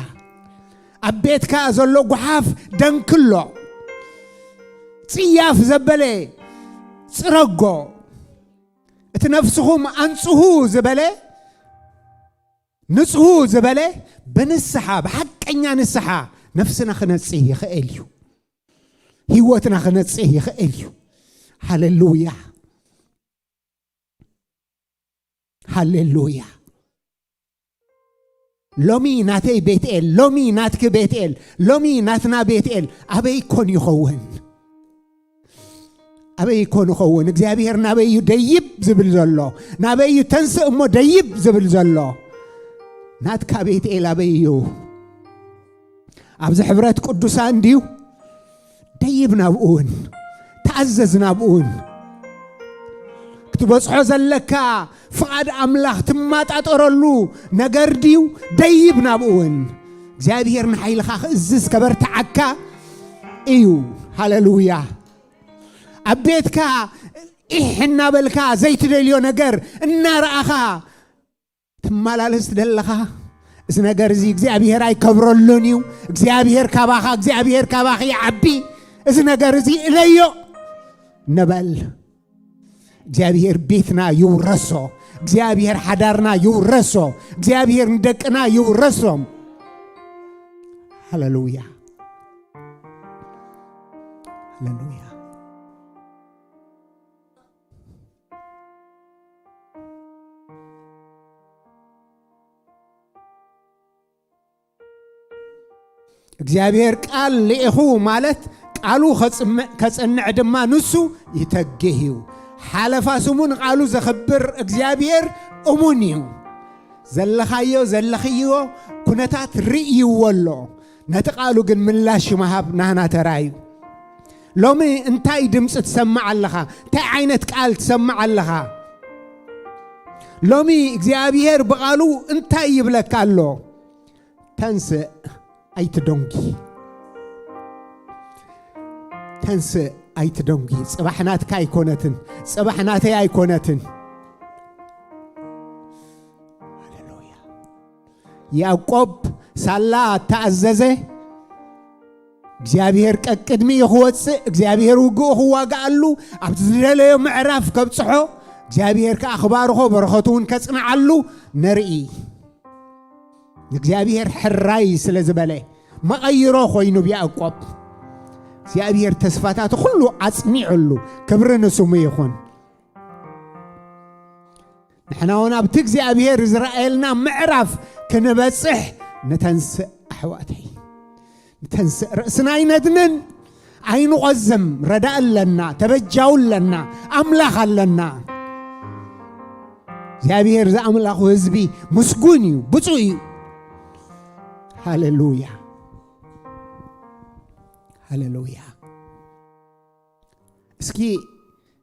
ኣብ ቤትካ ዘሎ ጓሓፍ ደንክሎ። ጽያፍ ዘበለ ጽረጎ። እቲ ነፍስኹም ኣንጽሁ ዝበለ፣ ንጽሁ ዝበለ፣ ብንስሓ፣ ብሓቀኛ ንስሓ ነፍስና ክነጽህ ይኽእል እዩ። ህይወትና ክነጽህ ይኽእል እዩ። ሃሌሉያ። ሃሌሉያ። ሎሚ ናተይ ቤትኤል፣ ሎሚ ናትኪ ቤትኤል፣ ሎሚ ናትና ቤትኤል ኣበይ ኮን ይኸውን? ኣበይ ኮን ይኸውን? እግዚኣብሔር ናበይ እዩ ደይብ ዝብል ዘሎ? ናበይ እዩ ተንስእ እሞ ደይብ ዝብል ዘሎ? ናትካ ቤትኤል ኣበይ እዩ? ኣብዚ ሕብረት ቅዱሳን ድዩ? ደይብ ናብኡ እውን፣ ተኣዘዝ ናብኡ እውን። ክትበጽሖ ዘለካ ፍቓድ ኣምላኽ ትማጣጠረሉ ነገር ድዩ? ደይብ ናብኡ እውን። እግዚኣብሔር ንሓይልኻ ክእዝዝ ከበርትዓካ እዩ። ሃሌሉያ። ኣብ ቤትካ ኢሕ እናበልካ ዘይትደልዮ ነገር እናረኣኻ ትመላለስ ደለኻ፣ እዚ ነገር እዚ እግዚኣብሔር ኣይከብረሉን እዩ። እግዚኣብሔር ካባኻ፣ እግዚኣብሔር ካባኺ ይዓቢ። እዚ ነገር እዚ እለዮ ንበል። እግዚኣብሔር ቤትና ይውረሶ። እግዚኣብሔር ሓዳርና ይውረሶ። እግዚኣብሔር ንደቅና ይውረሶም። ሃሌሉያ። ሃሌሉያ። እግዚኣብሔር ቃል ልኢኹ ማለት ቃሉ ከጽምዕ-፣ ከጸንዕ ድማ ንሱ ይተግህ እዩ። ሓለፋ ስሙ ንቃሉ ዘኽብር እግዚኣብሔር እሙን እዩ። ዘለኻዮ ዘለኽዮ ኩነታት ርእይዎ ኣሎ። ነቲ ቃሉ ግን ምላሽ ምሃብ ናህና ተራ እዩ። ሎሚ እንታይ ድምፂ ትሰምዕ ኣለኻ? እንታይ ዓይነት ቃል ትሰምዕ ኣለኻ? ሎሚ እግዚኣብሔር ብቃሉ እንታይ ይብለካ ኣሎ? ተንስእ፣ ኣይትደንጊ። ተንስእ፣ ኣይትደንጊ። ጽባሕ ናትካ ኣይኮነትን። ጽባሕ ናተይ ኣይኮነትን። ሃሌሉያ። ያዕቆብ ሳላ ተኣዘዘ። እግዚኣብሔር ቀቅድሚኡ ክወፅእ፣ እግዚኣብሔር ውግኡ ክዋግኣሉ፣ ኣብቲ ዝደለዮ ምዕራፍ ከብፅሖ፣ እግዚኣብሔር ከዓ ክባርኾ፣ በረኸቱ እውን ከፅንዓሉ ንርኢ። ንእግዚኣብሔር ሕራይ ስለ ዝበለ፣ መቐይሮ ኮይኑ ብያዕቆብ። እግዚኣብሔር ተስፋታቱ ኩሉ ኣጽኒዑሉ፣ ክብሪ ንስሙ ይኹን። ንሕና እውን ኣብቲ እግዚኣብሔር ዝረኣየልና ምዕራፍ ክንበጽሕ ንተንስእ ኣሕዋተይ። ንተንስእ፣ ርእስና ኣይነድንን፣ ኣይንቖዝም። ረዳእ ኣለና፣ ተበጃዊ ኣለና፣ ኣምላኽ ኣለና። እግዚኣብሔር ዝኣምላኹ ህዝቢ ምስጉን እዩ፣ ብፁዕ እዩ። ሃሌሉያ። ሃሌሉያ። እስኪ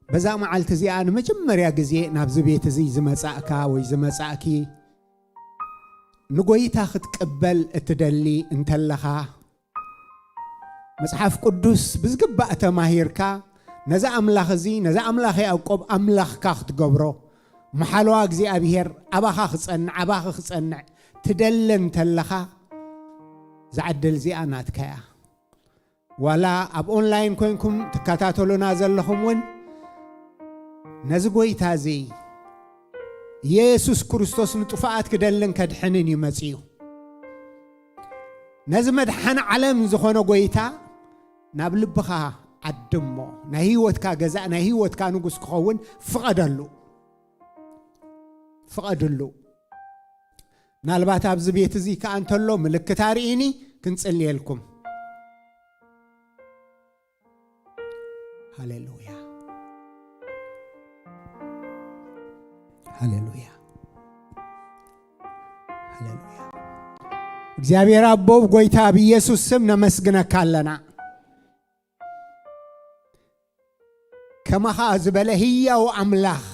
በዛ መዓልቲ እዚኣ ንመጀመርያ ግዜ ናብዚ ቤት እዚ ዝመጻእካ ወይ ዝመጻእኪ፣ ንጎይታ ክትቅበል እትደሊ እንተለኻ፣ መጽሓፍ ቅዱስ ብዝግባእ ተማሂርካ፣ ነዚ ኣምላኽ እዚ፣ ነዚ ኣምላኽ ያዕቆብ ኣምላኽካ ክትገብሮ፣ መሓለዋ እግዚኣብሔር ኣባኻ ክጸንዕ፣ ኣባኺ ክጸንዕ ትደሊ እንተለኻ፣ እዛ ዕድል እዚኣ ናትካ እያ። ዋላ ኣብ ኦንላይን ኮይንኩም ትከታተሉና ዘለኹም እውን፣ ነዚ ጎይታ እዚ፣ ኢየሱስ ክርስቶስ ንጥፉኣት ክደልን ከድሕንን እዩ መጺኡ። ነዚ መድሓኒ ዓለም ዝኾነ ጎይታ ናብ ልብኻ ዓድሞ፣ ናይ ህይወትካ ገዛእ፣ ናይ ህይወትካ ንጉስ ክኸውን ፍቐደሉ። ፍቐድሉ። ምናልባት ኣብዚ ቤት እዚ ከኣ እንተሎ ምልክት ኣርእይኒ፣ ክንጽልየልኩም። ሃሌሉያ። ሃሌሉያ። ሃሌሉያ። እግዚኣብሔር ኣቦ፣ ብጎይታ ብኢየሱስ ስም ነመስግነካ ኣለና። ከማኻ ዝበለ ህያው ኣምላኽ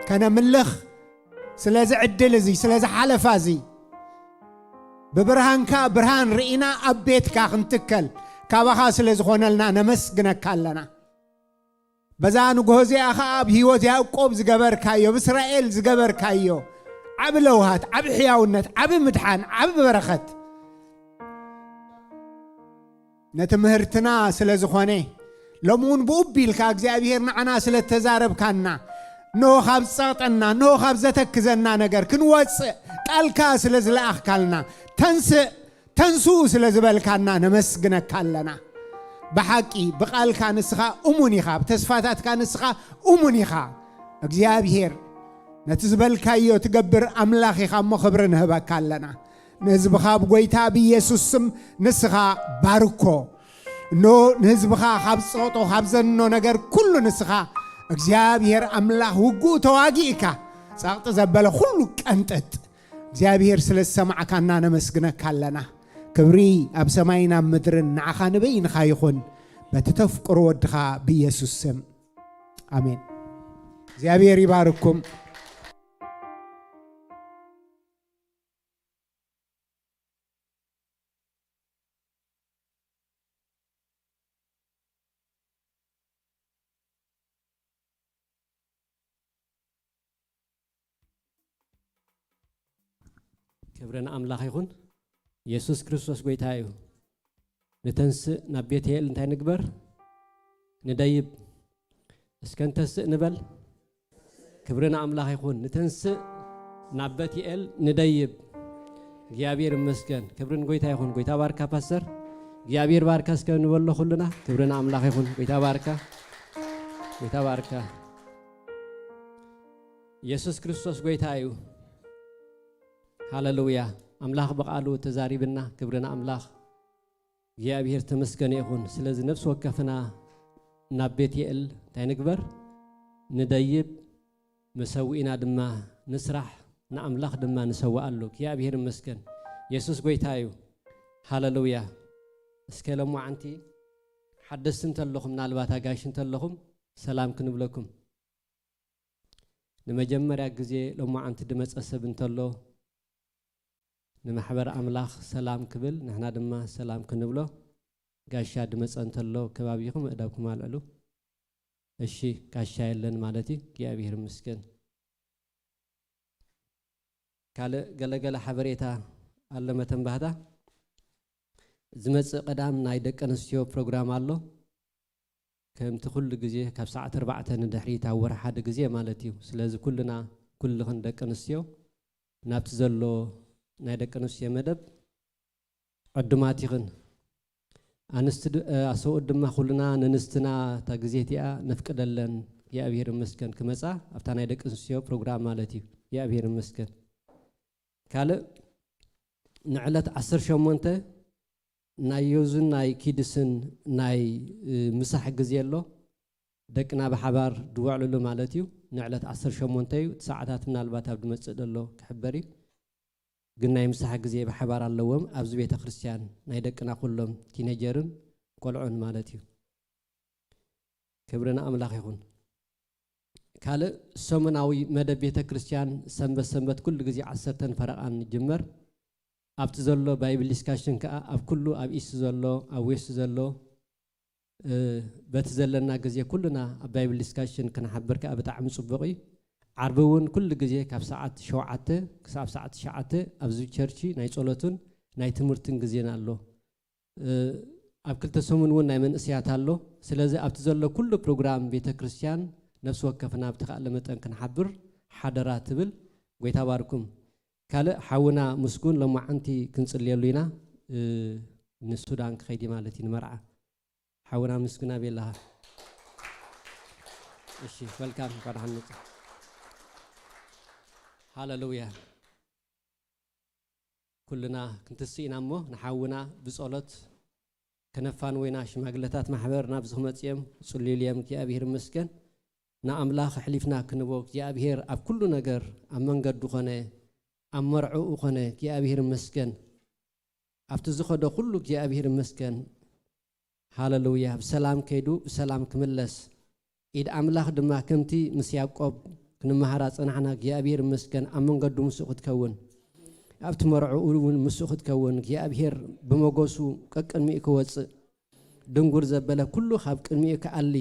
ከነምልኽ፣ ስለዚ ዕድል እዚ፣ ስለዚ ሓለፋ እዚ፣ ብብርሃንካ ብርሃን ርኢና ኣብ ቤትካ ክንትከል ካባኻ ስለ ዝኾነልና ነመስግነካ ኣለና። በዛ ንግሆ እዚኣ ኸዓ ኣብ ህይወት ያዕቆብ ዝገበርካዮ፣ ኣብ እስራኤል ዝገበርካዮ ዓቢ ለውሃት፣ ዓቢ ሕያውነት፣ ዓቢ ምድሓን፣ ዓቢ በረኸት ነቲ ምህርትና ስለ ዝኾነ፣ ሎሚ እውን ብኡብ ኢልካ እግዚኣብሔር ንዓና ስለ እተዛረብካና፣ እንሆ ካብ ዝጸቕጠና፣ እንሆ ካብ ዘተክዘና ነገር ክንወጽእ ቃልካ ስለ ዝለኣኽካልና፣ ተንስእ፣ ተንስኡ ስለ ዝበልካና ነመስግነካ ኣለና። ብሓቂ ብቓልካ ንስኻ እሙን ኢኻ፣ ብተስፋታትካ ንስኻ እሙን ኢኻ። እግዚኣብሔር ነቲ ዝበልካዮ ትገብር ኣምላኽ ኢኻ እሞ ክብሪ ንህበካ ኣለና። ንህዝብኻ ብጎይታ ብኢየሱስ ስም ንስኻ ባርኮ። እኖ ንህዝብኻ ካብ ጸቕጦ፣ ካብ ዘኖ ነገር ኩሉ ንስኻ እግዚኣብሔር ኣምላኽ ውግኡ ተዋጊእካ፣ ጸቕጢ ዘበለ ኩሉ ቀንጥጥ። እግዚኣብሔር ስለ ዝሰማዕካና ነመስግነካ ኣለና። ክብሪ ኣብ ሰማይን ኣብ ምድርን ንዓኻ ንበይንኻ ይኹን፣ በቲ ተፍቅሮ ወድኻ ብኢየሱስ ስም። ኣሜን። እግዚኣብሔር ይባርኩም። ክብሪ ንኣምላኽ ይኹን። የሱስ ክርስቶስ ጎይታ እዩ። ንተንስእ ናብ ቤትኤል እንታይ ንግበር? ንደይብ። እስከ ንተንስእ ንበል። ክብሪ ንኣምላኽ ይኹን። ንተንስእ ናብ ቤትኤል ንደይብ። እግዚኣብሔር ይመስገን። ክብሪ ንጎይታ ይኹን። ጎይታ ባርካ ፓስተር። እግዚኣብሔር ባርካ እስከ ንበሎ ኩልና። ክብሪ ንኣምላኽ ይኹን። ጎይታ ባርካ። ጎይታ ባርካ። የሱስ ክርስቶስ ጎይታ እዩ። ሃለሉያ። ኣምላኽ ብቓሉ ተዛሪብና። ክብሪ ንኣምላኽ። እግዚኣብሔር ተመስገነ ይኹን። ስለዚ ነፍሲ ወከፍና ናብ ቤትኤል እንታይ ንግበር? ንደይብ፣ መሰውኢና ድማ ንስራሕ፣ ንኣምላኽ ድማ ንሰውኣሉ። እግዚኣብሔር ይመስገን። የሱስ ጎይታ እዩ። ሃለሉያ። እስከ ሎማዓንቲ ሓደስቲ እንተለኹም፣ ምናልባት ኣጋይሽ እንተለኹም፣ ሰላም ክንብለኩም። ንመጀመርያ ግዜ ሎማዓንቲ ድመጸ ሰብ እንተሎ፣ ንማሕበር ኣምላኽ ሰላም ክብል፣ ንሕና ድማ ሰላም ክንብሎ፣ ጋሻ ድመጸ እንተሎ፣ ከባቢኹም ኣእዳውኩም ኣልዕሉ። እሺ፣ ጋሻ የለን ማለት እዩ። እግዚኣብሔር ይመስገን። ካልእ ገለገለ ሓበሬታ ኣሎ፣ መተንባህታ። ዝመጽእ ቀዳም ናይ ደቂ ኣንስትዮ ፕሮግራም ኣሎ። ከምቲ ኩሉ ግዜ ካብ ሰዓት ኣርባዕተ ንድሕሪት ኣብ ወርሒ ሓደ ግዜ ማለት እዩ። ስለዚ ኩልና፣ ኩልኽን ደቂ ኣንስትዮ ናብቲ ዘሎ ናይ ደቂ ኣንስትዮ መደብ ዕዱማት ኢኽን። ኣንስቲ ድ-፣ እ፣ ኣሰብኡት ድማ ኩልና ነንስትና እታ ግዜ እቲኣ ነፍቅደለን። እግዚኣብሔር ይመስገን ክመጻ ኣብታ ናይ ደቂ ኣንስትዮ ፕሮግራም ማለት እዩ። እግዚኣብሔር ይመስገን። ካልእ ንዕለት ዓሰርተ ሸሞንተ ናይ ዮዝን ናይ ኪድስን ናይ፣ እ፣ ምሳሕ ግዜ ኣሎ። ደቅና ብሓባር ድወዕልሉ ማለት እዩ። ንዕለት ዓሰርተ ሸሞንተ እዩ። እቲ ሰዓታት ምናልባት ኣብ ድመጽእ ዘሎ ክሕበር እዩ። ግን ናይ ምሳሕ ግዜ ብሓባር ኣለዎም። ኣብዚ ቤተ ክርስቲያን ናይ ደቅና ኩሎም ቲኔጀርን ቆልዑን ማለት እዩ። ክብሪ ንኣምላኽ ይኹን። ካልእ ሰሙናዊ መደብ ቤተ ክርስቲያን ሰንበት ሰንበት ኩሉ ግዜ ዓሰርተን ፈረቓን ይጅመር። ኣብቲ ዘሎ ባይብል ዲስካሽን ከኣ ኣብ ኩሉ ኣብ ኢስት ዘሎ ኣብ ዌስት ዘሎ እ፣ በቲ ዘለና ግዜ ኩልና ኣብ ባይብል ዲስካሽን ክንሓብር ከኣ ብጣዕሚ ጽቡቕ እዩ። ዓርቢ እውን ኩሉ ግዜ ካብ ሰዓት ሸውዓተ ክሳብ ሰዓት ትሽዓተ ኣብዚ ቸርች ናይ ጸሎትን ናይ ትምህርትን ግዜና ኣሎ። እ፣ ኣብ ክልተ ሰሙን እውን ናይ መንእሰያት ኣሎ። ስለዚ ኣብቲ ዘሎ ኩሉ ፕሮግራም ቤተ ክርስቲያን ነፍሲ ወከፍና ብተኻእለ መጠን ክንሓብር ሓደራ ትብል። ጎይታ ባርኩም። ካልእ ሓውና ምስጉን ሎማዓንቲ ክንጽልየሉ ኢና። እ፣ ንሱዳን ክኸይድ እዩ ማለት እዩ ንመርዓ። ሓውና ምስጉን ኣበይ ኣለኻ? እሺ፣ ወልካም፣ እንኳዕ ደሓን መጽእ። ሃለሉያ። ኩልና ክንትስእ ኢና እሞ ንሓውና ብጸሎት ከነፋንወ ኢና። ሽማግለታት ማሕበር ናብዚ ክመጽእ እዮም፣ ጽልዩሉ እዮም። እግዚኣብሔር ይመስገን። ንኣምላኽ ኣሕሊፍና ክንቦ እግዚኣብሔር ኣብ ኩሉ ነገር ኣብ መንገዱ ኾነ ኣብ መርዕኡ ኾነ እግዚኣብሔር ይመስገን። ኣብቲ ዝኸዶ ኩሉ እግዚኣብሔር ይመስገን። ሃለሉያ። ብሰላም ከይዱ ብሰላም ክምለስ፣ ኢድ ኣምላኽ ድማ ከምቲ ምስ ያዕቆብ ክንመሃራ ጸናሕና እግዚኣብሔር ይመስገን ኣብ መንገዱ ምስኡ ክትከውን፣ ኣብቲ መርዕኡ እውን ምስኡ ክትከውን እግዚኣብሔር ብመጎሱ ቀቅድሚኡ ክወጽእ፣ ድንጉር ዘበለ ኩሉ ካብ ቅድሚኡ ክኣሊ፣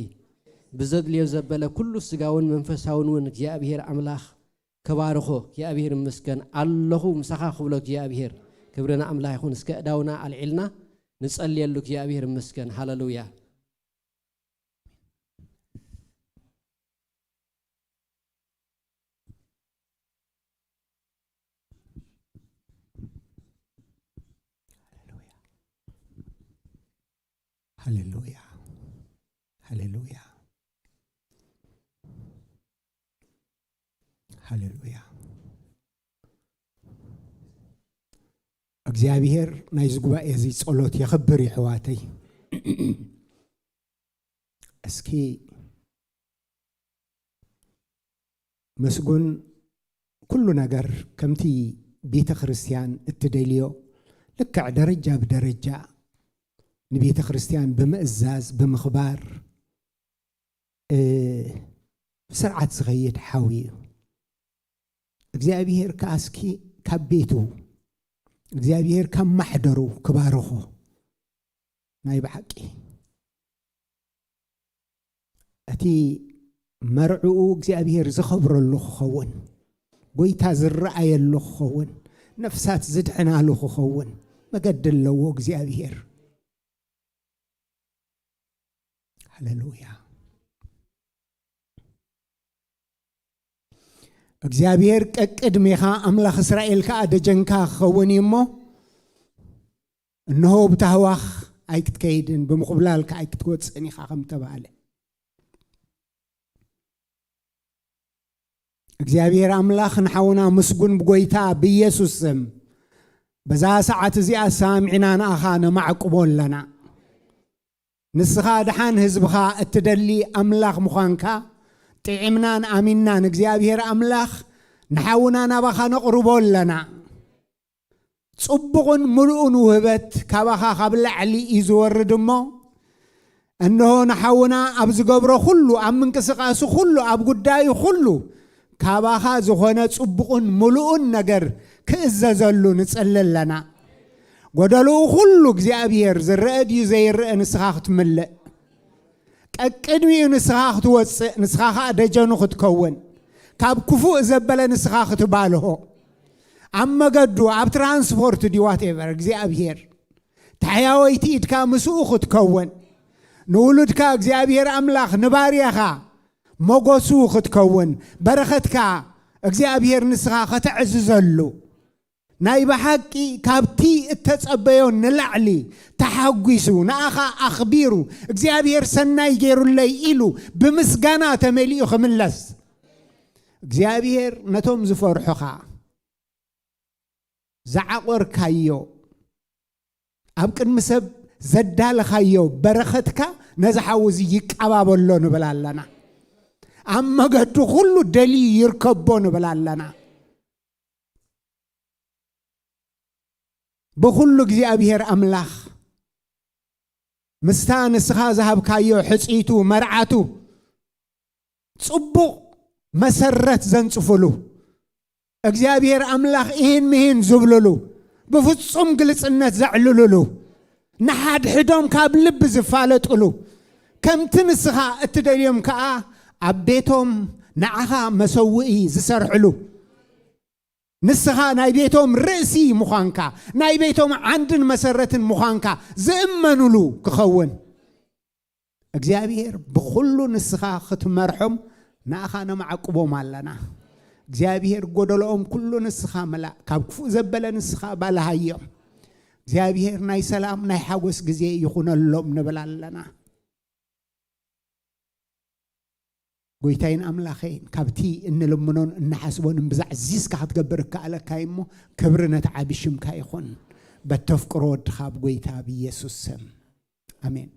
ብዘድልዮ ዘበለ ኩሉ ስጋውን መንፈሳውን እውን እግዚኣብሔር ኣምላኽ ክባርኾ እግዚኣብሔር ይመስገን ኣለኹ ምሳኻ ክብሎ እግዚኣብሔር። ክብሪ ንኣምላኽ ይኹን። እስከ እዳውና ኣልዒልና ንጸልየሉ። እግዚኣብሔር ይመስገን። ሃለሉያ። ሃሌሉያ፣ ሃሌሉያ፣ ሃሌሉያ። እግዚኣብሔር ናይዚ ጉባኤ እዚ ጸሎት የኽብር፣ የሕዋተይ። እስኪ መስጉን ኩሉ ነገር ከምቲ ቤተ ክርስቲያን እትደልዮ ልክዕ ደረጃ ብደረጃ ንቤተ ክርስቲያን ብምእዛዝ፣ ብምኽባር፣ እ፣ ብስርዓት ዝኸይድ ሓው እዩ። እግዚኣብሔር ከኣ እስኪ ካብ ቤቱ፣ እግዚኣብሔር ካብ ማሕደሩ ክባርኾ ናይ ብሓቂ እቲ መርዕኡ እግዚኣብሔር ዝኸብረሉ ክኸውን፣ ጎይታ ዝረኣየሉ ክኸውን፣ ነፍሳት ዝድሕናሉ ክኸውን መገዲ ኣለዎ እግዚኣብሔር። ሃሌሉያ። እግዚኣብሔር ቀቅድሜኻ፣ ኣምላኽ እስራኤል ከኣ ደጀንካ ክኸውን እዩ እሞ፣ እንሆ ብታህዋኽ ኣይክትከይድን ብምኹብላልካ ኣይክትወጽእን ኢኻ ከም ተባህለ፣ እግዚኣብሔር ኣምላኽ ንሓውና ምስጉን ብጎይታ ብኢየሱስ ስም በዛ ሰዓት እዚኣ ሳሚዕና ንኣኻ ነማዕቁቦ ኣለና። ንስኻ ደሓን ህዝብኻ እትደሊ ኣምላኽ ምዃንካ ጥዒምናን ኣሚንናን፣ እግዚኣብሔር ኣምላኽ ንሓውና ናባኻ ነቕርቦ ኣለና። ጽቡቕን ምሉእን ውህበት ካባኻ ካብ ላዕሊ እዩ ዝወርድ እሞ፣ እንሆ ንሓውና ኣብ ዝገብሮ ኩሉ፣ ኣብ ምንቅስቃሱ ኩሉ፣ ኣብ ጉዳዩ ኩሉ ካባኻ ዝኾነ ጽቡቕን ምሉእን ነገር ክእዘዘሉ ንጽሊ ኣለና። ጎደልኡ ኩሉ እግዚኣብሔር ዝረአ ድዩ ዘይረአ ንስኻ ክትምልእ፣ ቀቅድሚኡ ንስኻ ክትወጽእ፣ ንስኻ ኸኣ ደጀኑ ክትከውን፣ ካብ ክፉእ ዘበለ ንስኻ ክትባልሆ፣ ኣብ መገዱ፣ ኣብ ትራንስፖርት ድዩ ዋቴቨር እግዚኣብሔር ታሕያወይቲ ኢድካ ምስኡ ክትከውን፣ ንውሉድካ እግዚኣብሔር ኣምላኽ ንባርያኻ ሞገሱ ክትከውን፣ በረኸትካ እግዚኣብሔር ንስኻ ከተዕዝዘሉ፣ ናይ ብሓቂ ካብቲ እተጸበዮ ንላዕሊ ተሓጒሱ፣ ንኣኻ ኣኽቢሩ፣ እግዚኣብሔር ሰናይ ገይሩለይ ኢሉ ብምስጋና ተመሊኡ ክምለስ፣ እግዚኣብሔር ነቶም ዝፈርሑኻ ዝዓቖርካዮ፣ ኣብ ቅድሚ ሰብ ዘዳለኻዮ በረኸትካ ነዚ ሓው እዚ ይቀባበሎ ንብል ኣለና። ኣብ መገዱ ኩሉ ደልዩ ይርከቦ ንብል ኣለና። ብኹሉ እግዚኣብሔር ኣምላኽ ምስታ ንስኻ ዝሃብካዮ ሕጽይቱ መርዓቱ ጽቡቕ መሰረት ዘንጽፉሉ፣ እግዚኣብሔር ኣምላኽ ኢሂን ምሂን ዝብሉሉ፣ ብፍጹም ግልጽነት ዘዕልሉሉ፣ ንሓድሕዶም ካብ ልቢ ዝፋለጡሉ፣ ከምቲ ንስኻ እትደልዮም ከኣ ኣብ ቤቶም ንዓኻ መሰውኢ ዝሰርሕሉ፣ ንስኻ ናይ ቤቶም ርእሲ ምዃንካ፣ ናይ ቤቶም ዓንድን መሰረትን ምዃንካ ዝእመኑሉ ክኸውን። እግዚኣብሔር ብኹሉ ንስኻ ክትመርሖም ንኣኻ ነማዕቁቦም ኣለና። እግዚኣብሔር ጎደሎኦም ኩሉ ንስኻ ምላእ፣ ካብ ክፉእ ዘበለ ንስኻ ባልሃዮም። እግዚኣብሔር ናይ ሰላም ናይ ሓጎስ ግዜ ይኹነሎም ንብል ኣለና። ጎይታይን ኣምላኸይን፣ ካብቲ እንልምኖን እንሓስቦን እምብዛዕ ዚስካ ክትገብር እከኣለካ እዩ እሞ፣ ክብሪ ነቲ ዓቢ ሽምካ ይኹን። በተፍቅሮ ወድኻ ብጎይታ ብኢየሱስ ስም። ኣሜን።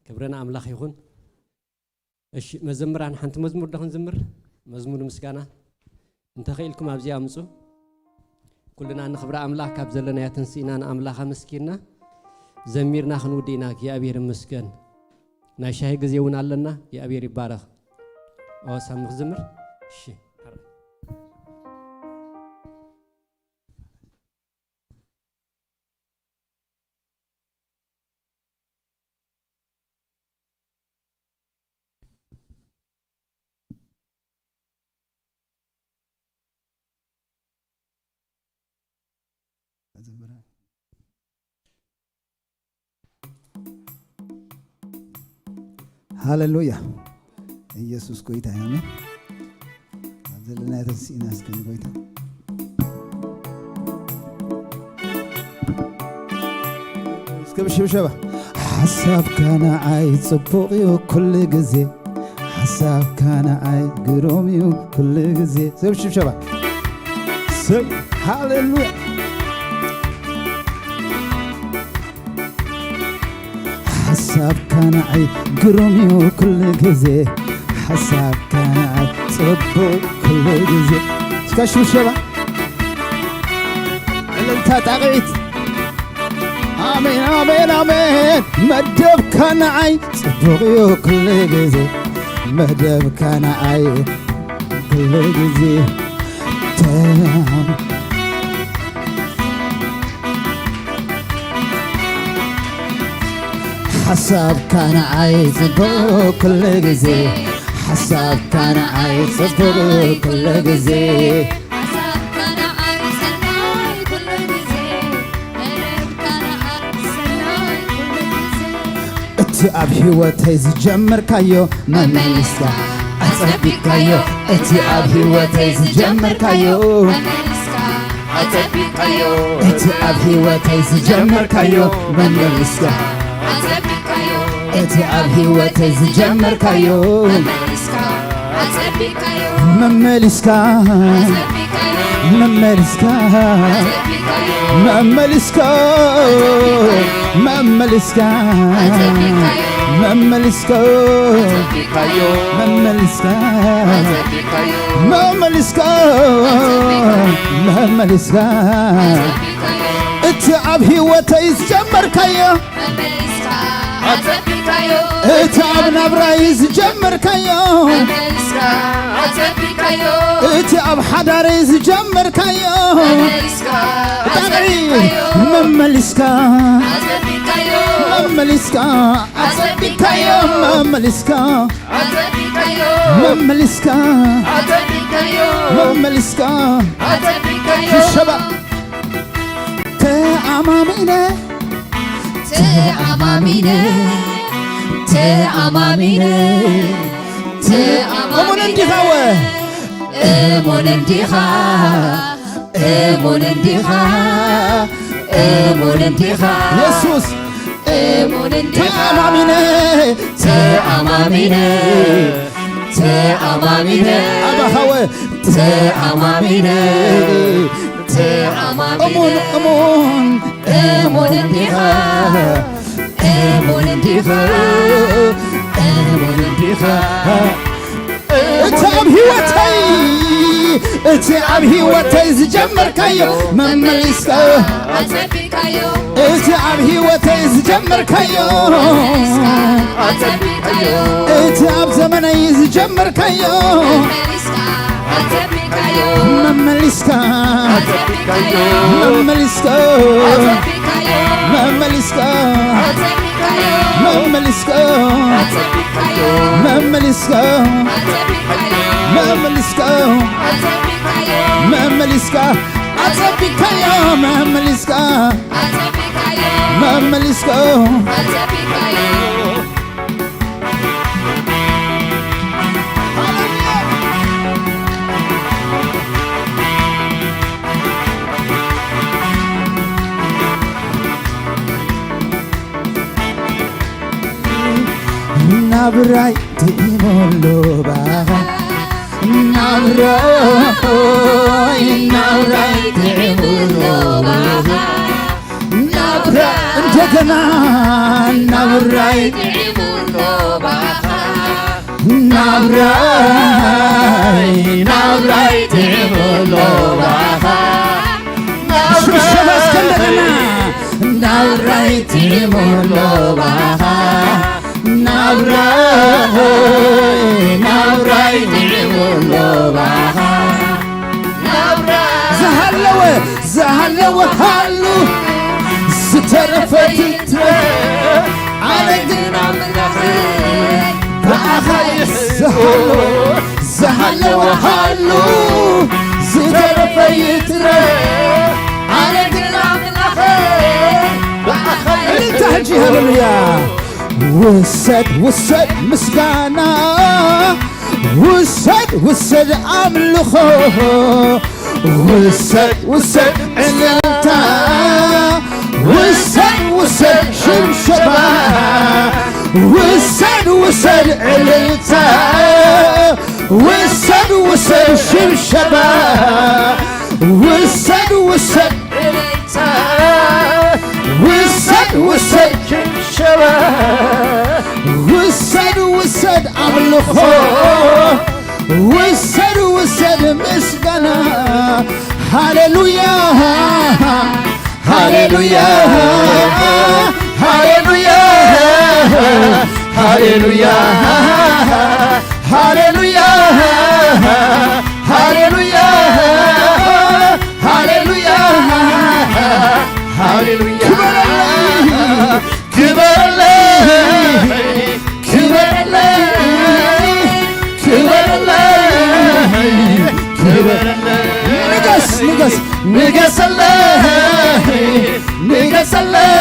ክብሪ ንኣምላኽ ይኹን። እሺ፣ መዘምራን ሓንቲ መዝሙር ዶ ክንዝምር? መዝሙር ምስጋና እንተኽኢልኩም ኣብዚኣ ኣምጹ። ኩልና ንኽብሪ ኣምላኽ ካብ ዘለናዮ ተንሲእና ንኣምላኽ ኣመስጊንና ዘሚርና ክንውድእ ኢና። እግዚኣብሔር ይመስገን። ናይ ሻሂ ግዜ እውን ኣለና። እግዚኣብሔር ይባረኽ። ኦ፣ ሳሚ ክዝምር? እሺ። ሃሌሉያ። ኢየሱስ ጎይታ እዩ። ኣሜን። ኣብ ዘለናዮ ተንሲእና እስከ ንጎይታ እስከ ብሽብሸባ። ሓሳብካ ንዓይ ጽቡቕ እዩ ኩሉ ግዜ፣ ሓሳብካ ንዓይ ግሩም እዩ ኩሉ ግዜ። እስከ ብሽብሸባ። ሰይ፣ ሃሌሉያ። ሓሳብካ ንዓይ ግሩም እዩ ኩሉ ግዜ፣ ሓሳብካ ንዓይ ጽቡቕ ኩሉ ግዜ። እስከ ሽብሸባ፣ ዕልልታ፣ ጣቕዒት። ኣሜን፣ ኣሜን፣ ኣሜን። መደብካ ንዓይ ጽቡቕ እዩ ኩሉ ግዜ፣ መደብካ ንዓይ ኩሉ ግዜ። ተኣም- ሓሳብካ ንዓይ ጽቡቕ ኩሉ ግዜ፣ ሓሳብካ ንዓይ ጽቡቕ ኩሉ ግዜ። ሓሳብካ ንዓይ ሰናይ ኩሉ ግዜ፣ መደብካ ንዓይ ሰናይ ኩሉ ግዜ። እቲ ኣብ ህይወተይ ዝጀመርካዮ መመሊስካ ኣጸቢቅካዮ፣ እቲ ኣብ ህይወተይ ዝጀመርካዮ መመሊስካ ኣጸቢቅካዮ፣ እቲ ኣብ ህይወተይ ዝጀመርካዮ መመሊስካ ኣጸቢቅካዮ፣ እቲ ኣብ ህይወተይ ዝጀመርካዮ መመሊስካ ኣጸቢቅካዮ፣ መመሊስካ ኣጸቢቅካዮ፣ መመሊስካ ኣጸቢቅካዮ፣ መመሊስካ፣ መመሊስካ፣ ኣጸቢቅካዮ፣ መመሊስካ፣ ኣጸቢቅካዮ፣ መመሊስካ፣ ኣጸቢቅካዮ፣ መመሊስካ፣ ኣጸቢቅካዮ፣ መመሊስካ። ኣጸቢቅካዮ። እቲ ኣብ ህይወተይ ዝጀመርካዮ መመሊስካ ኣጸቢቅካዮ፣ እቲ ኣብ ናብራይ ዝጀመርካዮ መመሊስካ ኣጸቢቅካዮ፣ እቲ ኣብ ሓዳረይ ዝጀመርካዮ መመሊስካ ብጣዕሚ ኣጸቢቅካዮ፣ መመሊስካ ኣጸቢቅካዮ፣ መመሊስካ ኣጸቢቅካዮ፣ መመሊስካ ኣጸቢቅካዮ፣ መመሊስካ ኣጸቢቅካዮ፣ መመሊስካ ኣጸቢቅካዮ። ሽብሸባ። ተኣማሚነ፣ ተኣማሚነ፣ ተኣማሚነ፣ ተኣማሚነ። እሙን እንዲኻ ወ? እሙን እንዲኻ፣ እሙን እንዲኻ፣ እሙን እንዲኻ። የሱስ። እሙን እንዲኻ። ተኣማሚነ፣ ተኣማሚነ፣ ተኣማሚነ። ኣባኻ ወ? ተኣማሚነ፣ ተኣማሚነ። እሙን፣ እሙን። እሙን እንዲኻ፣ እሙን እንዲኻ፣ እሙን እንዲኻ። እቲ ኣብ ህይወተይ፣ እቲ ኣብ ህይወተይ ዝጀመርካዮ መመሊስካ፣ ኣጸቢቃዮ። እቲ ኣብ ህይወተይ ዝጀመርካዮ፣ መመሊስካ፣ ኣጸቢቃዮ። እቲ ኣብ ዘመነይ ዝጀመርካዮ፣ መመሊስካ፣ ኣጸቢቃዮ። መመሊስካ፣ ኣጸቢቃዮ። መመሊስካ፣ ኣጸቢቃዮ። መመሊስካ፣ ኣጸቢቃዮ። መመሊስካ፣ ኣጸቢቃዮ። መመሊስካ፣ ኣጸቢቃዮ። መመሊስካ፣ ኣጸቢቃዮ። መመሊስካ፣ ኣጸቢቃዮ። መመሊስካ፣ ኣጸቢቃዮ። መመሊስካ። ኣጸቢቃዮ። ናብራይ ጥዒሙሉ ባኻ፣ ናብራይ፣ ናብራይ ጥዒሙሉ ባኻ፣ ናብራ፣ እንደገና ናብራይ ጥዒሙሉ ባኻ፣ ናብራይ፣ ናብራይ ጥዒሙሉ ባኻ፣ ሽብሸባ እስከ እንደገና። ናብራይ ጥዒሙሉ ባኻ፣ ናብራይ፣ ናብራይ ጥዒሙሉ ባኻ። ዝሃለወ፣ ዝሃለወ ሃሉ፣ ዝተረፈ ይትረ። ኣነ ግን ኣምላኽ ብኣኻ ይሕሱ። ዝሃለወ፣ ዝሃለወ ሃሉ፣ ዝተረፈ ይትረ። ኣነ ግን ኣምላኽ ብኣኻ እልልታ ሕጂ፣ ሃሌሉያ። ውሰድ፣ ውሰድ ምስጋና፣ ውሰድ፣ ውሰድ ኣምልኾ፣ ውሰድ፣ ውሰድ ዕልልታ፣ ውሰድ፣ ውሰድ ሽብሸባ፣ ውሰድ፣ ውሰድ ዕልልታ፣ ውሰድ፣ ውሰድ ሽብሸባ፣ ውሰድ፣ ውሰድ ዕልልታ፣ ውሰድ፣ ውሰድ ሽብሸባ፣ ውሰድ፣ ውሰድ ኣምልኾ፣ ውሰድ፣ ውሰድ ምስጋና። ሃሌሉያ፣ ሃሌሉያ፣ ሃሌሉያ፣ ሃሌሉያ፣ ሃሌሉያ፣ ሃሌሉያ፣ ሃሌሉያ፣ ሃሌሉያ። ክበረለይ፣ ክበረለይ፣ ክበረለይ፣ ክበረለይ፣ ክበረለይ። ንገስ፣ ንገስ፣ ንገሰለይ፣ ንገሰለይ፣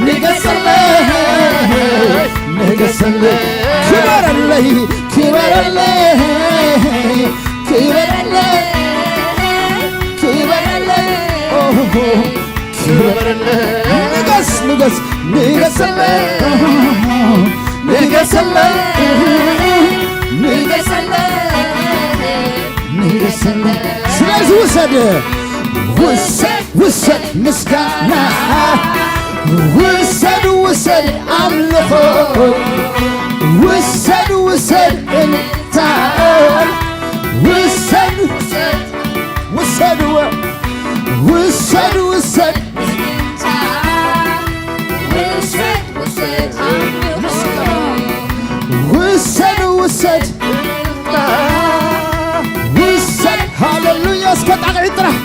ንገሰለይ፣ ንገሰለይ። ክበረለይ፣ ክበረለይ፣ ክበረለይ፣ ክበረለይ። ኦሆ። ክበረለይ። ንገስ፣ ንገስ፣ ንገሰለይ፣ ንገሰለይ፣ ንገሰለይ፣ ንገሰለይ። ስለዚ ውሰድ፣ ውሰድ፣ ውሰድ ምስጋና፣ ውሰድ፣ ውሰድ ኣምልኾ፣ ውሰድ፣ ውሰድ እልልታ፣ ውሰድ፣ ውሰድ፣ ውሰድዎ፣ ውሰድ፣ ውሰድ፣ ውሰድ፣ ውሰድ፣ ውሰድ፣ ውሰድ። ሃሌሉያ፣ እስከ ጣቕዒት ጥራሕ።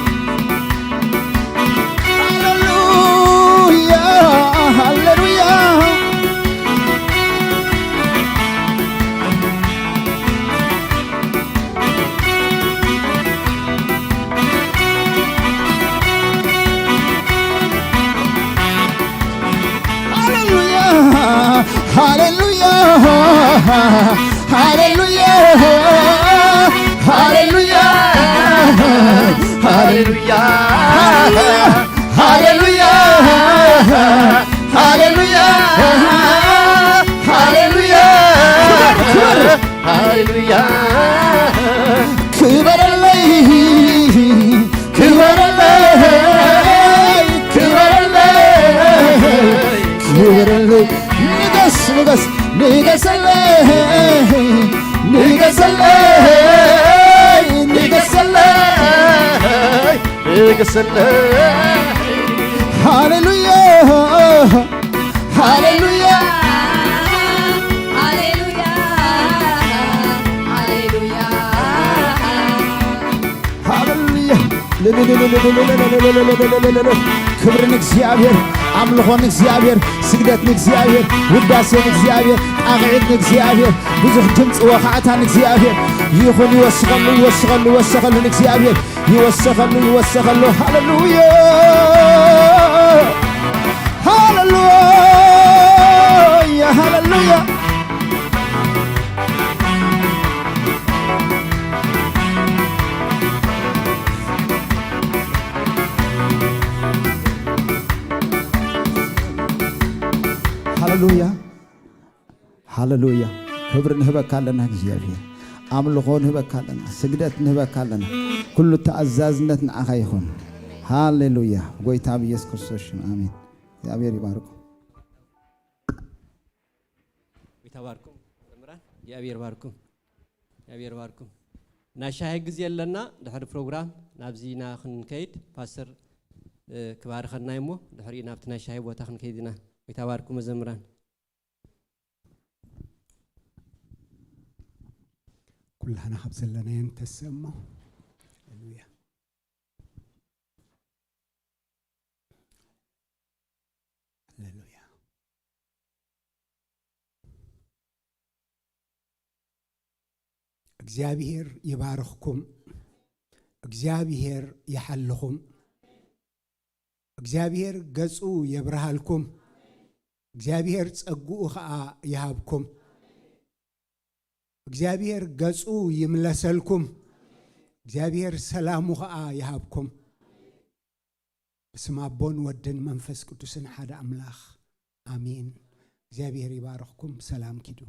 ሃሌሉያ፣ ሃሌሉያ። ሃሌሉያ፣ ሃሌሉያ፣ ሃሌሉያ፣ ሃሌሉያ፣ ሃሌሉያ፣ ሃሌሉያ፣ ሃሌሉያ፣ ሃሌሉያ። ክበር፣ ክበር። ሃሌሉያ። ክበረለይ፣ ክበረለይ፣ ክበረለይ፣ ንገስ ንገሰለይ ንገሰለይ ንገሰለይ ንገሰለይ ሃሌሉያ ሃሌሉያ ሃሌሉያ ሃሌሉያ ሃሌሉያ ክብሪ ንእግዚኣብሔር ኣምልኾ ንእግዚኣብሔር ስግደት ንእግዚኣብሔር ውዳሴ ንእግዚኣብሔር ጣቕዒት ንእግዚኣብሔር ብዙሕ ድምፂ ወኻዕታ ንእግዚኣብሔር ይኹን ይወስኸሉ ይወስኸሉ ይወሰኸሉ ንእግዚኣብሔር ይወሰኸሉ ይወሰኸሉ ሃሌሉያ ሃሌሉያ ሃሌሉያ ሃሌሉያ ሃሌሉያ ክብሪ ንህበካ ኣለና እግዚኣብሔር ኣምልኾ ንህበካ ኣለና ስግደት ንህበካ ኣለና ኩሉ ተኣዛዝነት ንዓኻ ይኹን ሃሌሉያ ጎይታ ብየሱስ ክርስቶስ ሽም ኣሜን እግዚኣብሔር ይባርኩም ይታባርኩም መዘምራን እግዚኣብሔር ባርኩም እግዚኣብሔር ባርኩም ናይ ሻሂ ግዜ ኣለና ድሕሪ ፕሮግራም ናብዚ ኢና ክንከይድ ፓስተር ክባርኸና እሞ ድሕሪኡ ናብቲ ናይ ሻሂ ቦታ ክንከይድ ኢና ይታባርኩም መዘምራን ኩላህና ካብ ዘለናዮ ንተስእ እሞ ሃሌሉያ ሃሌሉያ እግዚኣብሔር ይባርኽኩም እግዚኣብሔር ይሓልኹም እግዚኣብሔር ገጹ የብርሃልኩም እግዚኣብሔር ጸግኡ ኸኣ ይሃብኩም እግዚኣብሔር ገጹ ይምለሰልኩም እግዚኣብሔር ሰላሙ ኸኣ ይሃብኩም ብስም ኣቦን ወድን መንፈስ ቅዱስን ሓደ ኣምላኽ ኣሜን እግዚኣብሔር ይባርኽኩም ሰላም ኪዱ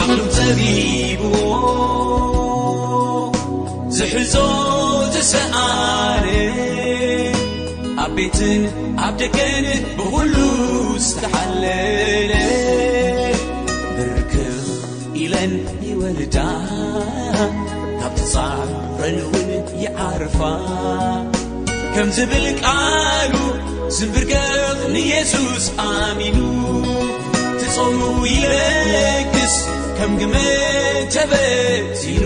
ዓቕሉ ጸቢብዎ ዝሕዞ ዝሰኣነ ኣብ ቤትን ኣብ ደገን ብኹሉ ዝተሓለለ ብርክኽ ኢለን ይወርዳ ካብ ተጻረን እውን ይዓርፋ ከም ዝብል ቃሉ ዝንብርከኽ ንየሱስ ኣሚኑ ትጾሙ ይለግስ ከም ግመ ተበቲኑ